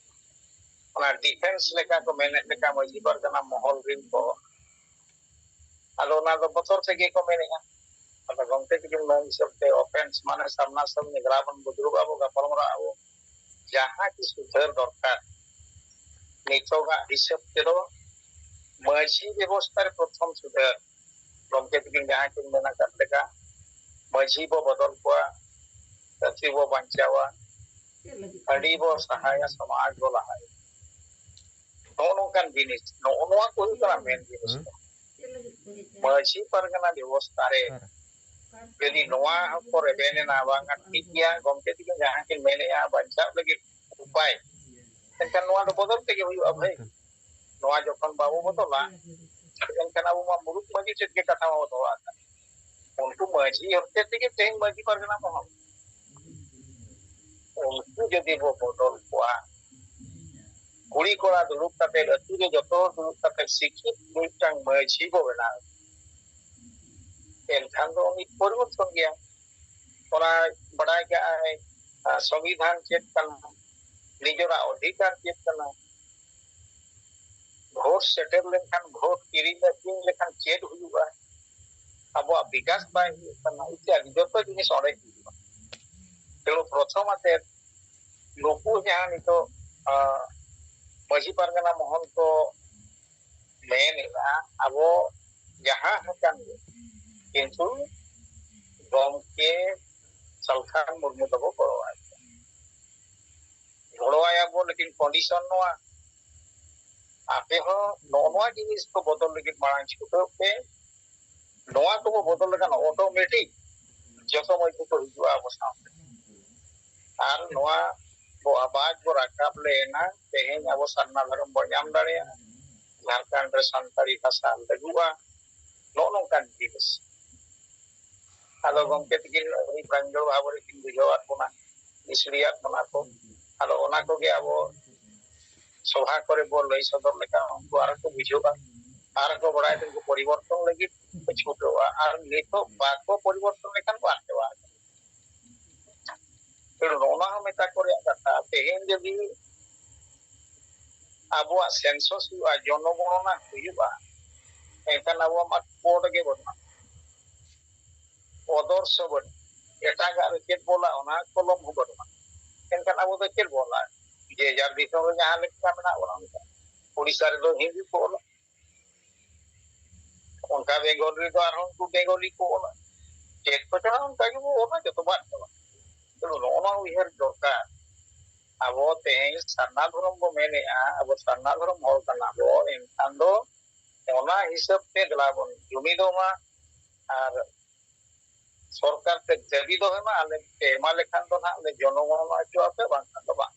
ᱚᱱᱟ ᱰᱤᱯᱷᱮᱱᱥ ᱞᱮᱠᱟ ᱠᱚ ᱢᱮᱱᱮᱫ ᱞᱮᱠᱟ ᱢᱟᱹᱡᱷᱤ ᱯᱟᱨᱜᱟᱱᱟ ᱢᱚᱦᱚᱞ ᱨᱤᱱ ᱠᱚ, ᱟᱫᱚ ᱚᱱᱟ ᱫᱚ ᱵᱚᱛᱚᱨ ᱛᱮᱜᱮ ᱠᱚ ᱢᱮᱱᱮᱫᱼᱟ᱾ ᱟᱫᱚ ᱜᱚᱢᱠᱮ ᱛᱤᱠᱤᱱ ᱢᱮᱱ ᱦᱤᱥᱟᱹᱵ ᱛᱮ ᱚᱯᱷᱮᱱᱥ ᱢᱟᱱᱮ ᱥᱟᱢᱱᱟ ᱥᱟᱢᱱᱤ ᱜᱨᱟᱢ ᱵᱚᱱ ᱫᱩᱲᱩᱵ ᱟᱵᱚ ᱜᱟᱯᱟᱞᱢᱟᱨᱟᱜ ᱟᱵᱚ, ᱡᱟᱦᱟᱸ ᱠᱤ ᱥᱩᱫᱷᱟᱹᱨ ᱫᱚᱨᱠᱟᱨ ᱱᱤᱛᱚᱜᱟᱜ ᱦᱤᱥᱟᱹᱵ ᱛᱮᱫᱚ ᱢᱟᱹᱡᱷᱤ ᱵᱮᱵᱚᱥᱛᱷᱟ ᱨᱮ ᱯᱨᱚᱛᱷᱚᱢ ᱥᱩᱫᱷᱟᱹᱨ᱾ ᱜᱚᱢᱠᱮ ᱛᱤᱠᱤᱱ ᱡᱟᱦᱟᱸ ᱠᱤᱱ ᱢᱮᱱ ᱟᱠᱟᱫ ᱞᱮᱠᱟ, ᱢᱟᱹᱡᱷᱤ ᱵᱚ ᱵᱚᱫᱚᱞ ᱠᱚᱣᱟ, ᱟᱹᱛᱩ ᱵᱚ ᱵᱟᱧᱪᱟᱣᱟ, ᱦᱟᱺᱰᱤ ᱵᱚ ᱥᱟᱦᱟᱭᱟ, ᱥᱚᱢᱟᱡᱽ ᱵᱚ ᱞᱟᱦᱟᱭᱟ᱾ ᱱᱚᱜᱼᱚ ᱱᱚᱝᱠᱟᱱ ᱡᱤᱱᱤᱥ, ᱱᱚᱜᱼᱚ ᱱᱚᱣᱟ ᱠᱚ ᱦᱩᱭᱩᱜ ᱠᱟᱱᱟ ᱢᱮᱱ ᱡᱤᱱᱤᱥ ᱫᱚ᱾ ᱢᱟᱹᱡᱷᱤ ᱯᱟᱨᱜᱟᱱᱟ ᱵᱮᱵᱚᱥᱛᱷᱟ ᱨᱮ ᱡᱩᱫᱤ ᱱᱚᱣᱟ ᱦᱚᱸᱠᱚ ᱨᱮᱵᱮᱱ ᱮᱱᱟ, ᱵᱟᱝᱟ ᱴᱷᱤᱠ ᱜᱮᱭᱟ, ᱜᱚᱢᱠᱮ ᱛᱤᱠᱤᱱ ᱡᱟᱦᱟᱸ ᱠᱤᱱ ᱢᱮᱱᱮᱜᱼᱟ ᱵᱟᱧᱪᱟᱣ ᱞᱟᱹᱜᱤᱫ ᱩᱯᱟᱭ, ᱮᱱᱠᱷᱟᱱ ᱱᱚᱣᱟ ᱫᱚ ᱵᱚᱫᱚᱞ ᱛᱮᱜᱮ ᱦᱩᱭᱩᱜᱼᱟ ᱵᱷᱟᱹᱭ᱾ ᱱᱚᱣᱟ ᱡᱚᱠᱷᱚᱱ ᱵᱟᱵᱚ ᱵᱚᱫᱚᱞᱟ, ᱮᱱᱠᱷᱟᱱ ᱟᱵᱚ ᱢᱟ ᱢᱩᱞᱩᱠ ᱢᱟᱹᱡᱷᱤ ᱥᱮᱫ ᱜᱮ ᱠᱟᱛᱷᱟ ᱢᱟᱵᱚ ᱫᱚᱦᱚ ᱟᱠᱟᱫ᱾ ᱩᱱᱠᱩ ᱢᱟᱹᱡᱷᱤ ᱦᱚᱛᱮ ᱛᱮᱜᱮ ᱛᱮᱦᱮᱧ ᱢᱟᱹᱡᱷᱤ ᱯᱟᱨᱜᱟᱱᱟ ᱢᱚᱦᱚᱞ᱾ ᱩᱱᱠᱩ ᱡᱩᱫᱤ ᱵᱚ ᱵᱚᱫᱚᱞ ᱠᱚᱣᱟ, ᱠᱩᱲᱤ ᱠᱚᱲᱟ ᱫᱩᱲᱩᱵ ᱠᱟᱛᱮ ᱟᱹᱛᱩ ᱨᱮ ᱡᱚᱛᱚ ᱦᱚᱲ ᱫᱩᱲᱩᱵ ᱠᱟᱛᱮ ᱥᱤᱠᱷᱤᱛ ᱢᱤᱫᱴᱟᱝ ᱢᱟᱹᱡᱷᱤ ᱵᱚ ᱵᱮᱱᱟᱣ, ᱮᱱᱠᱷᱟᱱ ᱫᱚ ᱩᱱᱤ ᱯᱚᱨᱤᱵᱚᱨᱛᱚᱱ ᱜᱮᱭᱟ᱾ ᱚᱱᱟ ᱵᱟᱰᱟᱭ ᱠᱟᱜᱼᱟᱭ, ᱟᱨ ᱥᱚᱝᱵᱤᱫᱷᱟᱱ ᱪᱮᱫ ᱠᱟᱱᱟ, ᱱᱤᱡᱮᱨᱟᱜ ᱚᱫᱷᱤᱠᱟᱨ ᱪᱮᱫ ᱠᱟᱱᱟ, ᱵᱷᱳᱴ ᱥᱮᱴᱮᱨ ᱞᱮᱱᱠᱷᱟᱱ ᱵᱷᱳᱴ ᱠᱤᱨᱤᱧ ᱟᱹᱠᱷᱨᱤᱧ ᱞᱮᱠᱷᱟᱱ ᱪᱮᱫ ᱦᱩᱭᱩᱜᱼᱟ, ᱟᱵᱚᱣᱟᱜ ᱵᱤᱠᱟᱥ ᱵᱟᱭ ᱦᱩᱭᱩᱜ ᱠᱟᱱᱟ ᱤᱛᱭᱟᱫᱤ ᱡᱚᱛᱚ ᱡᱤᱱᱤᱥ ᱚᱸᱰᱮ ᱦᱩᱭᱩᱜᱼᱟ᱾ ᱛᱮᱬᱩ ᱯᱨᱚᱛᱷᱚᱢ ᱟᱛᱮ ᱱᱩᱠᱩ ᱡᱟᱦᱟᱸ ᱱᱤᱛᱚᱜ, ᱟᱸ, ᱢᱟᱹᱡᱷᱤ ᱯᱟᱨᱜᱟᱱᱟ ᱢᱚᱦᱚᱞ ᱠᱚ ᱢᱮᱱᱮᱫᱼᱟ, ᱟᱵᱚ ᱡᱟᱦᱟᱸ ᱦᱟᱠᱟᱱ ᱜᱮ, ᱠᱤᱱᱛᱩ ᱜᱚᱢᱠᱮ ᱥᱟᱞᱠᱷᱟᱱ ᱢᱩᱨᱢᱩ ᱫᱚᱵᱚ ᱜᱚᱲᱚᱣᱟᱭ ᱠᱟᱱᱟ᱾ ᱜᱚᱲᱚᱣᱟᱭᱟᱵᱚ, ᱞᱮᱠᱤᱱ ᱠᱚᱱᱰᱤᱥᱚᱱ ᱱᱚᱣᱟ, ᱟᱯᱮ ᱦᱚᱸ ᱱᱚᱜᱼᱚ ᱱᱚᱣᱟ ᱡᱤᱱᱤᱥ ᱠᱚ ᱵᱚᱫᱚᱞ ᱞᱟᱹᱜᱤᱫ ᱢᱟᱲᱟᱝ ᱪᱷᱩᱴᱟᱹᱣ ᱯᱮ᱾ ᱱᱚᱣᱟ ᱠᱚᱵᱚ ᱵᱚᱫᱚᱞ ᱞᱮᱠᱷᱟᱱ ᱚᱴᱳᱢᱮᱴᱤᱠ ᱡᱚᱛᱚ ᱢᱟᱹᱡᱷᱤ ᱠᱚ ᱦᱤᱡᱩᱜᱼᱟ ᱟᱵᱚ ᱥᱟᱶᱛᱮ᱾ ᱟᱨ ᱱᱚᱣᱟ ᱵᱚ ᱟᱣᱟᱡ ᱵᱚ ᱨᱟᱠᱟᱵ ᱞᱮᱱᱟ, ᱛᱮᱦᱮᱧ ᱟᱵᱚ ᱥᱟᱨᱱᱟ ᱫᱷᱚᱨᱚᱢ ᱵᱚ ᱧᱟᱢ ᱫᱟᱲᱮᱭᱟᱜᱼᱟ, ᱡᱷᱟᱲᱠᱷᱚᱸᱰ ᱨᱮ ᱥᱟᱱᱛᱟᱲᱤ ᱵᱷᱟᱥᱟ ᱞᱟᱹᱜᱩᱜᱼᱟ, ᱱᱚᱜᱼᱚ ᱱᱚᱝᱠᱟᱱ ᱡᱤᱱᱤᱥ᱾ ᱟᱫᱚ ᱜᱚᱢᱠᱮ ᱛᱤᱠᱤᱱ ᱟᱹᱰᱤ ᱯᱨᱟᱧᱡᱚᱞ ᱵᱷᱟᱵᱽ ᱨᱮ ᱠᱤᱱ ᱵᱩᱡᱷᱟᱹᱣᱟᱫ ᱵᱚᱱᱟ᱾ ᱤᱥᱲᱤᱭᱟᱜ ᱠᱟᱱᱟ ᱠᱚ᱾ ᱟᱫᱚ ᱚᱱᱟ ᱠᱚᱜᱮ ᱟᱵᱚ ᱥᱚᱵᱷᱟ ᱠᱚᱨᱮ ᱵᱚ ᱞᱟᱹᱭ ᱥᱚᱫᱚᱨ ᱞᱮᱠᱷᱟᱱ ᱩᱱᱠᱩ ᱟᱨᱦᱚᱸ ᱠᱚ ᱵᱩᱡᱷᱟᱹᱣᱟ, ᱟᱨᱦᱚᱸ ᱠᱚ ᱵᱟᱲᱟᱭᱟ, ᱩᱱᱠᱩ ᱯᱚᱨᱤᱵᱚᱨᱛᱚᱱ ᱞᱟᱹᱜᱤᱫ ᱠᱚ ᱪᱷᱩᱴᱟᱹᱣᱟ᱾ ᱟᱨ ᱱᱤᱛᱚᱜ ᱵᱟᱠᱚ ᱯᱚᱨᱤᱵᱚᱨᱛᱚᱱ ᱞᱮᱠᱷᱟᱱ ᱠᱚ ᱟᱫ ᱪᱟᱵᱟᱜᱼᱟ᱾ ᱛᱚ ᱱᱚᱜᱼᱚ ᱱᱚᱣᱟ ᱦᱚᱸ ᱢᱮᱛᱟ ᱠᱚ ᱨᱮᱭᱟᱜ ᱠᱟᱛᱷᱟ, ᱛᱮᱦᱮᱧ ᱡᱩᱫᱤ ᱟᱵᱚᱣᱟᱜ census ᱦᱩᱭᱩᱜᱼᱟ, ᱡᱚᱱᱚᱜᱚᱬᱚᱱᱟ ᱦᱩᱭᱩᱜᱼᱟ, ᱮᱱᱠᱷᱟᱱ ᱟᱵᱚᱣᱟᱜ ᱢᱟ code ᱜᱮ ᱵᱟᱹᱱᱩᱜᱼᱟ, ᱟᱫᱚᱨᱥᱚ ᱵᱟᱹᱱᱩᱜᱼᱟ, ᱮᱴᱟᱜᱟᱜ ᱨᱮ ᱪᱮᱫ ᱵᱚ ᱚᱞᱟ ᱚᱱᱟ ᱠᱚᱞᱚᱢ ᱦᱚᱸ ᱵᱟᱹᱱᱩᱜᱼᱟ᱾ ᱮᱱᱠᱷᱟᱱ ᱟᱵᱚ ᱫᱚ ᱪᱮᱫ ᱵᱚ ᱚᱞᱟ? ᱡᱮ ᱡᱟᱨ ᱫᱤᱥᱚᱢ ᱨᱮ ᱡᱟᱦᱟᱸ ᱞᱮᱠᱟ ᱢᱮᱱᱟᱜ ᱵᱚᱱᱟ ᱚᱱᱠᱟ᱾ ᱳᱰᱤᱥᱟ ᱨᱮᱫᱚ ᱦᱤᱱᱫᱤ ᱠᱚ ᱚᱞᱟ, ᱚᱱᱠᱟ ᱵᱮᱝᱜᱚᱞ ᱨᱮᱫᱚ ᱟᱨᱦᱚᱸ ᱩᱱᱠᱩ ᱵᱮᱝᱜᱚᱞᱤ ᱠᱚ ᱚᱞᱟ, ᱪᱮᱫ ᱠᱚᱪᱚ ᱚᱱᱠᱟ ᱜᱮᱵᱚ ᱚᱞᱟ, ᱡᱚᱛᱚ ᱵᱟᱫ ᱪᱟᱵᱟᱜ᱾ ᱛᱚ ᱱᱚᱜᱼᱚ ᱱᱚᱣᱟ ᱩᱭᱦᱟᱹᱨ ᱫᱚᱨᱠᱟᱨ᱾ ᱟᱵᱚ ᱛᱮᱦᱮᱧ ᱥᱟᱨᱱᱟ ᱫᱷᱚᱨᱚᱢ ᱵᱚ ᱢᱮᱱᱮᱫᱼᱟ, ᱟᱵᱚ ᱥᱟᱨᱱᱟ ᱫᱷᱚᱨᱚᱢ ᱦᱚᱲ ᱠᱟᱱᱟ ᱵᱚ, ᱮᱱᱠᱷᱟᱱ ᱫᱚ ᱚᱱᱟ ᱦᱤᱥᱟᱹᱵ ᱛᱮ ᱫᱮᱞᱟ ᱵᱚᱱ ᱡᱩᱢᱤᱫᱚᱜ ᱢᱟ᱾ ᱟᱨ ᱥᱚᱨᱠᱟᱨ ᱛᱮ ᱫᱟᱹᱵᱤ ᱫᱚᱦᱚᱭ ᱢᱟ, ᱟᱞᱮ ᱯᱮ ᱮᱢᱟ ᱞᱮᱠᱷᱟᱱ ᱫᱚ ᱱᱟᱦᱟᱜ ᱞᱮ ᱡᱚᱱᱚᱜᱚᱬᱚᱱᱟ ᱦᱚᱪᱚ ᱟᱯᱮ, ᱵᱟᱝᱠᱷᱟᱱ ᱫᱚ ᱵᱟᱝ᱾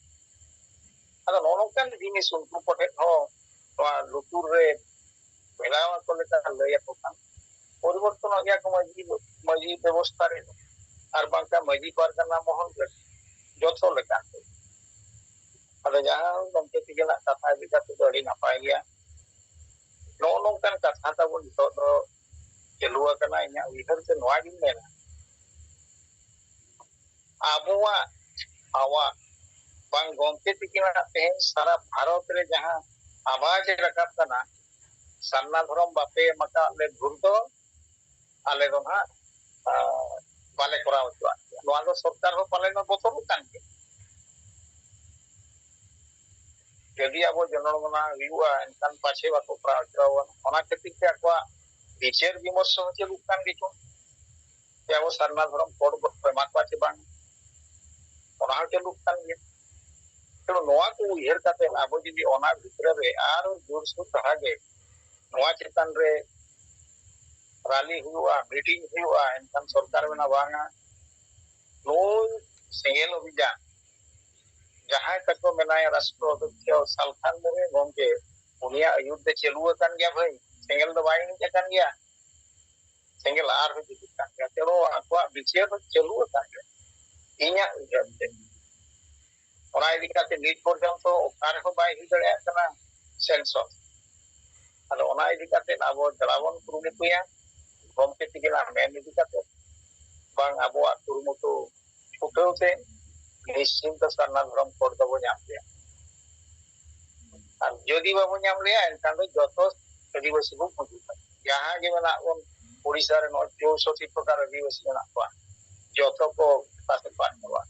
ᱟᱫᱚ ᱱᱚᱜᱼᱚ ᱱᱚᱝᱠᱟᱱ ᱡᱤᱱᱤᱥ ᱩᱱᱠᱩ ᱠᱚᱴᱷᱮᱱ ᱦᱚᱸ ᱱᱚᱣᱟ ᱞᱩᱛᱩᱨ ᱨᱮ ᱵᱷᱮᱲᱟᱣ ᱟᱠᱚ ᱞᱮᱠᱟ ᱞᱟᱹᱭ ᱟᱠᱚ ᱠᱷᱟᱱ ᱯᱚᱨᱤᱵᱚᱨᱛᱚᱱᱚᱜ ᱜᱮᱭᱟ ᱠᱚ ᱢᱟᱹᱡᱷᱤ, ᱢᱟᱹᱡᱷᱤ ᱵᱮᱵᱚᱥᱛᱷᱟ ᱨᱮ, ᱟᱨ ᱵᱟᱝᱠᱷᱟᱱ ᱢᱟᱹᱡᱷᱤ ᱯᱟᱨᱜᱟᱱᱟ ᱢᱚᱦᱚᱞ ᱨᱮ, ᱡᱚᱛᱚ ᱞᱮᱠᱟᱱ ᱠᱚ᱾ ᱟᱫᱚ ᱡᱟᱦᱟᱸ ᱜᱚᱢᱠᱮ ᱛᱤᱠᱤᱱᱟᱜ ᱠᱟᱛᱷᱟ ᱤᱫᱤ ᱠᱟᱛᱮ ᱫᱚ ᱟᱹᱰᱤ ᱱᱟᱯᱟᱭ ᱜᱮᱭᱟ᱾ ᱱᱚᱜᱼᱚ ᱱᱚᱝᱠᱟᱱ ᱠᱟᱛᱷᱟ ᱛᱟᱵᱚᱱ ᱱᱤᱛᱚᱜ ᱫᱚ ᱪᱟᱹᱞᱩ ᱟᱠᱟᱱᱟ᱾ ᱤᱧᱟᱹᱜ ᱩᱭᱦᱟᱹᱨ ᱛᱮ ᱱᱚᱣᱟ ᱜᱤᱧ ᱢᱮᱱᱟ, ᱟᱵᱚᱣᱟᱜ ᱟᱣᱟᱡ ᱵᱟᱝ ᱜᱚᱢᱠᱮ ᱛᱤᱠᱤᱱᱟᱜ ᱛᱮᱦᱮᱧ ᱥᱟᱨᱟ ᱵᱷᱟᱨᱚᱛ ᱨᱮ ᱡᱟᱦᱟᱸ ᱟᱣᱟᱡ ᱨᱟᱠᱟᱵ ᱠᱟᱱᱟ, ᱥᱟᱨᱱᱟ ᱫᱷᱚᱨᱚᱢ ᱵᱟᱯᱮ ᱮᱢ ᱟᱠᱟᱫ ᱞᱮ ᱵᱷᱩᱞ ᱫᱚ ᱟᱞᱮ ᱫᱚ ᱱᱟᱦᱟᱜ, ᱟᱸ, ᱵᱟᱞᱮ ᱠᱚᱨᱟᱣ ᱦᱚᱪᱚᱣᱟᱜ ᱯᱮᱭᱟ᱾ ᱱᱚᱣᱟ ᱫᱚ ᱥᱚᱨᱠᱟᱨ ᱦᱚᱸ ᱯᱟᱞᱮᱱ ᱵᱚᱛᱚᱨᱚᱜ ᱠᱟᱱ ᱜᱮᱭᱟ᱾ ᱡᱩᱫᱤ ᱟᱵᱚ ᱡᱚᱱᱚᱜᱚᱬᱚᱱᱟ ᱦᱩᱭᱩᱜᱼᱟ, ᱮᱱᱠᱷᱟᱱ ᱯᱟᱪᱷᱮ ᱵᱟᱠᱚ ᱠᱚᱨᱟᱣ ᱦᱚᱪᱚ ᱟᱵᱚᱱ᱾ ᱚᱱᱟ ᱠᱷᱟᱹᱛᱤᱨ ᱛᱮ ᱟᱠᱚᱣᱟᱜ ᱵᱤᱪᱟᱹᱨ ᱵᱤᱢᱚᱨᱥᱚ ᱦᱚᱸ ᱪᱟᱹᱞᱩᱜ ᱠᱟᱱ ᱜᱮᱪᱚ, ᱡᱮ ᱟᱵᱚ ᱥᱟᱨᱱᱟ ᱫᱷᱚᱨᱚᱢ code ᱵᱚ ᱮᱢᱟ ᱠᱚᱣᱟ ᱪᱮ ᱵᱟᱝ, ᱚᱱᱟ ᱦᱚᱸ ᱪᱟᱹᱞᱩᱜ ᱠᱟᱱ ᱜᱮᱭᱟ᱾ ᱛᱚ ᱱᱚᱣᱟ ᱠᱚ ᱩᱭᱦᱟᱹᱨ ᱠᱟᱛᱮ ᱟᱵᱚ ᱡᱩᱫᱤ ᱚᱱᱟ ᱵᱷᱤᱛᱨᱤ ᱨᱮ ᱟᱨ ᱡᱳᱨᱥᱳᱨ ᱫᱷᱟᱨᱟ ᱜᱮ ᱱᱚᱣᱟ ᱪᱮᱛᱟᱱ ᱨᱮ rally ᱦᱩᱭᱩᱜᱼᱟ, meeting ᱦᱩᱭᱩᱜᱼᱟ, ᱮᱱᱠᱷᱟᱱ ᱥᱚᱨᱠᱟᱨ ᱢᱮᱱᱟ ᱵᱟᱝᱟ, ᱱᱩᱭ ᱥᱮᱸᱜᱮᱞ ᱚᱵᱷᱤᱡᱟᱱ ᱡᱟᱦᱟᱸᱭ ᱛᱟᱠᱚ ᱢᱮᱱᱟᱭᱟ ᱨᱟᱥᱴᱨᱚ ᱚᱫᱷᱭᱚᱠᱥᱚ ᱥᱟᱞᱠᱷᱟᱱ ᱢᱩᱨᱢᱩ ᱜᱚᱢᱠᱮ, ᱩᱱᱤᱭᱟᱜ ᱟᱹᱭᱩᱨ ᱛᱮ ᱪᱟᱹᱞᱩ ᱟᱠᱟᱱ ᱜᱮᱭᱟ ᱵᱷᱟᱹᱭ, ᱥᱮᱸᱜᱮᱞ ᱫᱚ ᱵᱟᱭ ᱤᱬᱤᱡ ᱟᱠᱟᱱ ᱜᱮᱭᱟ, ᱥᱮᱸᱜᱮᱞ ᱟᱨᱦᱚᱸ ᱡᱩᱞᱩᱜ ᱠᱟᱱ ᱜᱮᱭᱟ᱾ ᱛᱮ ᱟᱠᱚᱣᱟᱜ ᱵᱤᱪᱟᱹᱨ ᱫᱚ ᱪᱟᱹᱞᱩ ᱟᱠᱟᱱ ᱜᱮᱭᱟ᱾ ᱤᱧᱟᱹᱜ ᱩᱭᱦᱟᱹᱨ ᱛᱮ᱾ ᱚᱱᱟ ᱤᱫᱤ ᱠᱟᱛᱮ ᱱᱤᱛ ᱯᱚᱨᱡᱚᱱᱛᱚ ᱚᱠᱟ ᱨᱮᱦᱚᱸ ᱵᱟᱭ ᱦᱩᱭ ᱫᱟᱲᱮᱭᱟᱜ ᱠᱟᱱᱟ ᱥᱮᱱᱥᱚᱥ᱾ ᱟᱫᱚ ᱚᱱᱟ ᱤᱫᱤ ᱠᱟᱛᱮ ᱟᱵᱚ ᱫᱮᱞᱟ ᱵᱚᱱ ᱠᱩᱨᱩᱢᱩᱴᱩᱭᱟ, ᱜᱚᱢᱠᱮ ᱛᱤᱠᱤᱱᱟᱜ ᱢᱮᱱ ᱤᱫᱤ ᱠᱟᱛᱮ, ᱵᱟᱝ ᱟᱵᱚᱣᱟᱜ ᱠᱩᱨᱩᱢᱩᱴᱩ ᱪᱷᱩᱴᱟᱹᱣ ᱛᱮ ᱱᱤᱥᱪᱤᱱᱛᱚ ᱥᱟᱨᱱᱟ ᱫᱷᱚᱨᱚᱢ ᱠᱳᱰ ᱫᱚᱵᱚ ᱧᱟᱢ ᱜᱮᱭᱟ᱾ ᱟᱨ ᱡᱩᱫᱤ ᱵᱟᱵᱚ ᱧᱟᱢ ᱞᱮᱭᱟ, ᱮᱱᱠᱷᱟᱱ ᱫᱚ ᱡᱚᱛᱚ ᱟᱹᱫᱤᱵᱟᱹᱥᱤ ᱵᱚ ᱜᱩᱡᱩᱜᱼᱟ᱾ ᱡᱟᱦᱟᱸ ᱜᱮ ᱢᱮᱱᱟᱜ ᱵᱚᱱ, ᱳᱰᱤᱥᱟ ᱨᱮ ᱱᱚᱜᱼᱚᱭ ᱪᱳᱥᱚᱴᱴᱤ ᱯᱨᱚᱠᱟᱨ ᱟᱹᱫᱤᱵᱟᱹᱥᱤ ᱢᱮᱱᱟᱜ ᱠᱚᱣᱟ, ᱡᱚᱛᱚ ᱠᱚ ᱚᱠᱟ ᱥᱮᱫ ᱠᱚ ᱟᱫ ᱪᱟᱵᱟᱜᱼᱟ?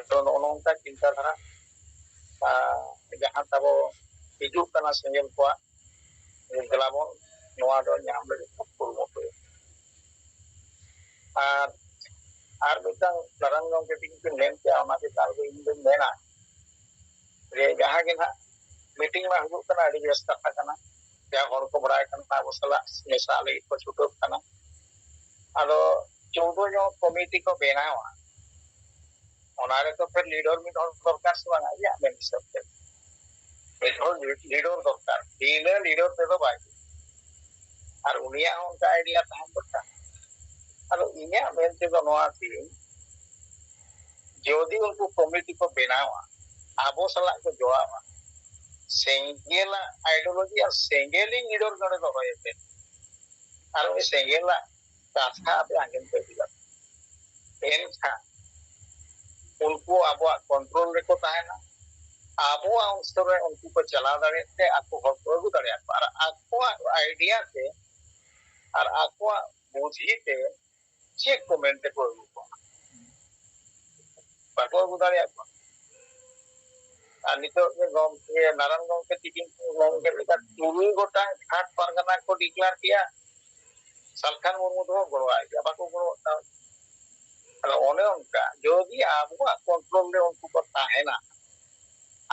ᱛᱚ ᱱᱚᱜᱼᱚ ᱱᱚᱝᱠᱟ ᱪᱤᱱᱛᱟᱹ ᱫᱷᱟᱨᱟ, ᱟᱨ ᱡᱟᱦᱟᱸ ᱛᱟᱵᱚ ᱦᱤᱡᱩᱜ ᱠᱟᱱᱟ ᱥᱮᱸᱜᱮᱞ ᱠᱚᱣᱟᱜ, ᱫᱮᱞᱟ ᱵᱚᱱ ᱱᱚᱣᱟ ᱫᱚ ᱧᱟᱢ ᱞᱟᱹᱜᱤᱫ ᱵᱚᱱ ᱠᱩᱨᱩᱢᱩᱴᱩᱭᱟ᱾ ᱟᱨ, ᱟᱨ ᱢᱤᱫᱴᱟᱝ ᱱᱟᱨᱟᱭᱚᱱ ᱜᱚᱢᱠᱮ ᱛᱤᱠᱤᱱ ᱠᱤᱱ ᱢᱮᱱ ᱠᱮᱜᱼᱟ, ᱚᱱᱟ ᱪᱮᱛᱟᱱ ᱨᱮ ᱤᱧ ᱫᱚᱧ ᱢᱮᱱᱟ ᱡᱮ ᱡᱟᱦᱟᱸ ᱜᱮ ᱱᱟᱦᱟᱜ ᱢᱤᱴᱤᱝ ᱢᱟ ᱦᱩᱭᱩᱜ ᱠᱟᱱᱟ, ᱟᱹᱰᱤ ᱵᱮᱥ ᱠᱟᱛᱷᱟ ᱠᱟᱱᱟ, ᱡᱟ ᱦᱚᱲ ᱠᱚ ᱵᱟᱲᱟᱭ ᱠᱟᱱᱟ ᱟᱵᱚ ᱥᱟᱞᱟᱜ ᱢᱮᱥᱟᱜ ᱞᱟᱹᱜᱤᱫ ᱠᱚ ᱪᱷᱩᱴᱟᱹᱜ ᱠᱟᱱᱟ᱾ ᱟᱫᱚ ᱪᱳᱫᱚ ᱡᱚᱱ ᱠᱚᱢᱤᱴᱤ ᱠᱚ ᱵᱮᱱᱟᱣᱟ, ᱚᱱᱟ ᱨᱮᱫᱚ ᱯᱷᱮᱨ ᱞᱤᱰᱟᱨ ᱢᱤᱫ ᱦᱚᱲ ᱫᱚᱨᱠᱟᱨ ᱥᱮ ᱵᱟᱝ? ᱤᱧᱟᱹᱜ ᱢᱮᱱ ᱦᱤᱥᱟᱹᱵ ᱛᱮ ᱢᱤᱫ ᱦᱚᱲ ᱞᱤᱰᱟᱨ ᱫᱚᱨᱠᱟᱨ, ᱵᱤᱱᱟᱹ ᱞᱤᱰᱟᱨ ᱛᱮᱫᱚ ᱵᱟᱭ ᱦᱩᱭᱩᱜᱼᱟ᱾ ᱟᱨ ᱩᱱᱤᱭᱟᱜ ᱦᱚᱸ ᱚᱱᱠᱟ ᱟᱭᱰᱤᱭᱟ ᱛᱟᱦᱮᱸ ᱫᱚᱨᱠᱟᱨ᱾ ᱟᱫᱚ ᱤᱧᱟᱹᱜ ᱢᱮᱱ ᱛᱮᱫᱚ ᱱᱚᱣᱟ ᱠᱤ, ᱡᱩᱫᱤ ᱩᱱᱠᱩ ᱠᱚᱢᱤᱴᱤ ᱠᱚ ᱵᱮᱱᱟᱣᱟ, ᱟᱵᱚ ᱥᱟᱞᱟᱜ ᱠᱚ ᱡᱚᱲᱟᱣᱟ, ᱥᱮᱸᱜᱮᱞᱟᱜ ᱟᱭᱰᱤᱭᱳᱞᱚᱡᱤ ᱟᱨ ᱥᱮᱸᱜᱮᱞᱤᱧ ᱞᱤᱰᱟᱨ ᱱᱚᱰᱮ ᱫᱚᱦᱚᱭᱮ ᱯᱮ, ᱟᱨ ᱩᱱᱤ ᱥᱮᱸᱜᱮᱞᱟᱜ ᱠᱟᱛᱷᱟ ᱟᱯᱮ ᱟᱸᱡᱚᱢ ᱯᱮ ᱦᱩᱭᱩᱜᱼᱟ᱾ ᱮᱱᱠᱷᱟᱱ ᱩᱱᱠᱩ ᱟᱵᱚᱣᱟᱜ ᱠᱚᱱᱴᱨᱳᱞ ᱨᱮᱠᱚ ᱛᱟᱦᱮᱱᱟ᱾ ᱟᱵᱚᱣᱟᱜ ᱚᱝᱥᱚ ᱨᱮ ᱩᱱᱠᱩ ᱠᱚ ᱪᱟᱞᱟᱣ ᱫᱟᱲᱮᱭᱟᱜ ᱛᱮ ᱟᱠᱚ ᱦᱚᱲ ᱠᱚ ᱟᱹᱜᱩ ᱫᱟᱲᱮᱭᱟᱠᱚᱣᱟ᱾ ᱟᱨ ᱟᱠᱚᱣᱟᱜ ᱟᱭᱰᱤᱭᱟ ᱛᱮ ᱟᱨ ᱟᱠᱚᱣᱟᱜ ᱵᱩᱫᱷᱤ ᱛᱮ ᱪᱮᱫ ᱠᱚ ᱢᱮᱱ ᱛᱮᱠᱚ ᱟᱹᱜᱩ ᱠᱚᱣᱟ? ᱵᱟᱠᱚ ᱟᱹᱜᱩ ᱫᱟᱲᱮᱭᱟᱜ ᱠᱚᱣᱟ᱾ ᱟᱨ ᱱᱤᱛᱚᱜ ᱜᱮ ᱜᱚᱢᱠᱮ, ᱱᱟᱨᱟᱭᱚᱱ ᱜᱚᱢᱠᱮ ᱛᱤᱠᱤᱱ ᱠᱚ ᱢᱮᱱ ᱠᱮᱫ ᱞᱮᱠᱟ, ᱛᱩᱨᱩᱭ ᱜᱚᱴᱟᱝ ᱜᱷᱟᱴ ᱯᱟᱨᱜᱟᱱᱟ ᱠᱚ ᱰᱤᱠᱞᱮᱭᱟᱨ ᱠᱮᱜᱼᱟ᱾ ᱥᱟᱞᱠᱷᱟᱱ ᱢᱩᱨᱢᱩ ᱫᱚ ᱜᱚᱲᱚᱣᱟᱭ ᱜᱮᱭᱟ, ᱵᱟᱠᱚ ᱜᱚᱲᱚᱣᱟᱜ ᱠᱟᱱᱟ᱾ ᱟᱫᱚ ᱚᱱᱮ ᱚᱱᱠᱟ, ᱡᱩᱫᱤ ᱟᱵᱚᱣᱟᱜ ᱠᱚᱱᱴᱨᱳᱞ ᱨᱮ ᱩᱱᱠᱩ ᱠᱚ ᱛᱟᱦᱮᱱᱟ,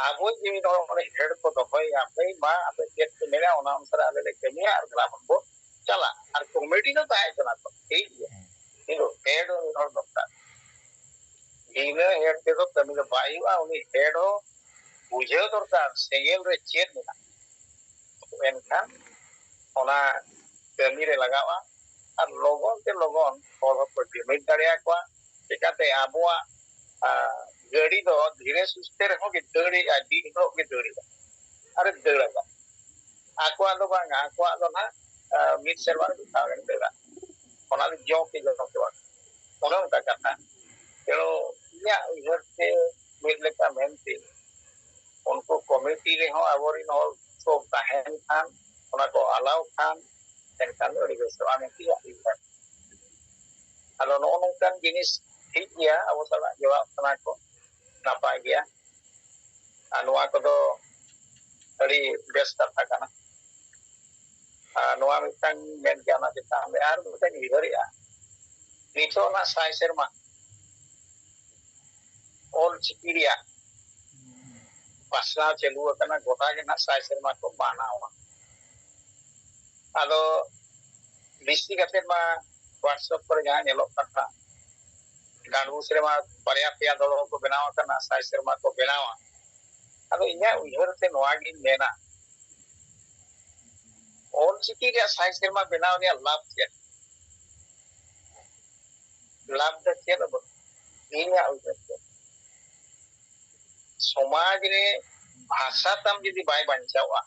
ᱟᱵᱚ ᱡᱮ ᱢᱤᱫ ᱦᱚᱲ ᱚᱸᱰᱮ ᱦᱮᱰ ᱠᱚ ᱫᱚᱦᱚᱭᱟ, ᱵᱷᱟᱹᱭ ᱢᱟ ᱟᱯᱮ ᱪᱮᱫ ᱯᱮ ᱢᱮᱱᱟ, ᱚᱱᱟ ᱚᱱᱩᱥᱟᱨᱮ ᱟᱞᱮ ᱞᱮ ᱠᱟᱹᱢᱤᱭᱟ ᱟᱨ ᱜᱨᱟᱢ ᱵᱚᱱ ᱪᱟᱞᱟᱜᱼᱟ᱾ ᱟᱨ ᱠᱚᱢᱤᱴᱤ ᱫᱚ ᱛᱟᱦᱮᱸ ᱠᱟᱱᱟ ᱛᱚ, ᱴᱷᱤᱠ ᱜᱮᱭᱟ, ᱠᱤᱱᱛᱩ ᱦᱮᱰ ᱦᱚᱸ ᱢᱤᱫ ᱦᱚᱲ ᱫᱚᱨᱠᱟᱨ᱾ ᱵᱤᱱᱟᱹ ᱦᱮᱰ ᱛᱮᱫᱚ ᱠᱟᱹᱢᱤ ᱫᱚ ᱵᱟᱭ ᱦᱩᱭᱩᱜᱼᱟ᱾ ᱩᱱᱤ ᱦᱮᱰ ᱦᱚᱸ ᱵᱩᱡᱷᱟᱹᱣ ᱫᱚᱨᱠᱟᱨ ᱥᱮᱸᱜᱮᱞ ᱨᱮ ᱪᱮᱫ ᱢᱮᱱᱟᱜᱼᱟ, ᱮᱱᱠᱷᱟᱱ ᱚᱱᱟ ᱠᱟᱹᱢᱤ ᱨᱮ ᱞᱟᱜᱟᱜᱼᱟ᱾ ᱟᱨ ᱞᱚᱜᱚᱱ ᱛᱮ ᱞᱚᱜᱚᱱ ᱦᱚᱲ ᱦᱚᱸᱠᱚ ᱡᱩᱢᱤᱫ ᱫᱟᱲᱮᱭᱟᱠᱚᱣᱟ᱾ ᱪᱮᱠᱟᱛᱮ ᱟᱵᱚᱣᱟᱜ ᱟᱨ ᱜᱟᱹᱰᱤ ᱫᱚ ᱫᱷᱤᱨᱮ ᱥᱩᱥᱛᱮ ᱨᱮᱦᱚᱸ ᱜᱮ ᱫᱟᱹᱲᱮᱜᱼᱟ, ᱫᱤᱱ ᱦᱤᱞᱳᱜ ᱜᱮ ᱫᱟᱹᱲᱮᱜᱼᱟ᱾ ᱟᱨᱮ ᱫᱟᱹᱲ ᱟᱠᱟᱫ ᱟᱠᱚᱣᱟᱜ ᱫᱚ ᱵᱟᱝᱟ, ᱟᱠᱚᱣᱟᱜ ᱫᱚ ᱱᱟᱦᱟᱜ ᱢᱤᱫ ᱥᱮᱨᱢᱟ ᱨᱮ ᱢᱤᱫ ᱫᱷᱟᱣ ᱜᱮ ᱫᱟᱹᱲᱟ᱾ ᱚᱱᱟ ᱫᱚ ᱡᱚᱸᱠ ᱜᱮ ᱡᱚᱸᱠ ᱫᱚ ᱵᱟᱝ᱾ ᱚᱱᱮ ᱚᱱᱠᱟ ᱠᱟᱛᱷᱟ᱾ ᱛᱮᱱᱚ ᱤᱧᱟᱹᱜ ᱩᱭᱦᱟᱹᱨ ᱛᱮ ᱢᱤᱫ ᱞᱮᱠᱟ ᱢᱮᱱᱛᱮ ᱩᱱᱠᱩ ᱠᱚᱢᱤᱴᱤ ᱨᱮᱦᱚᱸ ᱟᱵᱚᱨᱮᱱ ᱦᱚᱲ ᱠᱚ ᱛᱟᱦᱮᱱ ᱠᱷᱟᱱ, ᱚᱱᱟ ᱠᱚ ᱟᱞᱟᱣ ᱠᱷᱟᱱ, ᱮᱱᱠᱷᱟᱱ ᱫᱚ ᱟᱹᱰᱤ ᱵᱮᱥᱚᱜᱼᱟ ᱢᱮᱱᱛᱮ ᱤᱧᱟᱹᱜ ᱩᱭᱦᱟᱹᱨ᱾ ᱟᱫᱚ ᱱᱚᱜᱼᱚ ᱱᱚᱝᱠᱟᱱ ᱡᱤᱱᱤᱥ ᱴᱷᱤᱠ ᱜᱮᱭᱟ, ᱟᱵᱚ ᱥᱟᱞᱟᱜ ᱡᱚᱲᱟᱣ ᱠᱟᱱᱟ ᱠᱚ, ᱱᱟᱯᱟᱭ ᱜᱮᱭᱟ᱾ ᱟᱨ ᱱᱚᱣᱟ ᱠᱚᱫᱚ ᱟᱹᱰᱤ ᱵᱮᱥ ᱠᱟᱛᱷᱟ ᱠᱟᱱᱟ᱾ ᱟᱨ ᱱᱚᱣᱟ ᱢᱤᱫᱴᱟᱝ ᱢᱮᱱ ᱜᱮᱭᱟ, ᱚᱱᱟ ᱪᱮᱛᱟᱱ ᱨᱮ ᱟᱨ ᱢᱤᱫᱴᱟᱝ ᱩᱭᱦᱟᱹᱨᱮᱜᱼᱟ, ᱱᱤᱛᱚᱜ ᱚᱱᱟ ᱥᱟᱭ ᱥᱮᱨᱢᱟ ᱚᱞ ᱪᱤᱠᱤ ᱨᱮᱭᱟᱜ ᱯᱟᱥᱱᱟᱣ ᱪᱟᱹᱞᱩ ᱟᱠᱟᱱᱟ, ᱜᱚᱴᱟ ᱜᱮ ᱱᱟᱜ ᱥᱟᱭ ᱥᱮᱨᱢᱟ ᱠᱚ ᱢᱟᱱᱟᱣᱟ᱾ ᱟᱫᱚ ᱵᱤᱥᱤ ᱠᱟᱛᱮ ᱢᱟ WhatsApp ᱠᱚᱨᱮ ᱡᱟᱦᱟᱸ ᱧᱮᱞᱚᱜ ᱠᱟᱱᱟ, ᱰᱟᱸᱰᱵᱩᱥ ᱨᱮᱢᱟ ᱵᱟᱨᱭᱟ ᱯᱮᱭᱟ ᱫᱚᱲᱦᱚ ᱠᱚ ᱵᱮᱱᱟᱣ ᱟᱠᱟᱱᱟ, ᱥᱟᱭ ᱥᱮᱨᱢᱟ ᱠᱚ ᱵᱮᱱᱟᱣᱟ᱾ ᱟᱫᱚ ᱤᱧᱟᱹᱜ ᱩᱭᱦᱟᱹᱨ ᱛᱮ ᱱᱚᱣᱟ ᱜᱤᱧ ᱢᱮᱱᱟ, ᱚᱞ ᱪᱤᱠᱤ ᱨᱮᱭᱟᱜ ᱥᱟᱭ ᱥᱮᱨᱢᱟ ᱵᱮᱱᱟᱣ ᱨᱮᱭᱟᱜ ᱞᱟᱵᱷ ᱪᱮᱫ? ᱞᱟᱵᱷ ᱫᱚ ᱪᱮᱫ ᱦᱚᱸ ᱵᱟᱹᱱᱩᱜ᱾ ᱤᱧᱟᱹᱜ ᱩᱭᱦᱟᱹᱨ ᱛᱮ ᱥᱚᱢᱟᱡᱽ ᱨᱮ ᱵᱷᱟᱥᱟ ᱛᱟᱢ ᱡᱩᱫᱤ ᱵᱟᱭ ᱵᱟᱧᱪᱟᱣᱟ,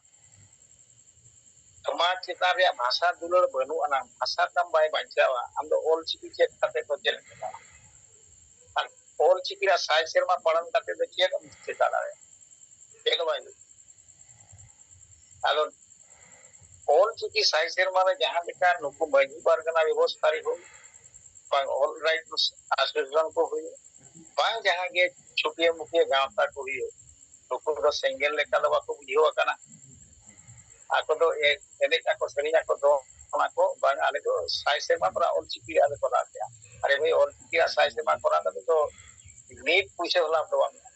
ᱥᱚᱢᱟᱡᱽ ᱪᱮᱛᱟᱱ ᱨᱮᱭᱟᱜ ᱵᱷᱟᱥᱟ ᱫᱩᱞᱟᱹᱲ ᱵᱟᱹᱱᱩᱜ ᱟᱱᱟᱝ, ᱵᱷᱟᱥᱟ ᱛᱟᱢ ᱵᱟᱭ ᱵᱟᱧᱪᱟᱣᱟ, ᱟᱢ ᱫᱚ ᱚᱞ ᱪᱤᱠᱤ ᱪᱮᱫ ᱠᱟᱛᱮ ᱠᱚ ᱪᱮᱫ ᱢᱮᱛᱟᱢᱟ? ᱟᱨ ᱚᱞ ᱪᱤᱠᱤ ᱨᱮᱭᱟᱜ ᱥᱟᱭ ᱥᱮᱨᱢᱟ ᱯᱟᱞᱚᱱ ᱠᱟᱛᱮ ᱫᱚ ᱪᱮᱫ ᱮᱢ ᱪᱤᱠᱟᱹ ᱫᱟᱲᱮᱭᱟᱜᱼᱟ? ᱪᱮᱫ ᱦᱚᱸ ᱵᱟᱭ ᱦᱩᱭᱩᱜᱼᱟ᱾ ᱟᱫᱚ ᱚᱞ ᱪᱤᱠᱤ ᱥᱟᱭ ᱥᱮᱨᱢᱟ ᱨᱮ ᱡᱟᱦᱟᱸ ᱞᱮᱠᱟ ᱱᱩᱠᱩ ᱢᱟᱹᱡᱷᱤ ᱯᱟᱨᱜᱟᱱᱟ ᱵᱮᱵᱚᱥᱛᱷᱟ ᱨᱮ ᱦᱩᱭ, ᱵᱟᱝ ᱚᱞ ᱨᱟᱭᱤᱴᱥ ᱟᱥᱳᱥᱤᱭᱮᱥᱚᱱ ᱠᱚ ᱦᱩᱭᱩᱜ, ᱵᱟᱝ ᱡᱟᱦᱟᱸ ᱜᱮ ᱪᱷᱩᱴᱤᱭᱟᱹ ᱢᱩᱴᱤᱭᱟᱹ ᱜᱟᱶᱛᱟ ᱠᱚ ᱦᱩᱭᱩᱜ, ᱱᱩᱠᱩ ᱫᱚ ᱥᱮᱸᱜᱮᱞ ᱞᱮᱠᱟ ᱫᱚ ᱵᱟᱠᱚ ᱵᱩᱡᱷᱟᱹᱣ ᱟᱠᱟᱱᱟ᱾ ᱟᱠᱚ ᱫᱚ ᱮ-, ᱮᱱᱮᱡ ᱟᱠᱚ, ᱥᱮᱨᱮᱧ ᱟᱠᱚ, ᱫᱚᱱ ᱟᱠᱚ, ᱵᱟᱝ ᱟᱞᱮ ᱫᱚ ᱥᱟᱭ ᱥᱮᱨᱢᱟ ᱠᱷᱚᱱᱟᱜ ᱚᱞ ᱪᱤᱠᱤ ᱟᱞᱮ ᱠᱚᱨᱟᱣ ᱠᱮᱜᱼᱟ᱾ ᱟᱨᱮ ᱵᱷᱟᱹᱭ, ᱚᱞ ᱪᱤᱠᱤ ᱨᱮᱭᱟᱜ ᱥᱟᱭ ᱥᱮᱨᱢᱟ ᱠᱚᱨᱟᱣ ᱠᱟᱛᱮ ᱫᱚ ᱢᱤᱫ ᱯᱩᱭᱥᱟᱹ ᱦᱚᱸ ᱞᱟᱵᱷ ᱫᱚ ᱵᱟᱝ ᱢᱮᱱᱟᱜᱼᱟ᱾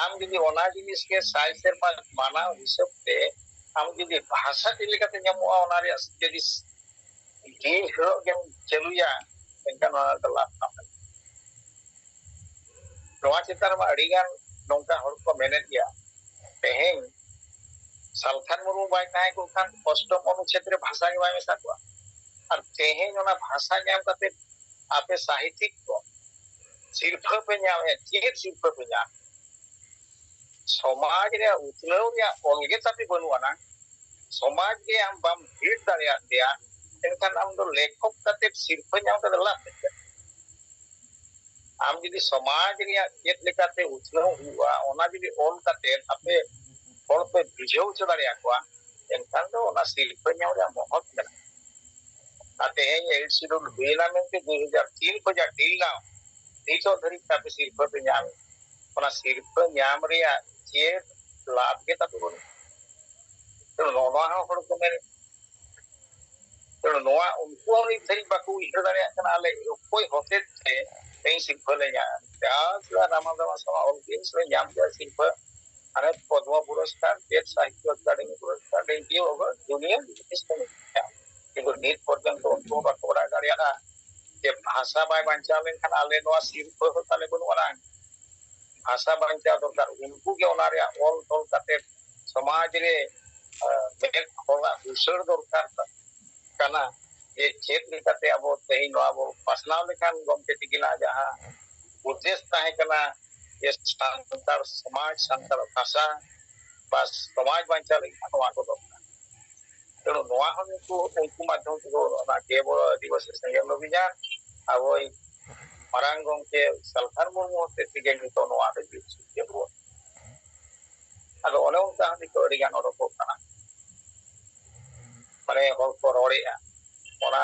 ᱟᱢ ᱡᱩᱫᱤ ᱚᱱᱟ ᱡᱤᱱᱤᱥ ᱜᱮ ᱥᱟᱭ ᱥᱮᱨᱢᱟ ᱢᱟᱱᱟᱣ ᱦᱤᱥᱟᱹᱵ ᱛᱮ ᱟᱢ ᱡᱩᱫᱤ ᱵᱷᱟᱥᱟ ᱪᱮᱫ ᱞᱮᱠᱟᱛᱮ ᱧᱟᱢᱚᱜᱼᱟ, ᱚᱱᱟ ᱨᱮᱭᱟᱜ ᱡᱩᱫᱤ ᱫᱤᱱ ᱦᱤᱞᱳᱜ ᱜᱮᱢ ᱪᱟᱹᱞᱩᱭᱟ, ᱮᱱᱠᱷᱟᱱ ᱚᱱᱟ ᱨᱮᱫᱚ ᱞᱟᱵᱷ ᱢᱮᱱᱟᱜᱼᱟ᱾ ᱱᱚᱣᱟ ᱪᱮᱛᱟᱱ ᱨᱮᱢᱟ ᱟᱹᱰᱤᱜᱟᱱ ᱱᱚᱝᱠᱟ ᱦᱚᱲ ᱠᱚ ᱢᱮᱱᱮᱫ ᱜᱮᱭᱟ, ᱛᱮᱦᱮᱧ ᱥᱟᱞᱠᱷᱟᱱ ᱢᱩᱨᱢᱩ ᱵᱟᱭ ᱛᱟᱦᱮᱸ ᱠᱚᱜ ᱠᱷᱟᱱ ᱚᱥᱴᱚᱢ ᱚᱱᱩᱪᱷᱮᱫ ᱨᱮ ᱵᱷᱟᱥᱟ ᱜᱮ ᱵᱟᱭ ᱢᱮᱥᱟ ᱠᱚᱜᱼᱟ᱾ ᱟᱨ ᱛᱮᱦᱮᱧ ᱚᱱᱟ ᱵᱷᱟᱥᱟ ᱧᱟᱢ ᱠᱟᱛᱮ ᱟᱯᱮ ᱥᱟᱦᱤᱛᱤᱠ ᱠᱚ, ᱥᱤᱨᱯᱷᱟᱹ ᱯᱮ ᱧᱟᱢᱮᱫ, ᱪᱮᱫ ᱥᱤᱨᱯᱷᱟᱹ ᱯᱮ ᱧᱟᱢ? ᱥᱚᱢᱟᱡᱽ ᱨᱮᱭᱟᱜ ᱩᱛᱱᱟᱹᱣ ᱨᱮᱭᱟᱜ ᱚᱞ ᱜᱮ ᱛᱟᱯᱮ ᱵᱟᱹᱱᱩᱜ ᱟᱱᱟ᱾ ᱥᱚᱢᱟᱡᱽ ᱜᱮ ᱟᱢ ᱵᱟᱢ ᱵᱷᱤᱲ ᱫᱟᱲᱮᱭᱟᱜ ᱜᱮᱭᱟ, ᱮᱱᱠᱷᱟᱱ ᱟᱢ ᱫᱚ ᱞᱮᱠᱷᱚᱠ ᱠᱟᱛᱮ ᱥᱤᱨᱯᱷᱟᱹ ᱧᱟᱢ ᱠᱟᱛᱮ ᱞᱟᱵᱷ ᱪᱮᱫ? ᱟᱢ ᱡᱩᱫᱤ ᱥᱚᱢᱟᱡᱽ ᱨᱮᱭᱟᱜ ᱪᱮᱫ ᱞᱮᱠᱟᱛᱮ ᱩᱛᱱᱟᱹᱣ ᱦᱩᱭᱩᱜᱼᱟ, ᱚᱱᱟ ᱡᱩᱫᱤ ᱚᱞ ᱠᱟᱛᱮ ᱟᱯᱮ ᱦᱚᱲ ᱯᱮ ᱵᱩᱡᱷᱟᱹᱣ ᱦᱚᱪᱚ ᱫᱟᱲᱮᱭᱟᱠᱚᱣᱟ, ᱮᱱᱠᱷᱟᱱ ᱫᱚ ᱚᱱᱟ ᱥᱤᱨᱯᱷᱟᱹ ᱧᱟᱢ ᱨᱮᱭᱟᱜ ᱢᱚᱦᱚᱛ ᱢᱮᱱᱟᱜᱼᱟ᱾ ᱟᱨ ᱛᱮᱦᱮᱧ ᱮᱭᱤᱴ ᱥᱤᱰᱩᱞ ᱦᱩᱭᱮᱱᱟ ᱢᱮᱱᱛᱮ ᱫᱩ ᱦᱟᱡᱟᱨ ᱛᱤᱱ ᱠᱷᱚᱱᱟᱜ till now ᱱᱤᱛᱚᱜ ᱫᱷᱟᱹᱨᱤᱡ ᱛᱮ ᱟᱯᱮ ᱥᱤᱨᱯᱷᱟᱹ ᱯᱮ ᱧᱟᱢ, ᱚᱱᱟ ᱥᱤᱨᱯᱷᱟᱹ ᱧᱟᱢ ᱨᱮᱭᱟᱜ ᱪᱮᱫ ᱞᱟᱵᱷ ᱜᱮ ᱛᱟᱯᱮ ᱵᱟᱹᱱᱩᱜᱼᱟ᱾ ᱛᱚ ᱱᱚᱣᱟ ᱦᱚᱸ ᱦᱚᱲ ᱠᱚ ᱢᱮᱱᱮᱫ, ᱛᱚ ᱱᱚᱣᱟ ᱩᱱᱠᱩ ᱦᱚᱸ ᱱᱤᱛ ᱫᱷᱟᱹᱨᱤᱡ ᱵᱟᱠᱚ ᱩᱭᱦᱟᱹᱨ ᱫᱟᱲᱮᱭᱟᱜ ᱠᱟᱱᱟ, ᱟᱞᱮ ᱚᱠᱚᱭ ᱦᱚᱛᱮᱡ ᱛᱮ ᱛᱮᱦᱮᱧ ᱥᱤᱨᱯᱷᱟᱹ ᱞᱮ ᱧᱟᱢ᱾ ᱡᱟᱦᱟᱸ ᱨᱟᱢᱟ ᱫᱟᱢᱟ ᱥᱟᱢᱟ ᱚᱞ ᱜᱮ ᱞᱮ ᱧᱟᱢ ᱠᱮᱫᱟ ᱥᱤᱨᱯᱷᱟᱹ, ᱦᱟᱱᱮ ᱯᱚᱫᱽᱢᱚ ᱯᱩᱨᱚᱥᱠᱟᱨ, ᱪᱮᱫ ᱥᱟᱦᱤᱛᱛᱚ ᱮᱠᱟᱰᱮᱢᱤ ᱯᱩᱨᱚᱥᱠᱟᱨ, ᱰᱮᱝᱠᱤ ᱚᱵᱷᱟᱨ ᱫᱩᱱᱤᱭᱟᱹ ᱡᱤᱱᱤᱥ ᱠᱚ ᱧᱟᱢ᱾ ᱠᱤᱱᱛᱩ ᱱᱤᱛ ᱯᱚᱨᱡᱚᱱᱛᱚ ᱩᱱᱠᱩ ᱦᱚᱸ ᱵᱟᱠᱚ ᱵᱟᱲᱟᱭ ᱫᱟᱲᱮᱭᱟᱜᱼᱟ ᱡᱮ ᱵᱷᱟᱥᱟ ᱵᱟᱭ ᱵᱟᱧᱪᱟᱣ ᱞᱮᱱᱠᱷᱟᱱ ᱟᱞᱮ ᱱᱚᱣᱟ ᱥᱤᱨᱯᱷᱟᱹ ᱦᱚᱸ ᱛᱟᱞᱮ ᱵᱟᱹᱱᱩᱜ ᱟᱱᱟᱝ᱾ ᱵᱷᱟᱥᱟ ᱵᱟᱧᱪᱟᱣ ᱫᱚᱨᱠᱟᱨ, ᱩᱱᱠᱩ ᱜᱮ ᱚᱱᱟ ᱨᱮᱭᱟᱜ ᱚᱞ ᱛᱚᱞ ᱠᱟᱛᱮ ᱥᱚᱢᱟᱡᱽ ᱨᱮ, ᱟᱸ, ᱢᱤᱫ ᱦᱚᱲᱟᱜ ᱩᱥᱟᱹᱲ ᱫᱚᱨᱠᱟᱨ ᱠᱟᱱᱟ ᱡᱮ ᱪᱮᱫ ᱞᱮᱠᱟᱛᱮ ᱟᱵᱚ ᱛᱮᱦᱮᱧ ᱱᱚᱣᱟ ᱵᱚ ᱯᱟᱥᱱᱟᱣ ᱞᱮᱠᱷᱟᱱ ᱜᱚᱢᱠᱮ ᱛᱤᱠᱤᱱᱟᱜ ᱡᱟᱦᱟᱸ ᱩᱫᱽᱫᱮᱥ ᱛᱟᱦᱮᱸ ᱠᱟᱱᱟ ᱡᱮ ᱥᱟᱱᱛᱟᱲ ᱥᱚᱢᱟᱡᱽ, ᱥᱟᱱᱛᱟᱲ ᱵᱷᱟᱥᱟ ᱵᱟ ᱥᱚᱢᱟᱡᱽ ᱵᱟᱧᱪᱟᱣ ᱞᱟᱹᱜᱤᱫ ᱱᱚᱣᱟ ᱠᱚ ᱫᱚᱨᱠᱟᱨ᱾ ᱛᱮᱬᱩ ᱱᱚᱣᱟ ᱦᱚᱸ ᱩᱱᱠᱩ, ᱩᱱᱠᱩ ᱢᱟᱫᱽᱫᱷᱚᱢ ᱛᱮᱫᱚ ᱚᱱᱟ ᱜᱮ ᱵᱚᱲᱚ ᱟᱹᱫᱤᱵᱟᱹᱥᱤ ᱥᱮᱸᱜᱮᱞ ᱚᱵᱷᱤᱡᱟᱱ ᱟᱵᱚᱭᱤᱡ ᱢᱟᱨᱟᱝ ᱜᱚᱢᱠᱮ ᱥᱟᱞᱠᱷᱟᱱ ᱢᱩᱨᱢᱩ ᱦᱚᱛᱮ ᱛᱮᱜᱮ ᱱᱤᱛᱚᱜ ᱱᱚᱣᱟ ᱫᱚ ᱡᱤᱞ ᱥᱩᱠᱨᱤ ᱵᱚᱱ᱾ ᱟᱫᱚ ᱚᱱᱮ ᱚᱱᱠᱟ ᱦᱚᱸ ᱱᱤᱛᱚᱜ ᱟᱹᱰᱤ ᱜᱟᱱ ᱚᱰᱚᱠᱚᱜ ᱠᱟᱱᱟ, ᱢᱟᱱᱮ ᱦᱚᱲ ᱠᱚ ᱨᱚᱲᱮᱫᱼᱟ᱾ ᱚᱱᱟ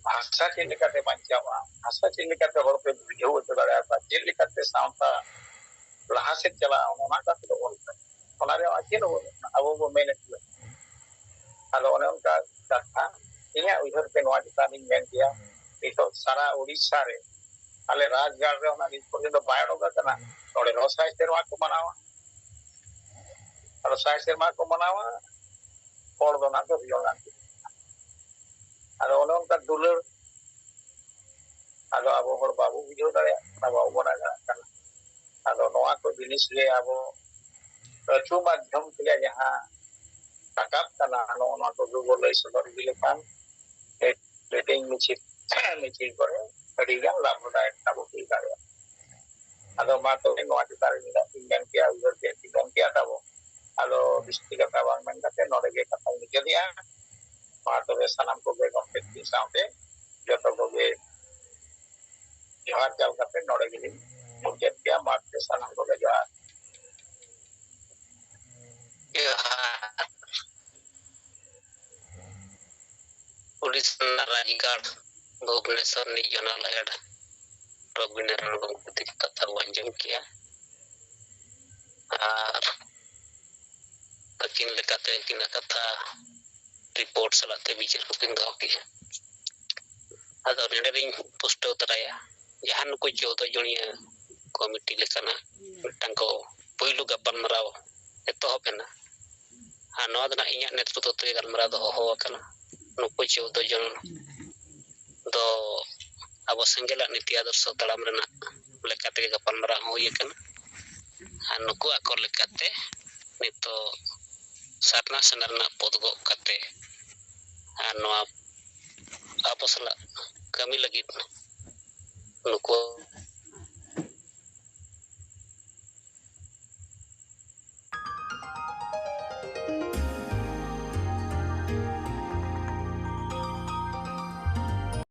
ᱵᱷᱟᱥᱟ ᱪᱮᱫ ᱞᱮᱠᱟᱛᱮ ᱵᱟᱧᱪᱟᱣᱼᱟ, ᱵᱷᱟᱥᱟ ᱪᱮᱫ ᱞᱮᱠᱟᱛᱮ ᱦᱚᱲ ᱯᱮ ᱵᱩᱡᱷᱟᱹᱣ ᱦᱚᱪᱚ ᱫᱟᱲᱮᱭᱟᱠᱚᱣᱟ, ᱪᱮᱫ ᱞᱮᱠᱟᱛᱮ ᱥᱟᱶᱛᱟ ᱞᱟᱦᱟ ᱥᱮᱫ ᱪᱟᱞᱟᱜᱼᱟ, ᱚᱱᱟ ᱠᱟᱛᱷᱟ ᱫᱚ ᱚᱞ ᱠᱟᱱᱟ᱾ ᱚᱱᱟ ᱨᱮ ᱪᱮᱫ ᱦᱚᱸ ᱵᱟᱹᱱᱩᱜᱼᱟ, ᱟᱵᱚ ᱵᱚ ᱢᱮᱱᱮᱫ ᱜᱮᱭᱟ᱾ ᱟᱫᱚ ᱚᱱᱮ ᱚᱱᱠᱟ ᱠᱟᱛᱷᱟ, ᱤᱧᱟᱹᱜ ᱩᱭᱦᱟᱹᱨ ᱛᱮ ᱱᱚᱣᱟ ᱪᱮᱛᱟᱱ ᱤᱧ ᱢᱮᱱ ᱜᱮᱭᱟ, ᱱᱤᱛᱚᱜ ᱥᱟᱨᱟ ᱳᱰᱤᱥᱟ ᱨᱮ ᱟᱞᱮ ᱨᱟᱡᱽᱜᱟᱲ ᱨᱮ ᱚᱱᱟ ᱱᱤᱛ ᱯᱚᱨᱡᱚᱱᱛᱚ ᱵᱟᱭ ᱚᱰᱚᱠ ᱟᱠᱟᱱᱟ᱾ ᱱᱚᱰᱮ ᱨᱮᱦᱚᱸ ᱥᱟᱭ ᱥᱮᱨᱢᱟ ᱠᱚ ᱢᱟᱱᱟᱣᱟ, ᱟᱫᱚ ᱥᱟᱭ ᱥᱮᱨᱢᱟ ᱠᱚ ᱢᱟᱱᱟᱣᱟ, ᱦᱚᱲ ᱫᱚ ᱱᱟᱦᱟᱜ ᱫᱚ ᱦᱩᱭᱩᱜ ᱠᱟᱱ ᱜᱮᱭᱟ᱾ ᱟᱫᱚ ᱚᱱᱮ ᱚᱱᱠᱟ ᱫᱩᱞᱟᱹᱲ, ᱟᱫᱚ ᱟᱵᱚ ᱦᱚᱲ ᱵᱟᱵᱚ ᱵᱩᱡᱷᱟᱹᱣ ᱫᱟᱲᱮᱭᱟᱜ ᱠᱟᱱᱟ, ᱵᱟᱵᱚ ᱵᱟᱲᱟᱭ ᱫᱟᱲᱮᱭᱟᱜ ᱠᱟᱱᱟ᱾ ᱟᱫᱚ ᱱᱚᱣᱟ ᱠᱚ ᱡᱤᱱᱤᱥ ᱜᱮ ᱟᱵᱚ ᱟᱹᱛᱩ ᱢᱟᱫᱽᱫᱷᱚᱢ ᱛᱮᱜᱮ ᱡᱟᱦᱟᱸ ᱨᱟᱠᱟᱵ ᱠᱟᱱᱟ, ᱱᱚᱜᱼᱚ ᱱᱚᱣᱟ ᱠᱚᱜᱮ ᱵᱚ ᱞᱟᱹᱭ ᱥᱚᱫᱚᱨ ᱤᱫᱤ ᱞᱮᱠᱷᱟᱱ ᱢᱤᱴᱤᱝ ᱢᱤᱪᱷᱤᱞ, ᱢᱤᱪᱷᱤᱞ ᱠᱚᱨᱮ ᱟᱹᱰᱤ ᱜᱟᱱ ᱞᱟᱵᱷ ᱫᱟᱭᱚᱠ ᱛᱟᱵᱚ ᱦᱩᱭ ᱫᱟᱲᱮᱭᱟᱜᱼᱟ᱾ ᱟᱫᱚ ᱢᱟ ᱛᱚᱵᱮ ᱱᱚᱣᱟ ᱪᱮᱛᱟᱱ ᱨᱮ ᱱᱤᱱᱟᱹᱜ ᱤᱧ ᱢᱮᱱ ᱠᱮᱭᱟ, ᱩᱭᱦᱟᱹᱨ ᱠᱮᱫ ᱛᱤᱧ ᱢᱮᱱ ᱠᱮᱭᱟ ᱛᱟᱵᱚ᱾ ᱟᱫᱚ ᱵᱤᱥᱛᱤ ᱠᱟᱛᱷᱟ ᱵᱟᱝ ᱢᱮᱱ ᱠᱟᱛᱮ ᱱᱚᱰᱮ ᱜᱮ ᱠᱟᱛᱷᱟᱧ ᱢᱩᱪᱟᱹᱫᱮᱜᱼᱟ᱾ ᱢᱟ ᱛᱚᱵᱮ ᱥᱟᱱᱟᱢ ᱠᱚᱜᱮ ᱜᱚᱢᱠᱮ ᱛᱤ ᱥᱟᱶᱛᱮ ᱡᱚᱛᱚ ᱠᱚᱜᱮ ᱡᱚᱦᱟᱨ ᱪᱟᱞ ᱠᱟᱛᱮ ᱱᱚᱰᱮ ᱜᱮᱞᱤᱧ ᱢᱩᱪᱟᱹᱫ ᱠᱮᱭᱟ᱾ ᱢᱟ ᱛᱚᱵᱮ ᱥᱟᱱᱟᱢ ᱠᱚᱜᱮ ᱡᱚᱦᱟᱨ᱾ ᱡᱚᱦᱟᱨ᱾ ᱩᱰᱤᱥᱟ ᱨᱮᱱᱟᱜ ᱨᱟᱡᱽᱜᱟᱲ ᱵᱷᱩᱵᱽᱱᱮᱥᱚᱨ ᱨᱤᱡᱚᱱᱟᱞ ᱦᱮᱰ ᱨᱚᱵᱤᱱᱫᱨᱚ ᱜᱚᱢᱠᱮ ᱛᱤᱠᱤᱱ ᱠᱟᱛᱷᱟ ᱵᱚ ᱟᱸᱡᱚᱢ ᱠᱮᱜᱼᱟ᱾ ᱟᱨ ᱟᱹᱠᱤᱱ ᱞᱮᱠᱟᱛᱮ ᱟᱹᱠᱤᱱᱟᱜ ᱠᱟᱛᱷᱟ ᱨᱤᱯᱳᱨᱴ ᱥᱟᱞᱟᱜ ᱛᱮ ᱵᱤᱪᱟᱹᱨ ᱠᱚᱠᱤᱱ ᱫᱚᱦᱚ ᱠᱮᱜᱼᱟ᱾ ᱟᱫᱚ ᱱᱚᱰᱮ ᱞᱤᱧ ᱯᱩᱥᱴᱟᱹᱣ ᱛᱚᱨᱟᱭᱟ, ᱡᱟᱦᱟᱸ ᱱᱩᱠᱩ ᱪᱳᱫᱚ ᱡᱚᱱᱤᱭᱟᱹ ᱠᱚᱢᱤᱴᱤ ᱞᱮᱠᱟᱱᱟᱜ ᱢᱤᱫᱴᱟᱝ ᱠᱚ ᱯᱳᱭᱞᱳ ᱜᱟᱯᱟᱞᱢᱟᱨᱟᱣ ᱮᱛᱚᱦᱚᱵ ᱮᱱᱟ᱾ ᱟᱨ ᱱᱚᱣᱟ ᱫᱚ ᱱᱟᱜ ᱤᱧᱟᱹᱜ ᱱᱮᱛᱨᱤᱛᱵ ᱛᱮ ᱜᱟᱞᱢᱟᱨᱟᱣ ᱫᱚ ᱦᱚᱦᱚ ᱟᱠᱟᱱᱟ᱾ ᱱᱩᱠᱩ ᱪᱳᱫᱚ ᱡᱚᱱ ᱫᱚ ᱟᱵᱚ ᱥᱮᱸᱜᱮᱞᱟᱜ ᱱᱤᱛᱤ ᱟᱫᱚᱨᱥᱚ ᱛᱟᱲᱟᱢ ᱨᱮᱱᱟᱜ ᱞᱮᱠᱟ ᱛᱮᱜᱮ ᱜᱟᱯᱟᱞᱢᱟᱨᱟᱣ ᱦᱚᱸ ᱦᱩᱭ ᱟᱠᱟᱱᱟ᱾ ᱟᱨ ᱱᱩᱠᱩ ᱟᱠᱚ ᱞᱮᱠᱟᱛᱮ ᱱᱤᱛᱚᱜ ᱥᱟᱨᱱᱟ ᱥᱮᱱᱟ ᱨᱮᱱᱟᱜ ᱯᱚᱫ ᱜᱚᱜ ᱠᱟᱛᱮ ᱟᱨ ᱱᱚᱣᱟ ᱟᱵᱚ ᱥᱟᱞᱟᱜ ᱠᱟᱹᱢᱤ ᱞᱟᱹᱜᱤᱫ ᱱᱩᱠᱩ